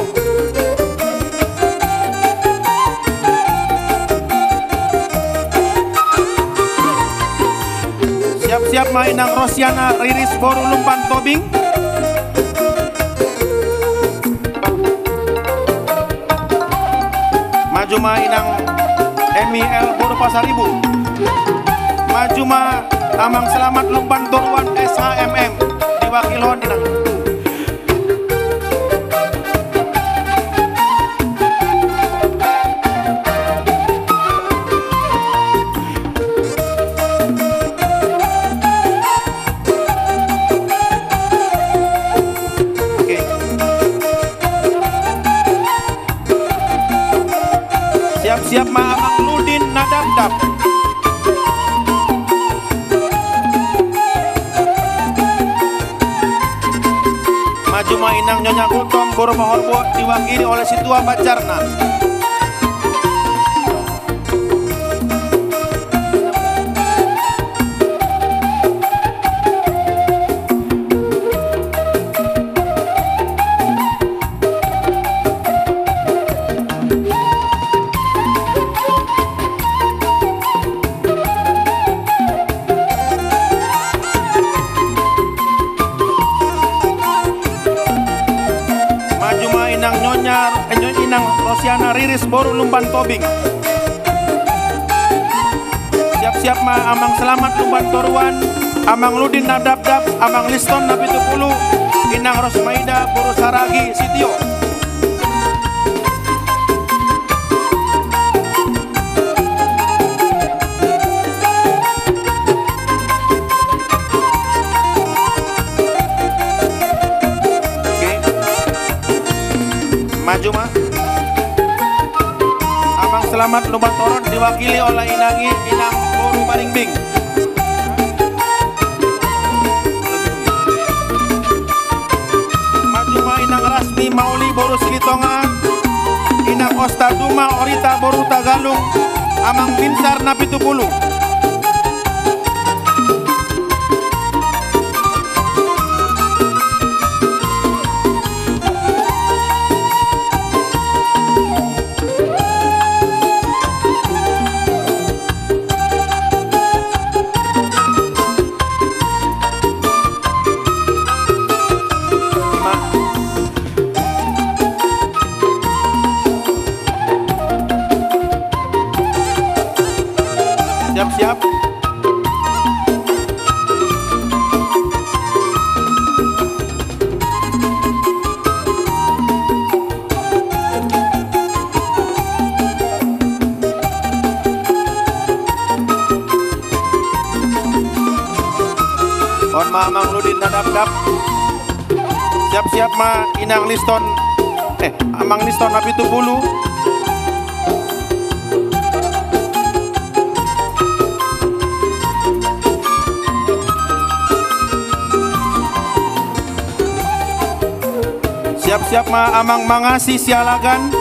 Siap-siap ma Inang Rosiana Riris boru Lumban Tobing. Maju ma Inang Emi L boru Pasaribu. Maju ma Amang Selamat Lumban Toruan S H M M. Diwakilhon Inang. Oke. Siap-siap ma Amang Ludin Nadapdap. Maju ma Inang Nyonya Gultom boru Rumahorbo, diwakili oleh sintua banjarna. Maju ma Inang Nyonya, eh, Nyonya Inang Rosiana Riris boru Lumban Tobing. Siap-siap ma Amang Selamat Lumban Toruan, Amang Ludin Nadapdap, Amang Liston Napitupulu, Inang Rosmaida boru Saragi Sitio. Oke. Maju ma. Amang Selamat Lumban Toruan diwakili oleh Inang i, Inang boru Baringbing. Maju ma Inang Rasmi Mauli boru Silitonga, Inang Osta Duma Orita boru Tagalung, Amang Binsar Napitupulu. Siap-siap. On ma Amang Ludin Nadapdap. Siap-siap ma Inang Liston, eh, Amang Liston Napitupulu. Siap-siap ma Amang Mangasi Sialagan,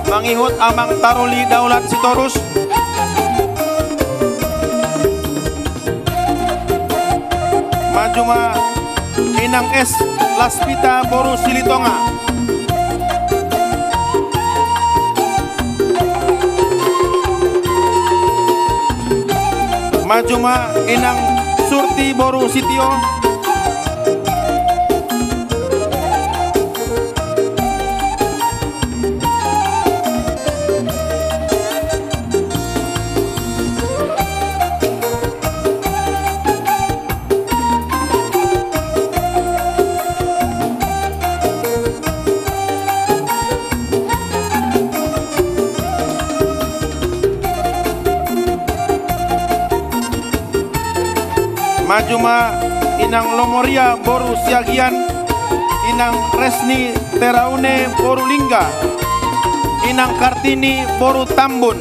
mangihut Amang Taruli Daulat Sitorus. Maju ma Inang S Laspita boru Silitonga. Maju ma Inang Turti boru Sitio. Maju ma Inang Lomoria boru Siagian, Inang Resni Teraune boru Lingga, Inang Kartini boru Tambun.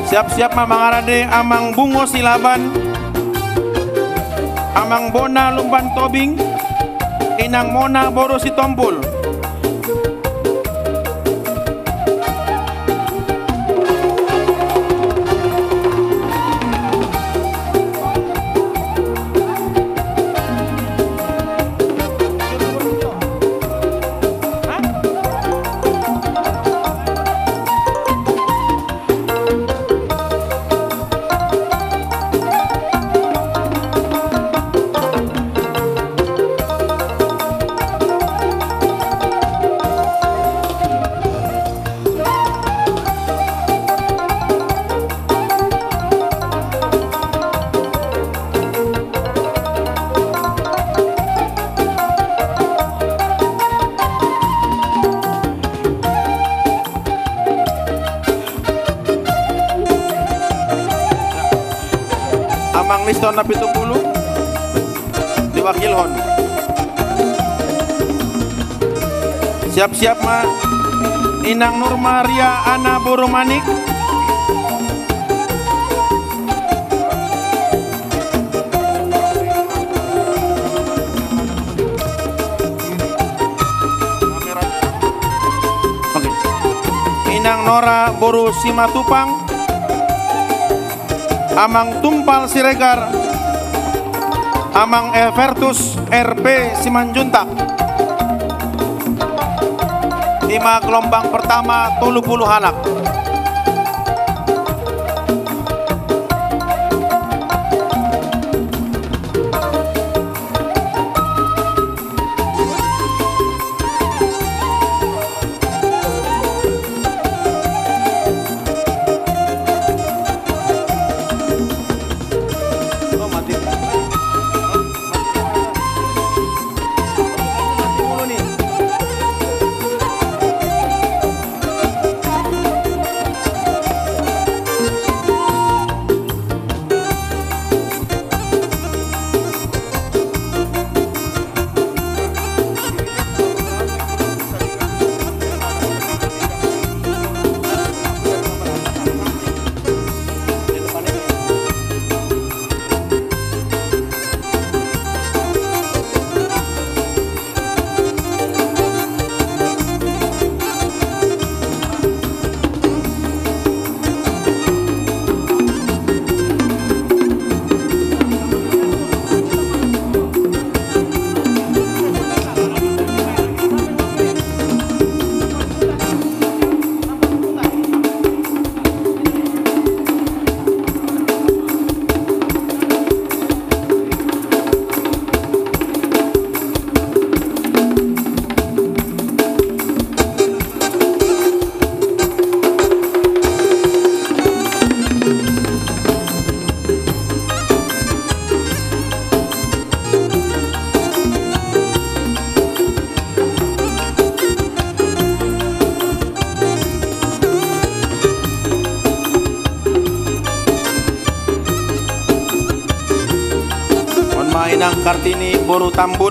Siap-siap ma mangarade Amang Bungo Silaban, Amang Bona Lumban Tobing, Inang Mona boru Sitompul. Amang Liston na pitu pulu diwakilhon. Siap-siap ma Inang Nur Maria Ana boru Manik. Oke. Inang Nora boru Simatupang, Amang Tumpal Siregar, Amang Evertus R P Simanjuntak. I ma gelombang pertama, tolu pulu halak. On ma Inang Kartini boru Tambun.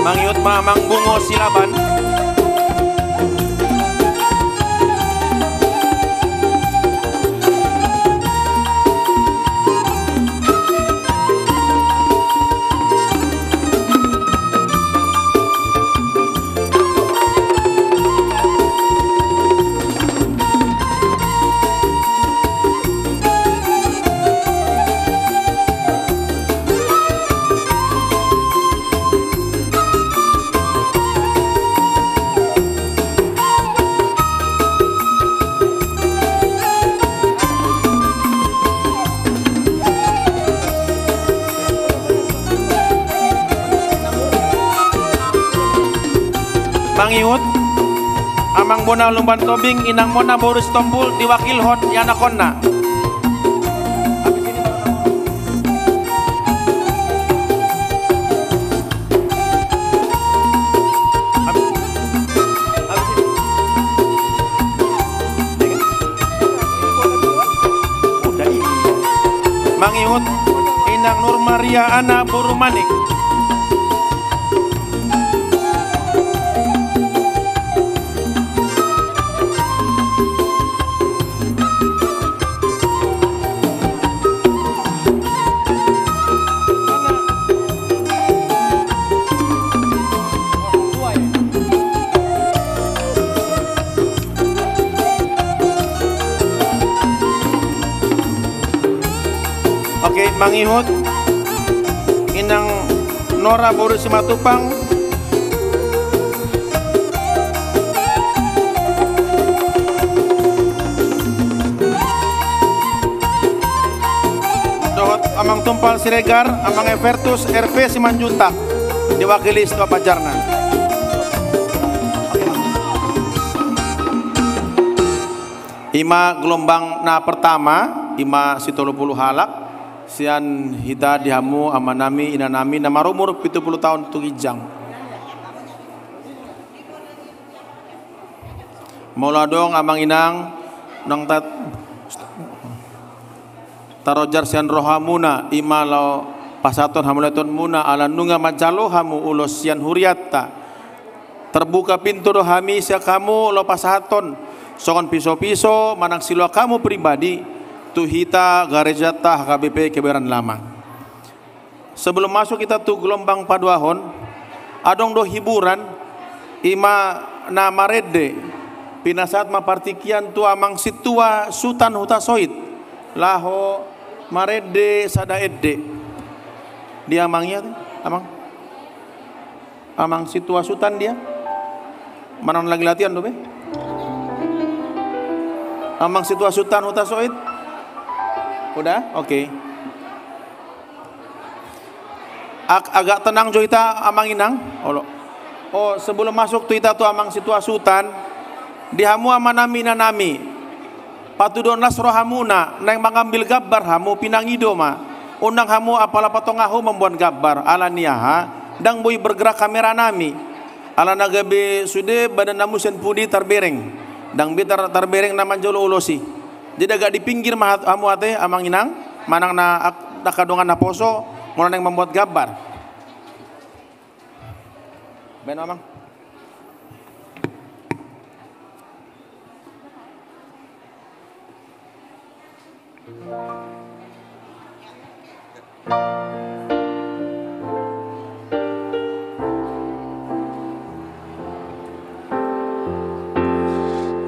Mangihut ma Amang Bungo Silaban. Mangihut Amang bona Lumban Tobing, Inang Mona boru Sitompul, diwakilhon ianakhonna. Mangihut Inang Nur Maria Ana boru Manik. Oke, mangihut Inang Nora boru Simatupang. Dohot Amang Tumpal Siregar, Amang Evertus R P Simanjuntak, diwakili Situa Pajarna. Ima gelombang na pertama, ima sitolu pulu halak, sian hita di hamu amanami, inanami, na marumur pitu pulu taon tu ginjang. Molo adong Amang Inang, nang tat-, tarojar sian rohamuna, ima laho pasahathon hamauliateonmuna, ala nunga manjalo hamu ulos sian hurianta. Terbuka pintu do hami sian hamu laho pasahathon songon pisopiso manang siloak hamu pribadi tu hita garejanta H K B P Kebayoran Lama. Sebelum masuk hita tu gelombang paduahon, adong do hiburan, ima na marende, pinasahat ma partingkian tu Amang Sintua Sutan Hutasoit, laho marende sada ende. Dia Amang i, Amang? Amang Sintua Sutan dia? Manang lagi latihan do be? Amang Sintua Sutan Hutasoit? Udah? Oke. Ag-, agak tenang jo hita Amang Inang. Olo. Oh, sebelum masuk tu hita tu Amang Sintua Sutan, di hamu amanami inanami, patuduhon las rohamuna, naeng mangambil gambar hamu, pinangido ma. Unang hamu apala patongahu mamboan gambar, ala ni aha, ndang boi bergerak kameranami. Ala na gabe sude badanna muse sian pudi tarbereng. Ndang be tar-, tarbereng na manjalo ulos i. Jadi agak di pinggir ma hat-, hamu ate, Amang Inang, manang na ak-, angka dongan naposo, molo naeng mamboan gambar. Baen ma, Amang.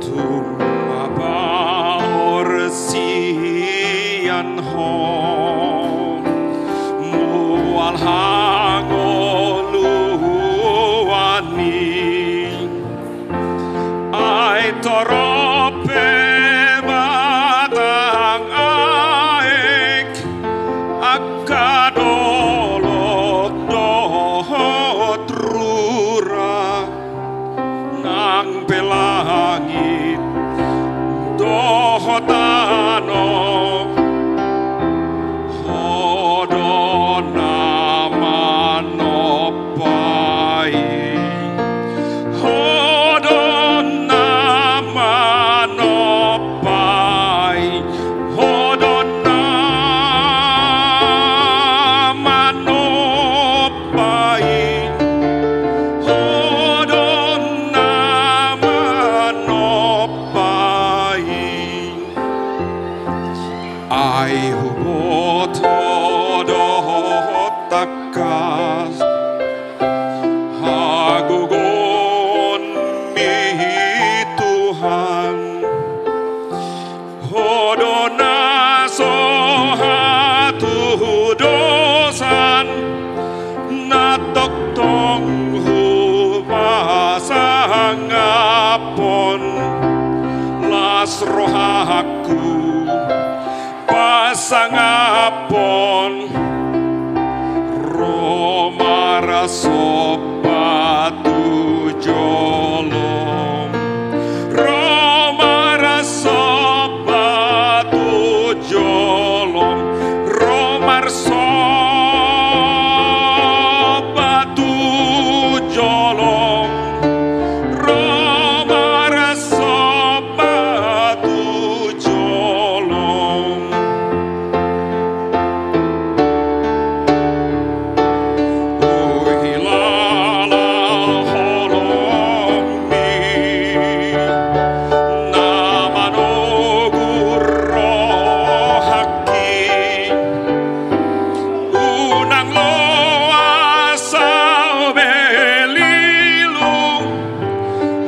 Tung ma paor sian Ho, mual hangoluan ni Hagogoonmi Tuhan, Ho do na so hatudosan, na tongtong hupasangaphon. Las rohangku pasangaphon, ro marsomba tu jolom, ro marsomba tu jolom, ro marsomba tu jolom, ro marsomba tu jolom. Huhilala holongmi na manogu rohangki. Unang loas au be lilu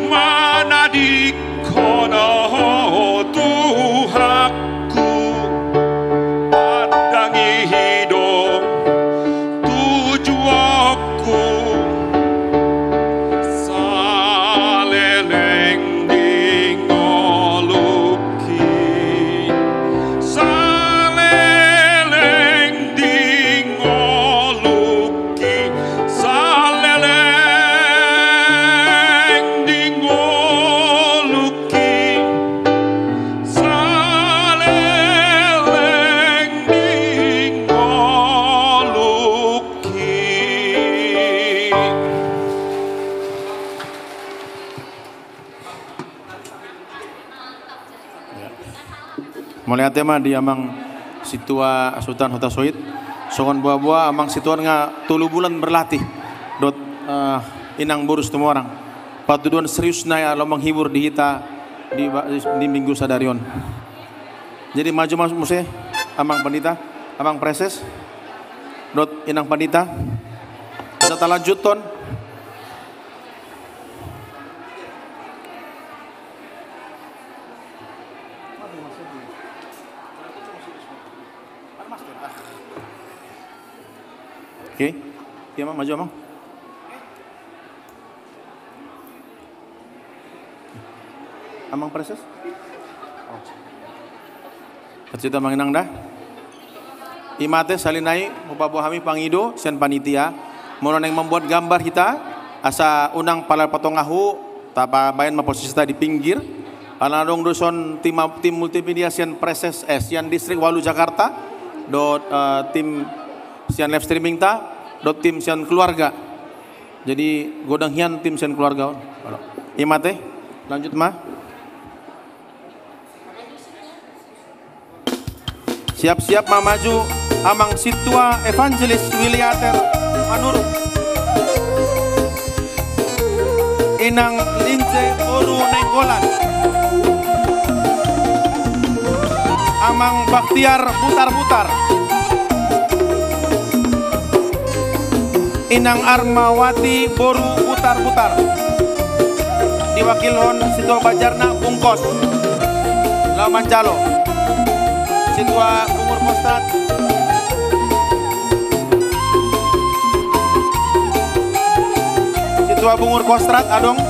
manadingkon Ho Tuhanku. Pandang i do tujuonku, saleleng di ngolungki, saleleng di ngolungki, saleleng di ngolungki, saleleng di ngolungki. Ya. Mauliate ma di Amang Sintua Sutan Hutasoit. Songon boaboa Amang Sintua on nga tolu bulan berlatih dohot, eh, Inang boru Situmorang. Patuduhon serius na ia laho menghibur di hita di ba-, di, di minggu sadari on. Jadi maju ma muse Amang Pandita, Amang Praeses, dohot Inang Pandita. Bisa talanjuthon. Oke. Dia, Amang, maju, Amang. Amang Praeses? Oh. Kecita manginang da. I ma ate, sahali nai hupaboa hami pangido sian panitia. Molo naeng mambuat gambar hita, asa unang pala patongahu, tapabaen ma posisita di pinggir. Ala adong do dison tim, tim multimedia sian Praeses, eh, sian Distrik Walu Jakarta, dohot, eh, tim sian live streaming ta, dohot tim sian keluarga. Jadi godang hian tim sian keluarga on. I ma ate, lanjut ma. Siap-siap ma maju Amang Sintua Evangelis Wiliater Manurung. Inang Lince boru Nainggolan. Amang Baktiar Butarbutar. Inang Armawati boru Butarbutar. Diwakilhon Sintua Banjarna Bungkos. Laho manjalo. Sintua Bungur Kostrat. Sintua Bungur Kostrat, adong.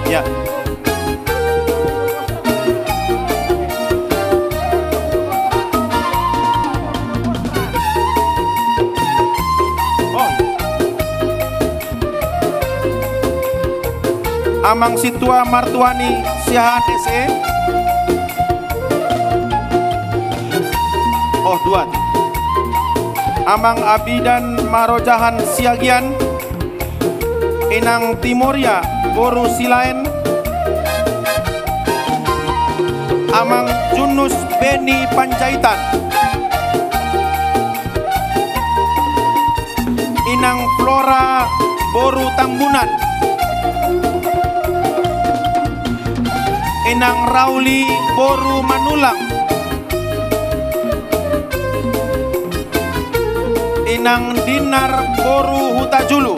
Ya. Oh. Amang Sintua Martuani Siahaan S E. Oh, dua. Amang Abidan Marojahan Siagian. Inang Timoria boru Silaen. Amang Junus Beni Panjaitan. Inang Flora boru Tambunan. Inang Rauli boru Manulang. Inang Dinar boru Hutajulu.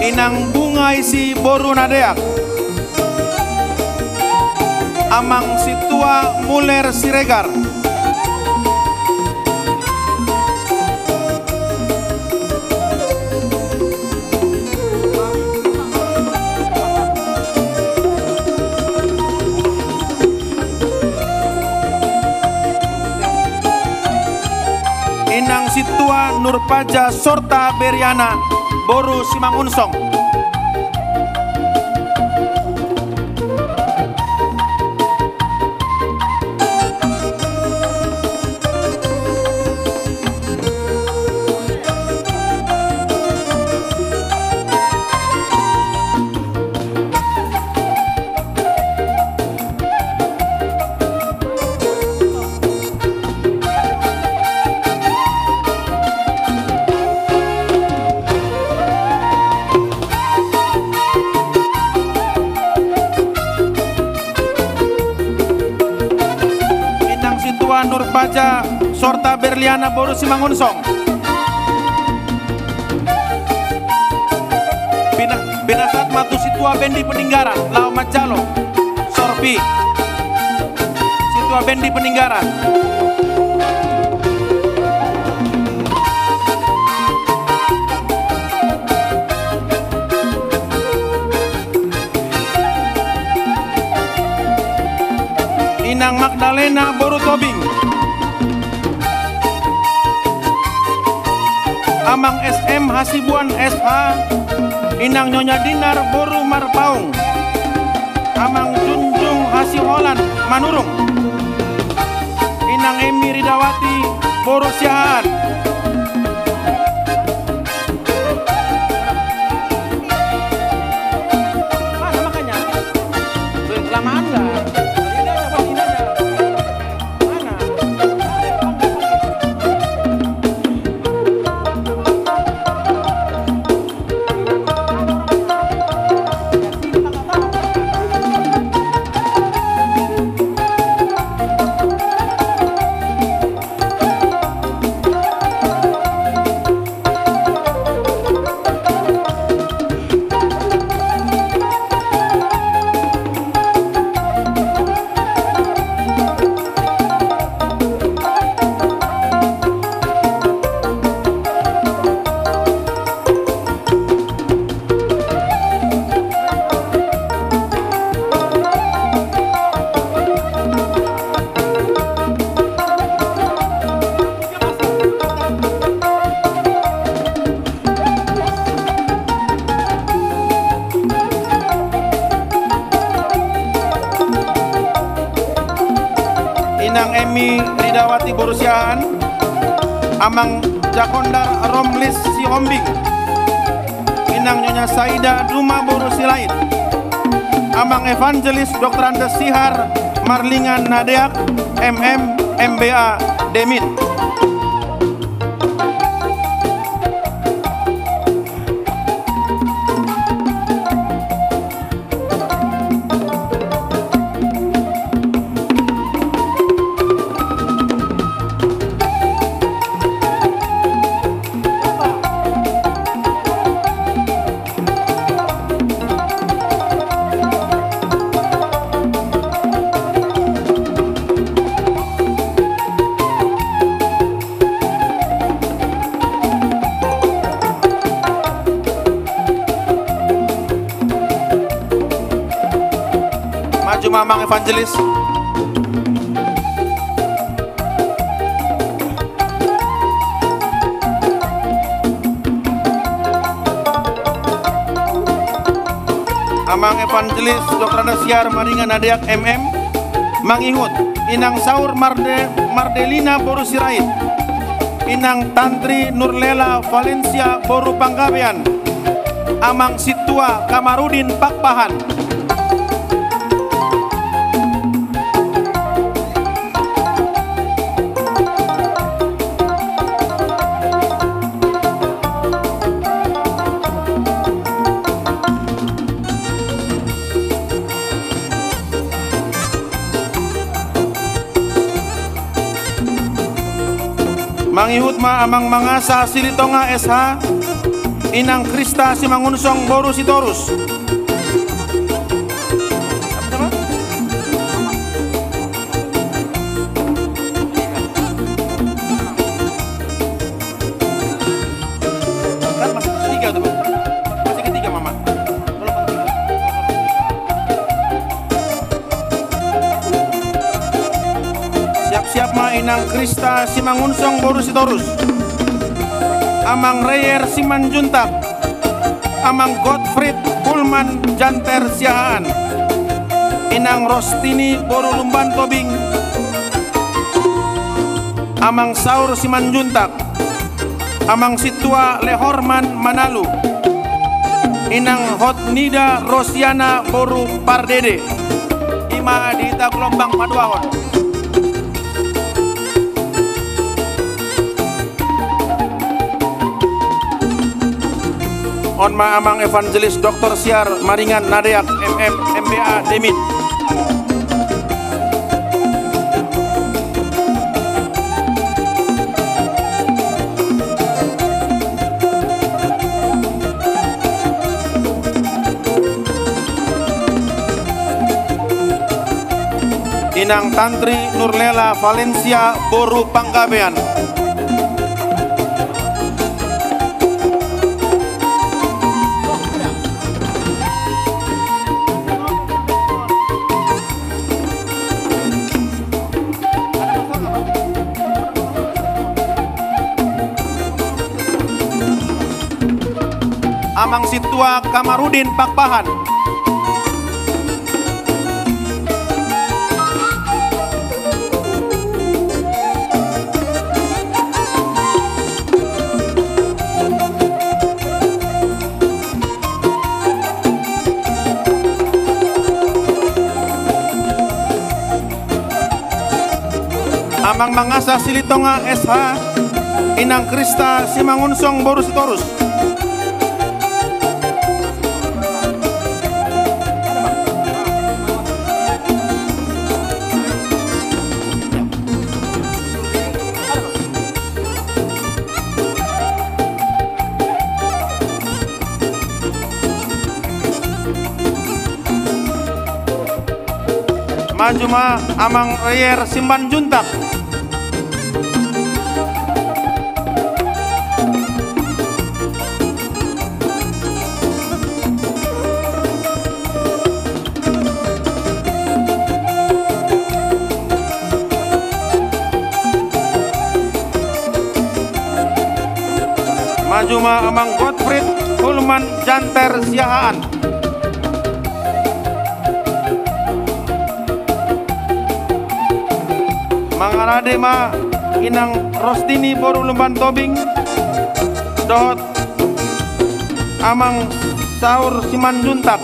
Inang Bunga Isi boru Nadeak. Amang Sintua Muller Siregar. Inang Sintua Nurpaja Sorta Beriana boru Simangunsong. Inang Sintua Nurpaja Sorta Berliana boru Simangunsong. Pina-, pinasahat ma tu Sintua Bendi Peninggaran laho manjalo sorpi. Sintua Bendi Peninggaran. Inang Magdalena boru Tobing. Amang S M Hasibuan S H. Inang Nyonya Dinar boru Marpaung. Amang Junjung Hasiholan Manurung. Inang Emi Ridawati boru Siahaan. Mana makanya? Kelamaan nggak? Ini aja, Bang, ini aja. Mana? Inang Emi Ridawati boru Siahaan, Amang Jakondar Romlis Sihombing, Inang Nyonya Saida Duma boru Silain, Amang Evangelis Doktor Andes Sihar Marlingan Nadeak, M M, M B A, Demin. Maju ma Amang Evangelis. Amang Evangelis Doktor Andes Sihar Marlingan Nadeak, M M, mangihut Inang Saur Marde-, Mardelina boru Sirait, Inang Tantri Nurlela Valencia boru Panggabean, Amang Sintua Kamarudin Pakpahan. Mangihut ma amang Mangasa Silitonga S H, inang Krista Simangunsong boru Sitorus. Kan masih ketiga tuh, Bang. Masih ketiga, Mama. Siap-siap ma inang Krista Simangunsong boru Sitorus. Amang Reyer Simanjuntak. Amang Gottfried Hulman Janter Siahaan. Inang Rostini boru Lumban Tobing. Amang Saur Simanjuntak. Amang Sintua Lehorman Manalu. Inang Hotnida Rosiana boru Pardede. I ma di hita gelombang paduahon. On ma amang Evangelis Doktor Siar Maringan Nadeak M M, M B A, Demit. Inang Tantri Nurlela Valencia boru Panggabean. Amang Sintua Kamarudin Pakpahan. Amang Mangasa Silitonga S H, inang Krista Simangunsong boru Sitorus. Maju ma amang Reyer Simanjuntak. Maju ma amang Gottfried Hulman Janter Siahaan. Mangarade ma inang Rostini boru Lumban Tobing dohot amang Saur Simanjuntak.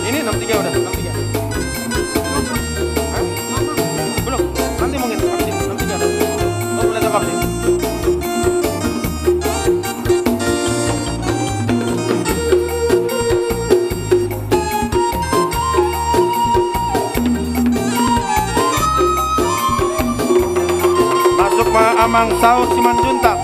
Ini enam tiga udah, enam tiga. Hah? Belum. Nanti mungkin, nanti, nanti dia ada. Oh, boleh tangkap nih. Masuk ma amang Saur Simanjuntak.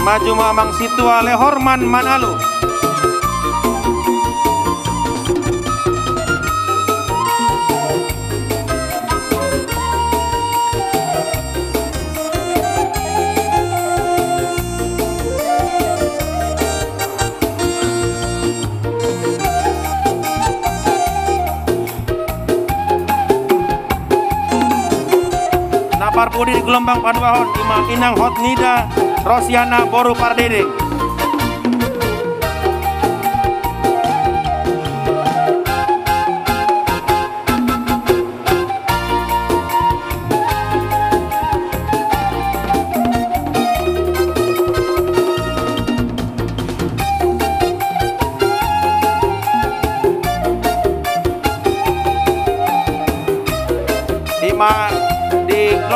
Maju ma amang Sintua Lehorman Manalu. Na parpudi di gelombang paduahon, ima inang Hotnida Rosiana boru Pardede.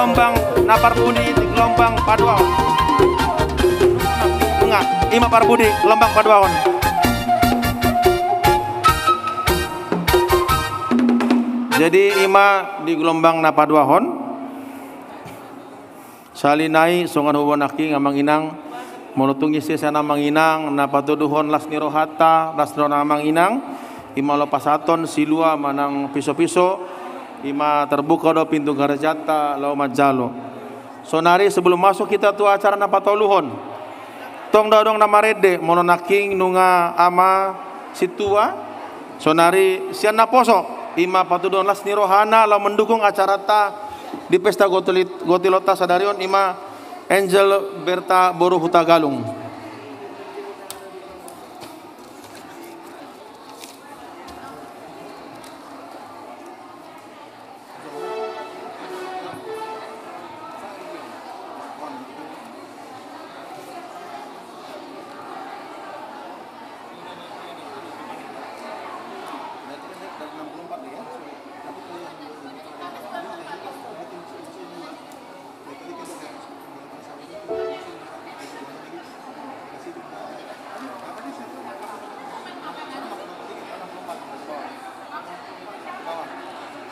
Gelombang na parpudi di gelombang paduahon. Nunga, ima parpudi gelombang paduahon. Jadi ima di gelombang na paduahon. Sahali nai songon huboan nangkin amang inang, molo tung ise sian amang inang na patuduhon las ni rohanta, las ni roha amang inang, ima laho pasahathon silua manang piso-piso, ima terbuka do pintu garejanta laho manjalo. Sonari sebelum masuk kita tu acara na patoluhon, tong do adong na marende, molo nangkin nunga ama sintua, sonari sian naposo, ima patuduhon las ni rohana laho mendukung acaranta di pesta gotilit-, gotilonta sadari on, ima Angel Berta boru Hutagalung.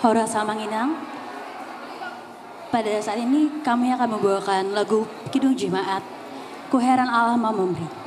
Horas amang inang. Pada saat ini kami akan membawakan lagu Kidung Jemaat, Ku Heran Allah Mau Memberi.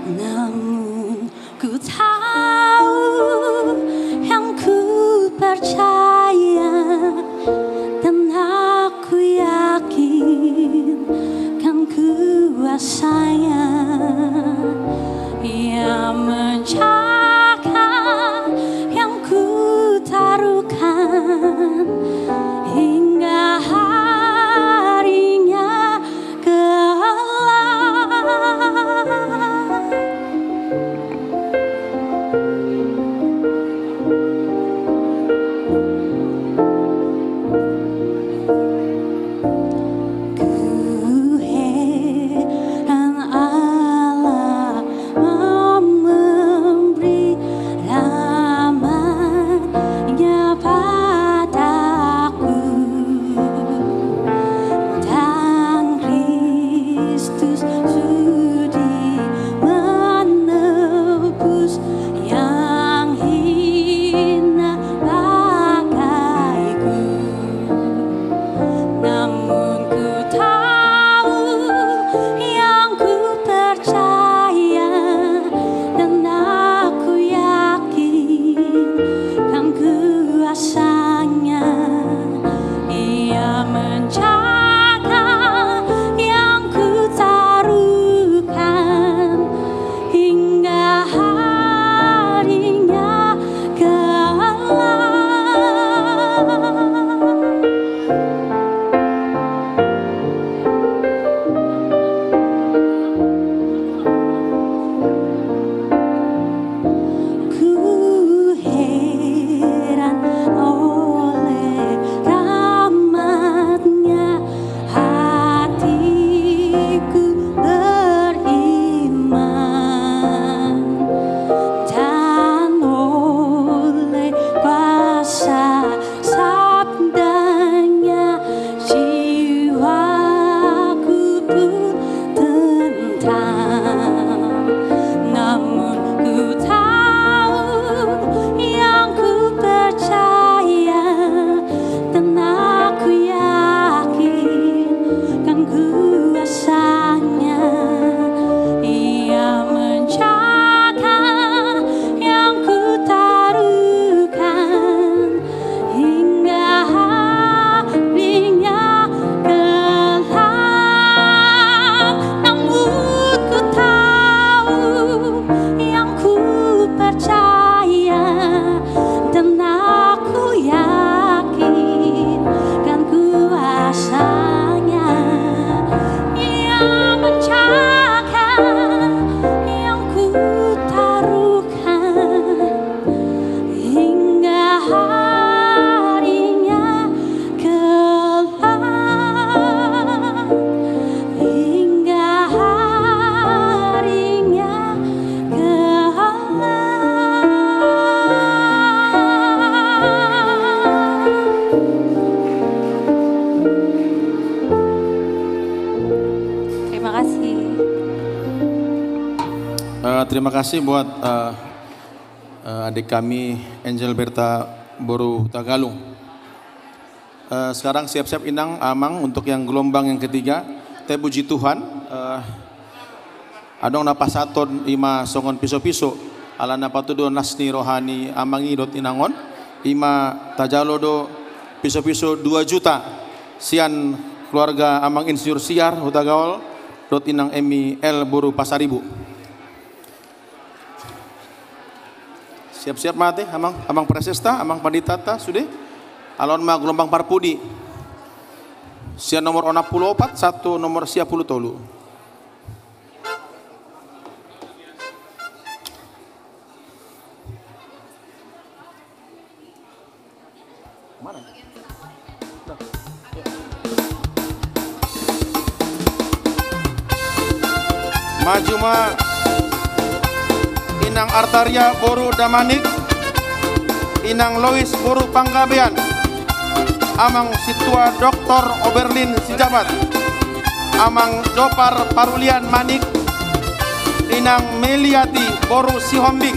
Namun ku tahu, yang ku percaya, dan aku yakin Terima kasih buat, eh, eh, adik kami Angel Berta boru Hutagalung. Eh, sekarang siap-siap inang amang untuk yang gelombang yang ketiga. Tapi puji Tuhan, eh, adong na pasahathon i ma songon piso-piso. Ala na patudu do nas ni roha ni amang i dohot inang on. I ma tajalo do piso-piso dua juta sian keluarga amang Insinyur Siar Hutagalung dohot inang Emi L boru Pasaribu. Siap-siap ma ate, amang, amang prasesta, amang panditanta, sude. Alai on ma gelombang parpudi. Sian nomor onom pulu opat sahat tu nomor sia pulu tolu. Maju ma inang Artaria boru Damanik, inang Lois boru Panggabean, amang sintua Doktor Oberlin Sijabat, amang Jopar Parulian Manik, inang Meliati boru Sihombing,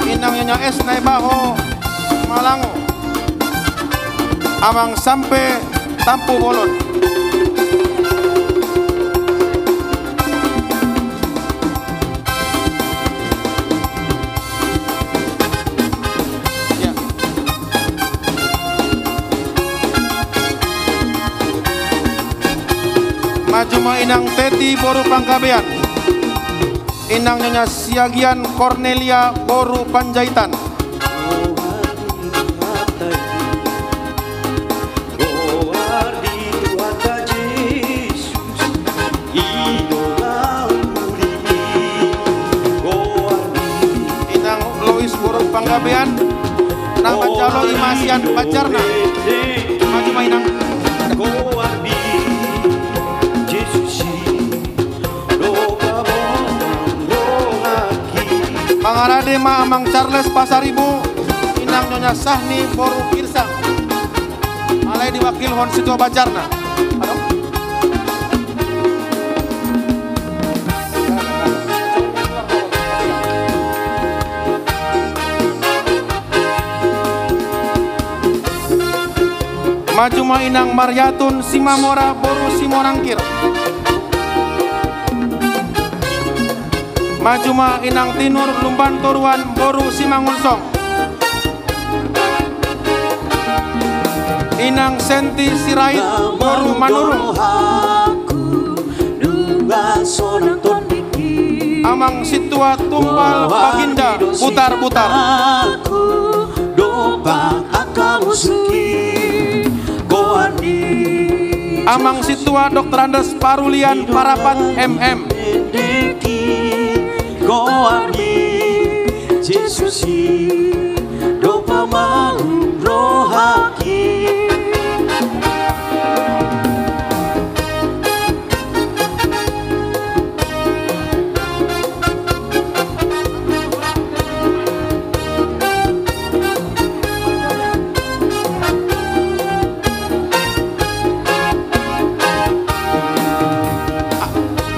inang Nyonya S Naibaho Malango, amang Sampe Tampubolon. Ya. Maju ma inang Teti boru Panggabean. Inang Nyonya Siagian Cornelia boru Panjaitan. Inang Lois boru Panggabean, na manjalo i ma sian Banjarna. Maju ma inang. Mangarade ma amang Charles Pasaribu, inang Nyonya Sahni boru Girsang. Alai diwakilhon sintua Banjarna. Maju ma inang Mariatun Simamora boru Simonangkir. Maju ma inang Tinur Lumban Toruan boru Simangunsong. Inang Senti Sirait boru Manurung. Amang sintua Tumbal Baginda Butar-butar. Amang sintua Doktor Andes Parulian Parapat M M.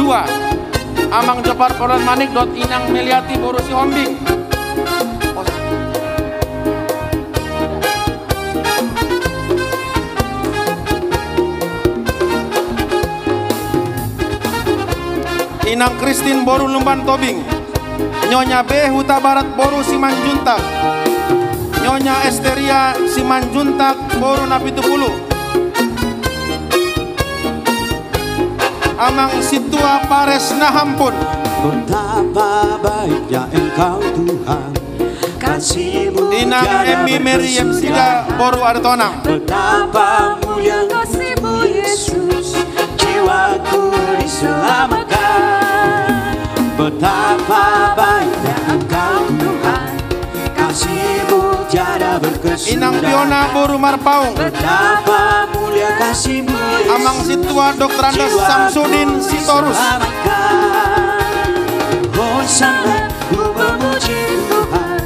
Dua. Amang Jopar Polan Manik dohot inang Meliati boru Sihombing. Inang Kristin boru Lumban Tobing. Nyonya B Hutabarat boru Simanjuntak. Nyonya Esteria Simanjuntak boru Napitupulu. Amang sintua Pares Nahampun. Betapa baiknya Engkau, Tuhan. Inang Emi Meri M Sida boru Aritonang. Betapa mulia kasih-Mu, Yesus, jiwaku diselamatkan. Betapa baiknya Engkau, Tuhan, kasih-Mu tiada berkesudahan. Inang Fiona boru Marpaung. Betapa mulia kasih-Mu, Yesus, amang sintua Doktor Andes Samsudin Sitorus. Hosana, ku memuji Tuhan.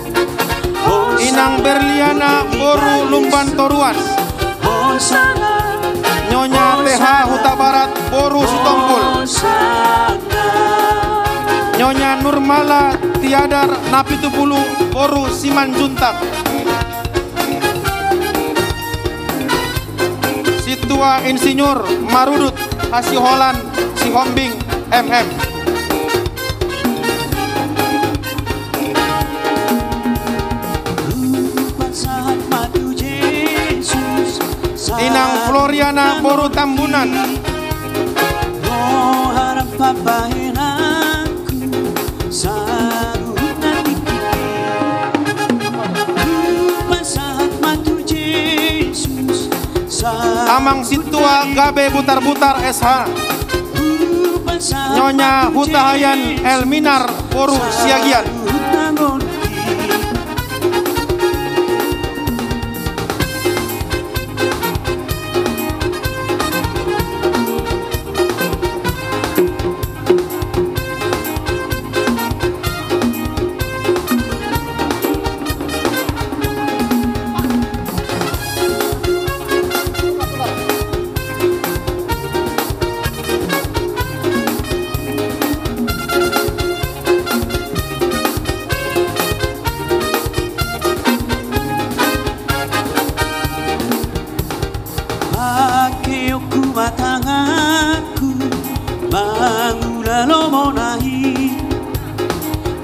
Inang Berliana boru Lumban Toruan. Nyonya T H Hutabarat boru Sitompul. Nyonya Nurmala Tiadar Napitupulu boru Simanjuntak. Sintua Insinyur Marudut Hasiholan Sihombing M M. Inang Floriana boru Tambunan. Amang sintua Gabe Butarbutar S H. Nyonya Hutahayan Elminar boru Siagian. Pangkeonku ma tanganku mangula lomo na i,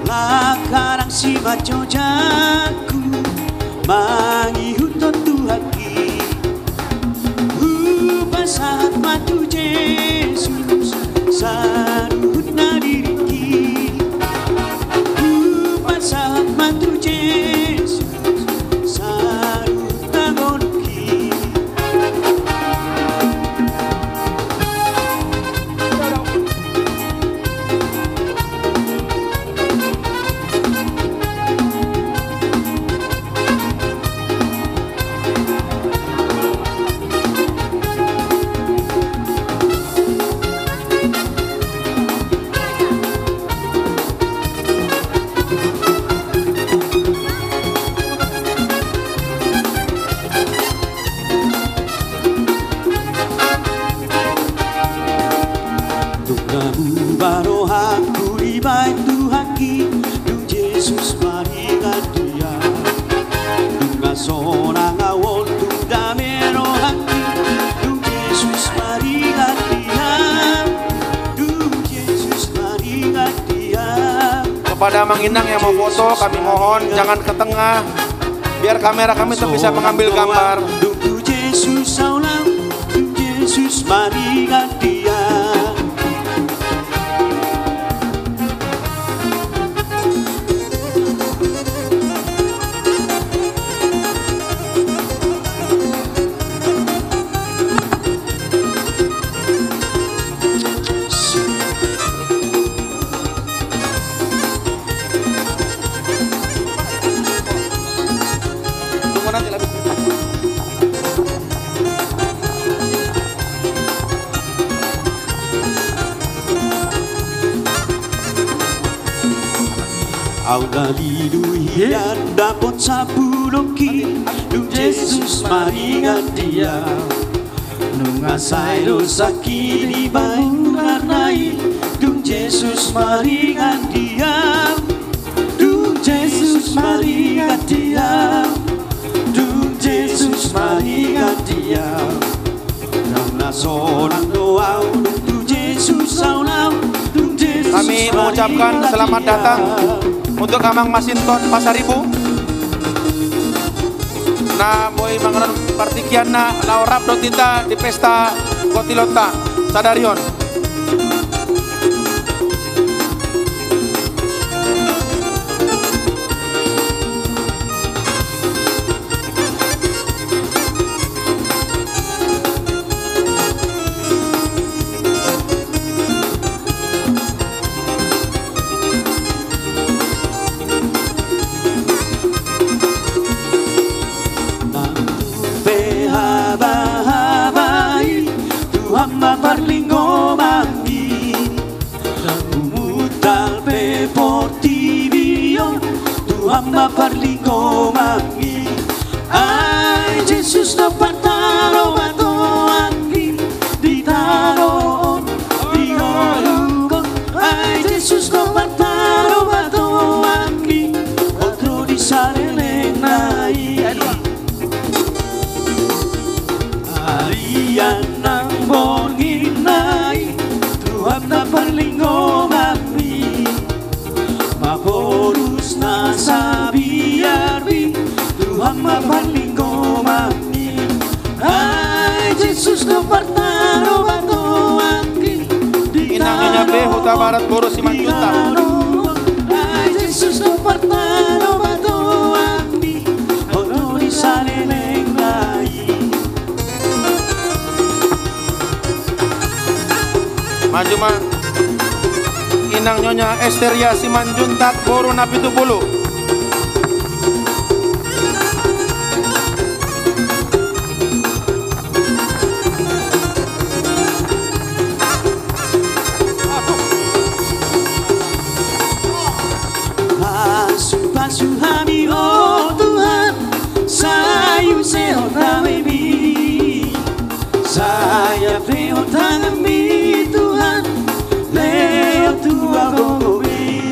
langka nang simanjojangku mangihuthon Tuhanki. Hupasahat ma tu Jesus saluhutna diringki. Hupasahat ma tu Jesus saluhutna ngolungki. Dung na muba rohangku dibahen Tuhanki, dung Jesus maringan dia. Dung na sonang au on tu dame rohangki, dung Jesus maringan dia. Dung Jesus maringan dia. Kepada Amang Inang yang mau foto, kami mohon jangan ke tengah, biar kamera kami tetap bisa mengambil gambar. Dung tu Jesus au laho, dung Jesus maringan dia. Au na lilu hian dapot sapulungki, dung Jesus maringan dia. Nunga sai do sangkini baen ungarna i, dung Jesus maringan dia. Dung Jesus maringan dia. Dung Jesus maringan dia. Dung na sonang do au dung tu Jesus au laho, dung Jesus maringan dia. Kami mengucapkan selamat datang untuk Amang Masinton Pasaribu. Na boi mangalehon partingkianna, laho rap dohot hita di pesta kotilonta sadari on. Nang pe habahaba i, Tuhan ma parlinggoman. Nang borngin nai Tuhanta parlinggomanmi, maporus na sabiarbi, Tuhan ma parlinggomanmi. Ai Jesus do partarobanonki. Inang Nyonya B Hutabarat boru Simanjuntak. Ai Jesus do partarobanonki. Oto di saleleng nai. Maju ma. Inang Nyonya Esteria Simanjuntak boru Napitupulu. Pasupasu hami o Tuhan, sai use ho damemi. Sai ape ho tanganmi Tuhan, lehon tu ahu gogo i.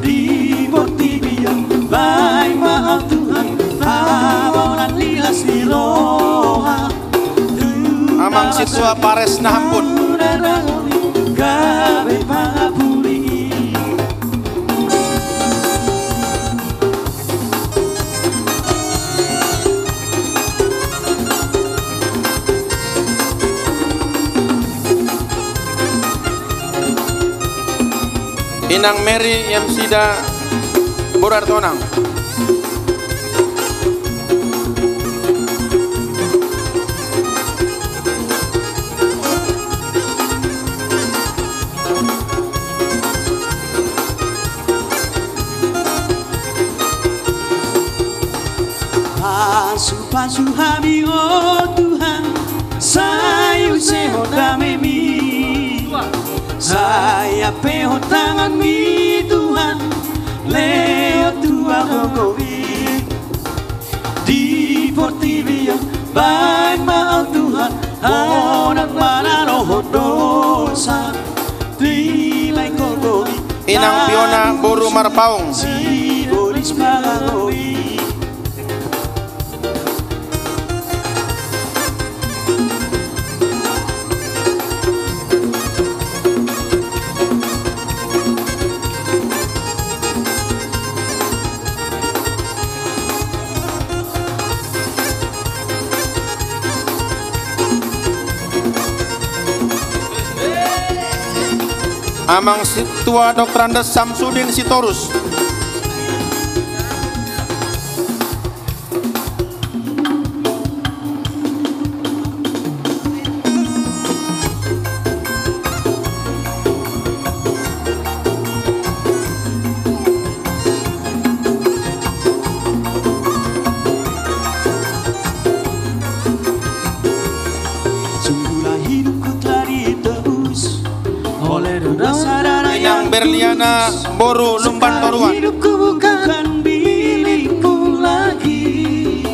Di portibi on baen ma ahu Tuhan, habonan ni las ni roha. Amang sintua Pares Nahampun. Gabe pangapuli. Inang Mary Yamsida boru Artonang. Pasupasu hami o Tuhan, sai use ho damemi. Sai ape ho tanganmi Tuhan, lehon tu ahu gogo i. Di portibi on baen ma ahu Tuhan, unang manalohon dosa. Di lae gogo i. Inang Piona boru Marpaung. Sibolis pangagoi. Amang sintua Doktoranda Samsudin Sitorus. Sungguhlah hidupku telah ditebus oleh dosa darah yang Inang Berliana boru Lumban Toruan. Sekarang hidupku bukan milikku lagi.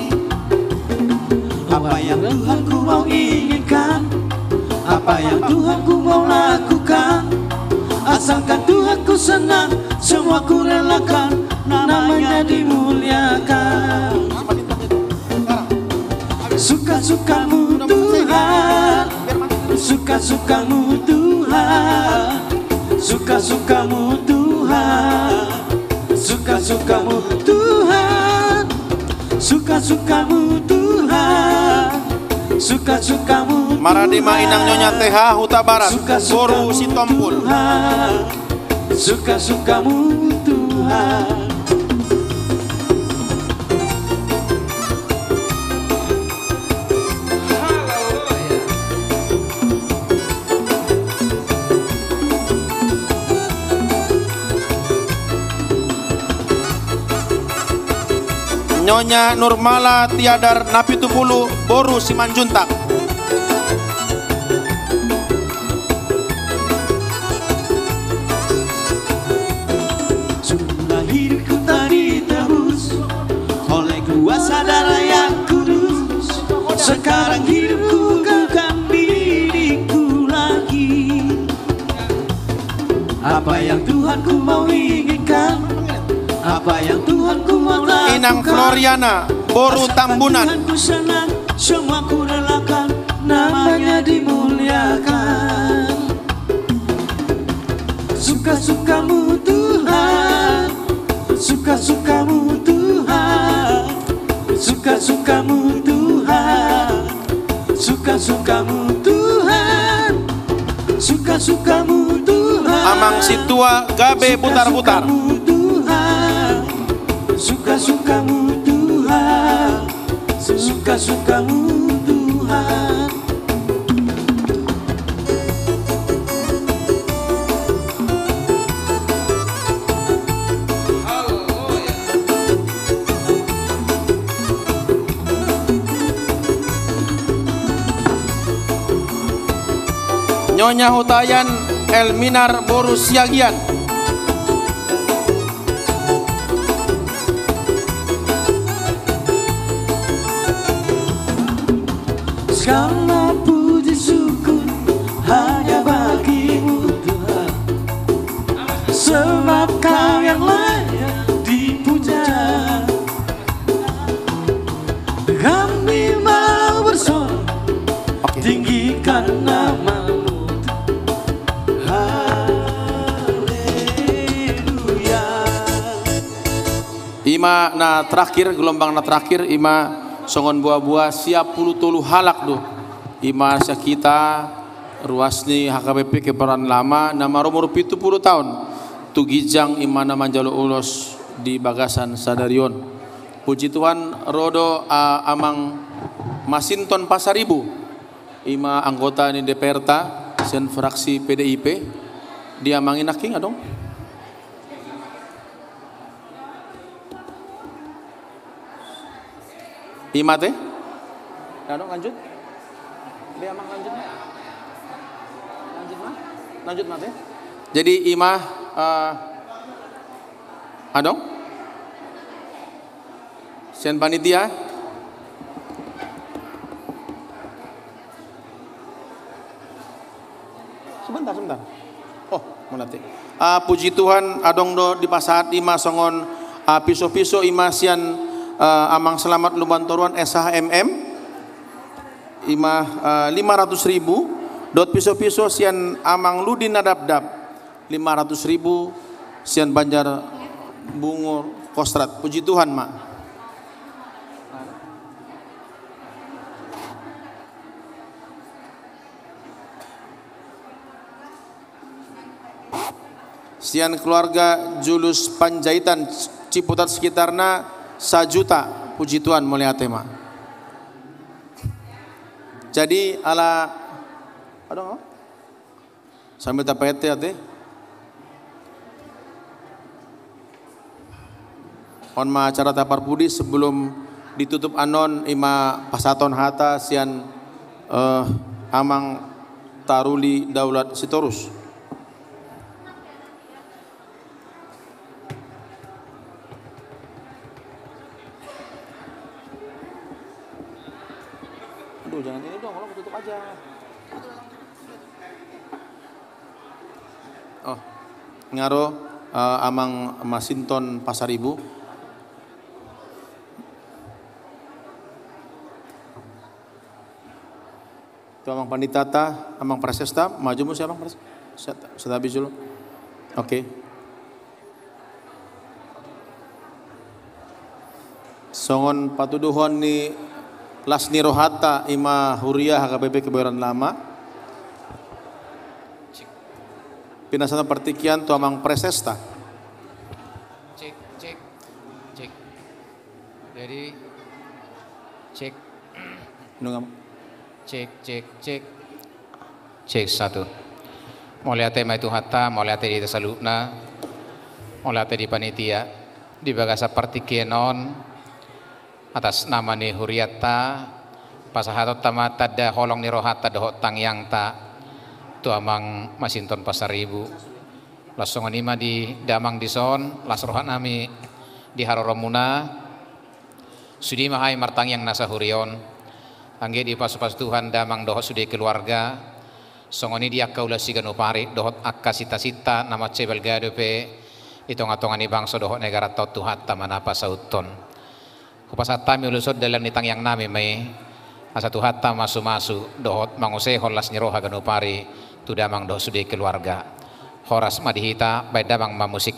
Apa yang Tuhanku mau inginkan, apa yang Tuhanku mau lakukan, asalkan Tuhanku senang, semua ku relakan, namanya dimuliakan. Suka-sukamu Tuhan, suka-sukamu Tuhan, suka-sukamu Tuhan, suka-sukamu Tuhan, suka-sukamu Tuhan, suka-sukamu Tuhan. Maradi ma Inang Nyonya T H Hutabarat, boru Sitompul. Suka-sukamu Tuhan. Nyonya Nurmala Tiadar Napitupulu boru Simanjuntak. Sungguhlah hidupku telah ditebus oleh kuasa darah yang kudus. Sekarang hidupku bukan milikku lagi. Apa yang Tuhanku mau inginkan, apa yang Tuhanku mau lakukan. Inang Floriana boru Tambunan. Asalkan Tuhanku senang, semua ku relakan. Suka-sukamu Tuhan, suka-sukamu Tuhan, suka-sukamu Tuhan, suka-sukamu Tuhan. Amang sintua gabe butar-butar. Suka-sukamu Tuhan, suka-sukamu Tuhan, suka-sukamu Tuhan. Nyonya Hutayan Elminar boru Siagian. Segala puji syukur hanya bagi-Mu Tuhan, sebab Kau yang layak dipuja. Kami mau bersorak, oke, tinggikan nama-Mu. Haleluya. Ima na terakhir, gelombang na terakhir, ima songon boa-boa sia pulu tolu halak do. Ima sian hita ruas ni H K B P Kebayoran Lama na marumur pitu pulu taon tu ginjang, ima na manjalo ulos di bagasan sadari on. Puji Tuhan, ro do, ah, Amang Masinton Pasaribu, ima anggota ni D P R-ta sian fraksi P D I P. Dia manginakking adong. Ima te? Adong, lanjut. Be, Amang, lanjut ma. Lanjut ma. Lanjut ma te. Jadi ima, eh, adong? Sian panitia. Sebentar, sebentar. Oh, mauliate. Ah, puji Tuhan, adong do dipasahat ima songon, ah, piso-piso ima sian, ah, Amang Selamat Lumbantoruan, S H M M. Ima, ah, lima ratus ribu, dohot piso-piso sian Amang Ludi Nadapdap, lima ratus ribu, sian Banjar Bungur Kostrad. Puji Tuhan ma. Sian keluarga Julus Panjaitan, Ciputat sekitarna sajuta. Puji Tuhan, mauliate ma. Jadi ala, adong apa? Sambil tapaete ate. On ma acara taparpudi, sebelum ditutup annon ima pasahaton hata sian, eh, Amang Taruli Daulat Sitorus. Aduh, jangan ini dong, kalau tutup aja. Oh, nga ro, eh, Amang Masinton Pasaribu. Tu Amang Panditata, Amang Prasesta, maju muse Amang Pras-, set-, set habis dulu. Oke. Songon patuduhon ni las ni rohanta ima huria H K B P Kebayoran Lama. Pinasahat partingkian tu Amang Presesta. Cek, cek, cek. Jadi, cek. Nunga. Cek, cek, cek. Cek satu. Mauliate ma di Tuhanta, mauliate di hita saluhutna, mauliate di panitia, di bagasan partingkian on, atas nama ni hurianta, pasahatonta ma tanda holong ni rohanta dohot tangiangta tu Amang Masinton Pasaribu. Laos songon i ma di damang dison, las rohanami di haroromuna. Sude ma hami martangiang na sahuria on, anggiat dipasupasu Tuhan damang dohot sude keluarga, songon i di angka ulaon siganup ari dohot angka sintasinta na mansai balga dope di tongatonga ni bangso dohot negaranta on, Tuhanta ma na pasauthon. Hupasahat hami ulos on dalan ni tangiangnami ma i, asa Tuhanta masumasu dohot mangusehon las ni roha ganup ari tu damang dohot sude keluarga. Horas ma di hita, baen damang ma musik.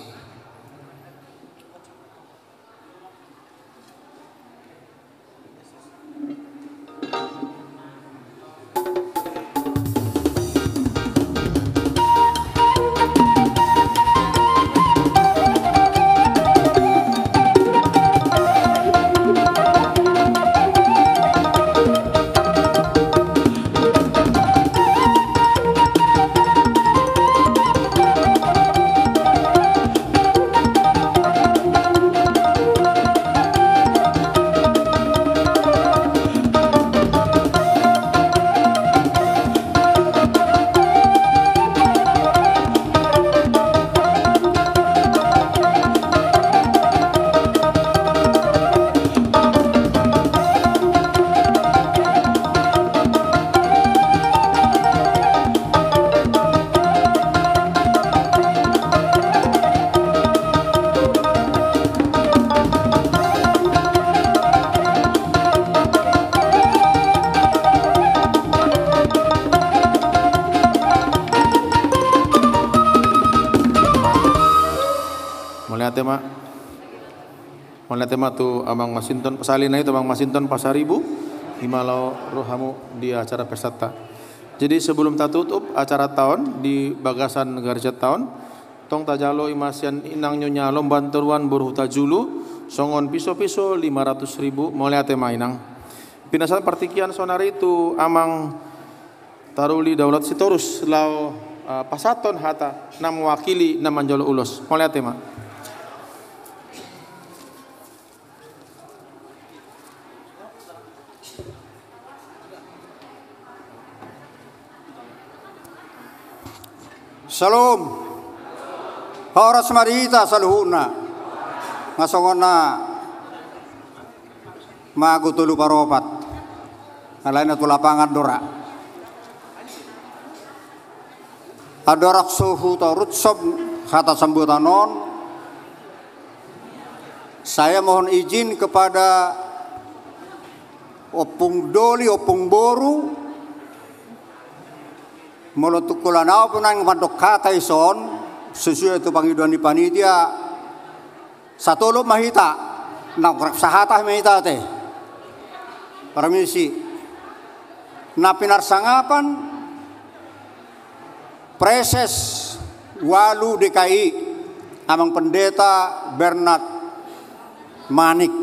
Tema. Mauliate ma tu Amang Masinton, sahali nai tu Amang Masinton Pasaribu, ima laho ro hamu di acara pestanta. Jadi sebelum tatutup acaranta on di bagasan gareja ta on, tong tajalo ima sian inang Nyonya Lomban Toruan boru Hutajulu, songon piso-piso lima ratus ribu, mauliate ma inang. Pinasahat partingkian saonari tu Amang Taruli Daulat Sitorus laho, eh, pasahathon hata na mewakili na manjalo ulos. Mauliate ma. Syalom. Horas ma di hita saluhutna. Nga songon na mago tolu paropat. Alai na tu lapangan do ra. Andorang so hutarushon hata sambutan on, saya mohon izin kepada ompung doli, ompung boru, molo tung holan ahu pe naeng mandok hata dison, sesuai tu pangidoan ni panitia, satolop ma hita, naung rap sahata ma hita ate. Permisi. Na pinarsangapan Praeses ualu D K I, Amang Pendeta Bernard Manik,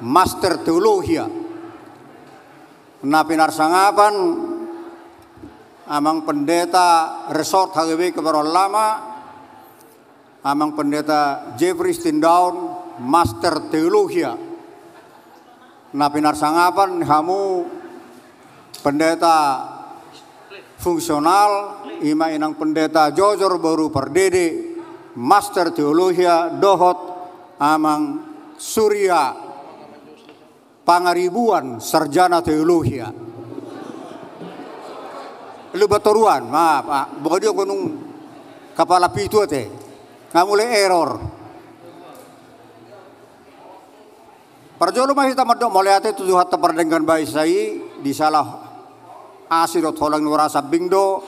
Master Teologia. Na pinarsangapan Amang Pendeta Resort H K B Kebayoran Lama, Amang Pendeta Jeffrey Stindaun, Master Teologia. Na pinarsangapan hamu pendeta fungsional, ima inang Pendeta Jojor boru Pardede, Master Teologia, dohot Amang Surya Pangaribuan, sarjana teologia. Lumban toruan, maaf, ah, boha dia gonung kapala pitu ate. Nga mulai error. Parjolo ma hita mandok mauliate tu Tuhanta pardenggan basa i, di sala asi dohot holang ni roha sambing do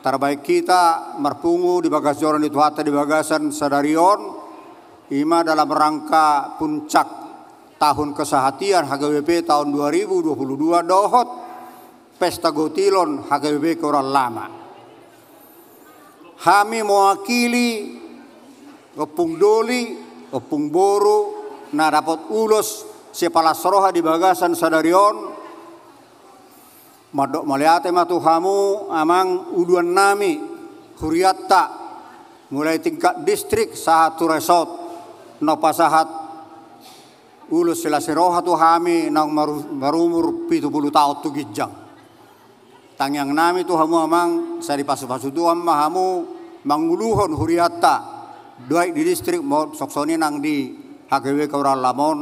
tarbahen hita marpungu di bagas joro ni Tuhanta di bagasan sadari on, ima dalam rangka puncak tahun kesehatian H K B P tahun dua ribu dua puluh dua dohot pesta gotilon H K B P Kebayoran Lama. Hami mewakili ompung doli, ompung boru na dapot ulos sian las roha di bagasan sadari on, mandok mauliate ma tu hamu amang uluan nami, hurianta, mulai tingkat distrik sahat tu resort, naung pasahat ulos silas ni roha tu hami naung maru-, marumur pitu pulu taon tu ginjang. Tangiang nami tu hamu amang, sai dipasupasu Tuhan ma hamu manguluhon hurianta, baik di distrik maupun songon i nang di H K B Kebayoran Lama on,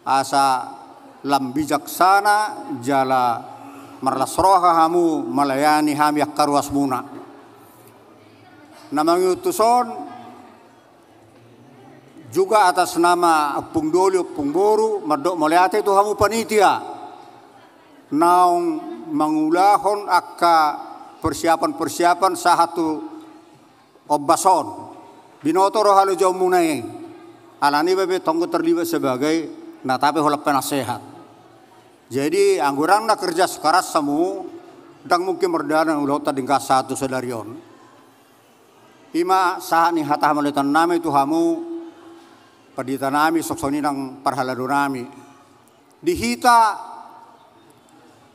asa lam bijaksana jala marlas roha hamu melayani hami angka ruasmuna. Na mangihut tuson, juga atas nama ompung doli, ompung boru, mandok mauliate tu hamu panitia naung mangulahon angka persiapan-persiapan sahat tu ombas on. Binoto do halojaonmuna i. Alani i be tong terlibat sebagai na tape holan penasehat. Jadi anggo ndang na kerja keras hamu, ndang mungkin mardalan ulaonta denggan sahat tu sadari on. Ima sahat ni hata hamauliateon nami tu hamu, pandita nami, songon i nang parhalado nami. Di hita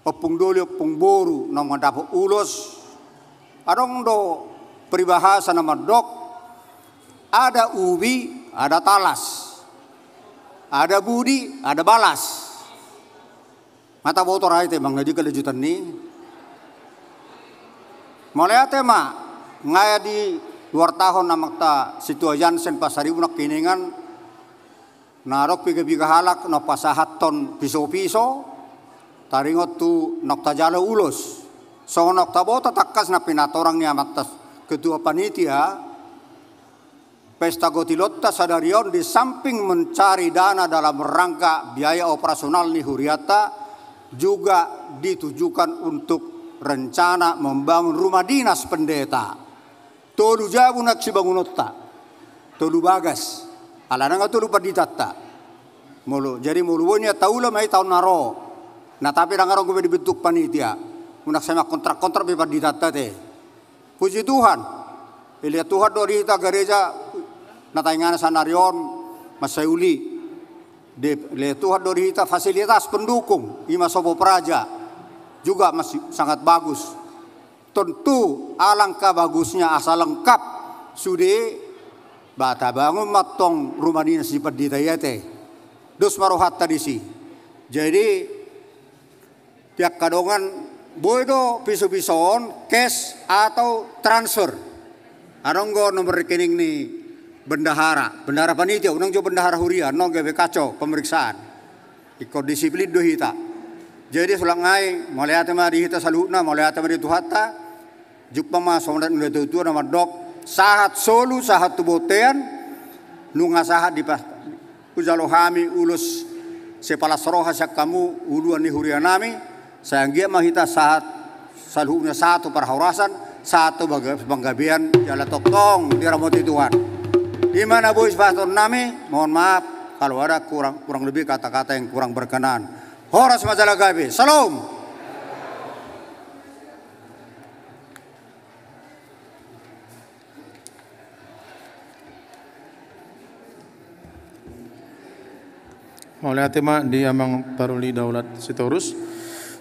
ompung doli, ompung boru naung mandapot ulos, adong do peribahasa na mandok, ada ubi, ada talas, ada budi, ada balas. Nga taboto ra ate, Bang, na di kelanjutan ni. Mauliate ma, nga diwartahon amanta Sintua Jansen Pasaribu nangkiningan, na adong piga-piga halak naung pasahathon piso-piso, taringot tu naung tajalo ulos. Songon naung taboto tangkas na pinatorang ni amanta ketua panitia, pesta gotilonta sadari on di samping mencari dana dalam rangka biaya operasional ni hurianta, juga ditujukan untuk rencana membangun rumah dinas pendeta. Tolu jabu na sibangunonta. tolu bagas. Alana nga tolu panditanta. Molo, jadi molo boi nian taula ma i taon na ro. Na tapi ndang adong be dibentuk panitia. Unang sai mangkontrak-kontrak be panditanta te. Puji Tuhan. Dilehon Tuhan do di hita gareja na tainganan saonari on mansai uli. Dilehon Tuhan do di hita fasilitas pendukung, i ma Sopo Praja. Juga masih sangat bagus. Tentu alangkah bagusnya asa lengkap sude ba tabangun ma antong rumah dinas ni pandita i ate. Dos ma rohanta disi. Jadi di angka dongan boi do piso-piso on cash atau transfer. Adong do nomor rekening ni bendahara, bendahara panitia, unang jo bendahara huria, annon gabe kacau pemeriksaan. Ingkon disiplin do hita. Jadi sulak nai, mauliate ma di hita saluhutna, mauliate ma di Tuhanta. Jumpang ma songon nidok ni natuatua na mandok, sahat solu, sahat tu bontean, nunga sahat dipa-, hujalo hami ulos sipalas roha sian hamu uluan ni huria nami, sai anggiat ma hita sahat saluhutna sahat tu parhorasan, sahat tu baga-, panggabean, jala tongtong diramoti Tuhan. I ma na boi sipasahaton nami, mohon maaf kalau ada kurang, kurang lebih kata-kata yang kurang berkenan. Horas ma jala gabe. Salam. Mauliate ma di Amang Paruli Daulat Sitorus.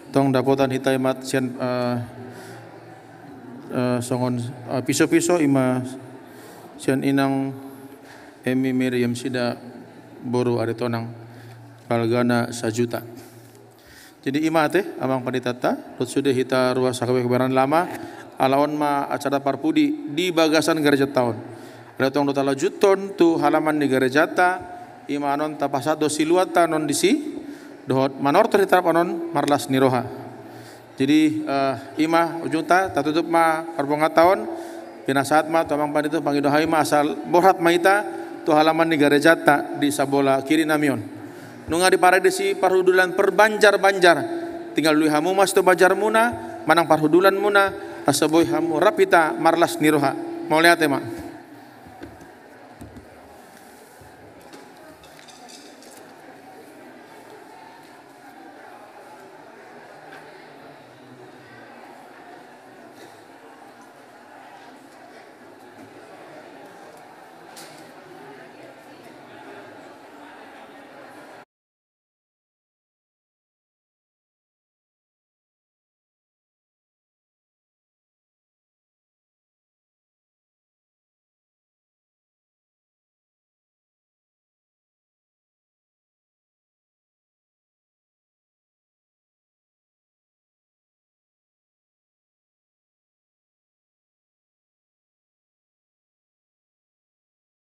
Tong dapotan hita i ma sian, eh, eh, songon, eh, piso-piso i ma sian inang Emi Miriam Sida boru Aritonang, balgana sajuta. Jadi i ma ate, Amang Panditanta, dohot sude hita ruas H K B Kebayoran Lama, ala on ma acara parpudi di bagasan garejanta on. Alai tong do talajuthon tu halaman ni garejanta, i ma annon tapasahat do siluanta annon disi, dohot manortor hita rap annon marlas ni roha. Jadi, eh, i ma ujungta, tatutup ma parbongatta on, pinasahat ma tu Amang Pandita, pangido hami ma asa borhat ma hita tu halaman ni garejanta di sabola kiri nami on. Nunga diparade disi parhundulan parbanjar-banjar. Tinggal uli hamu ma sitio banjarmuna, manang parhundulanmuna, asa boi hamu rap hita marlas ni roha. Mauliate ma.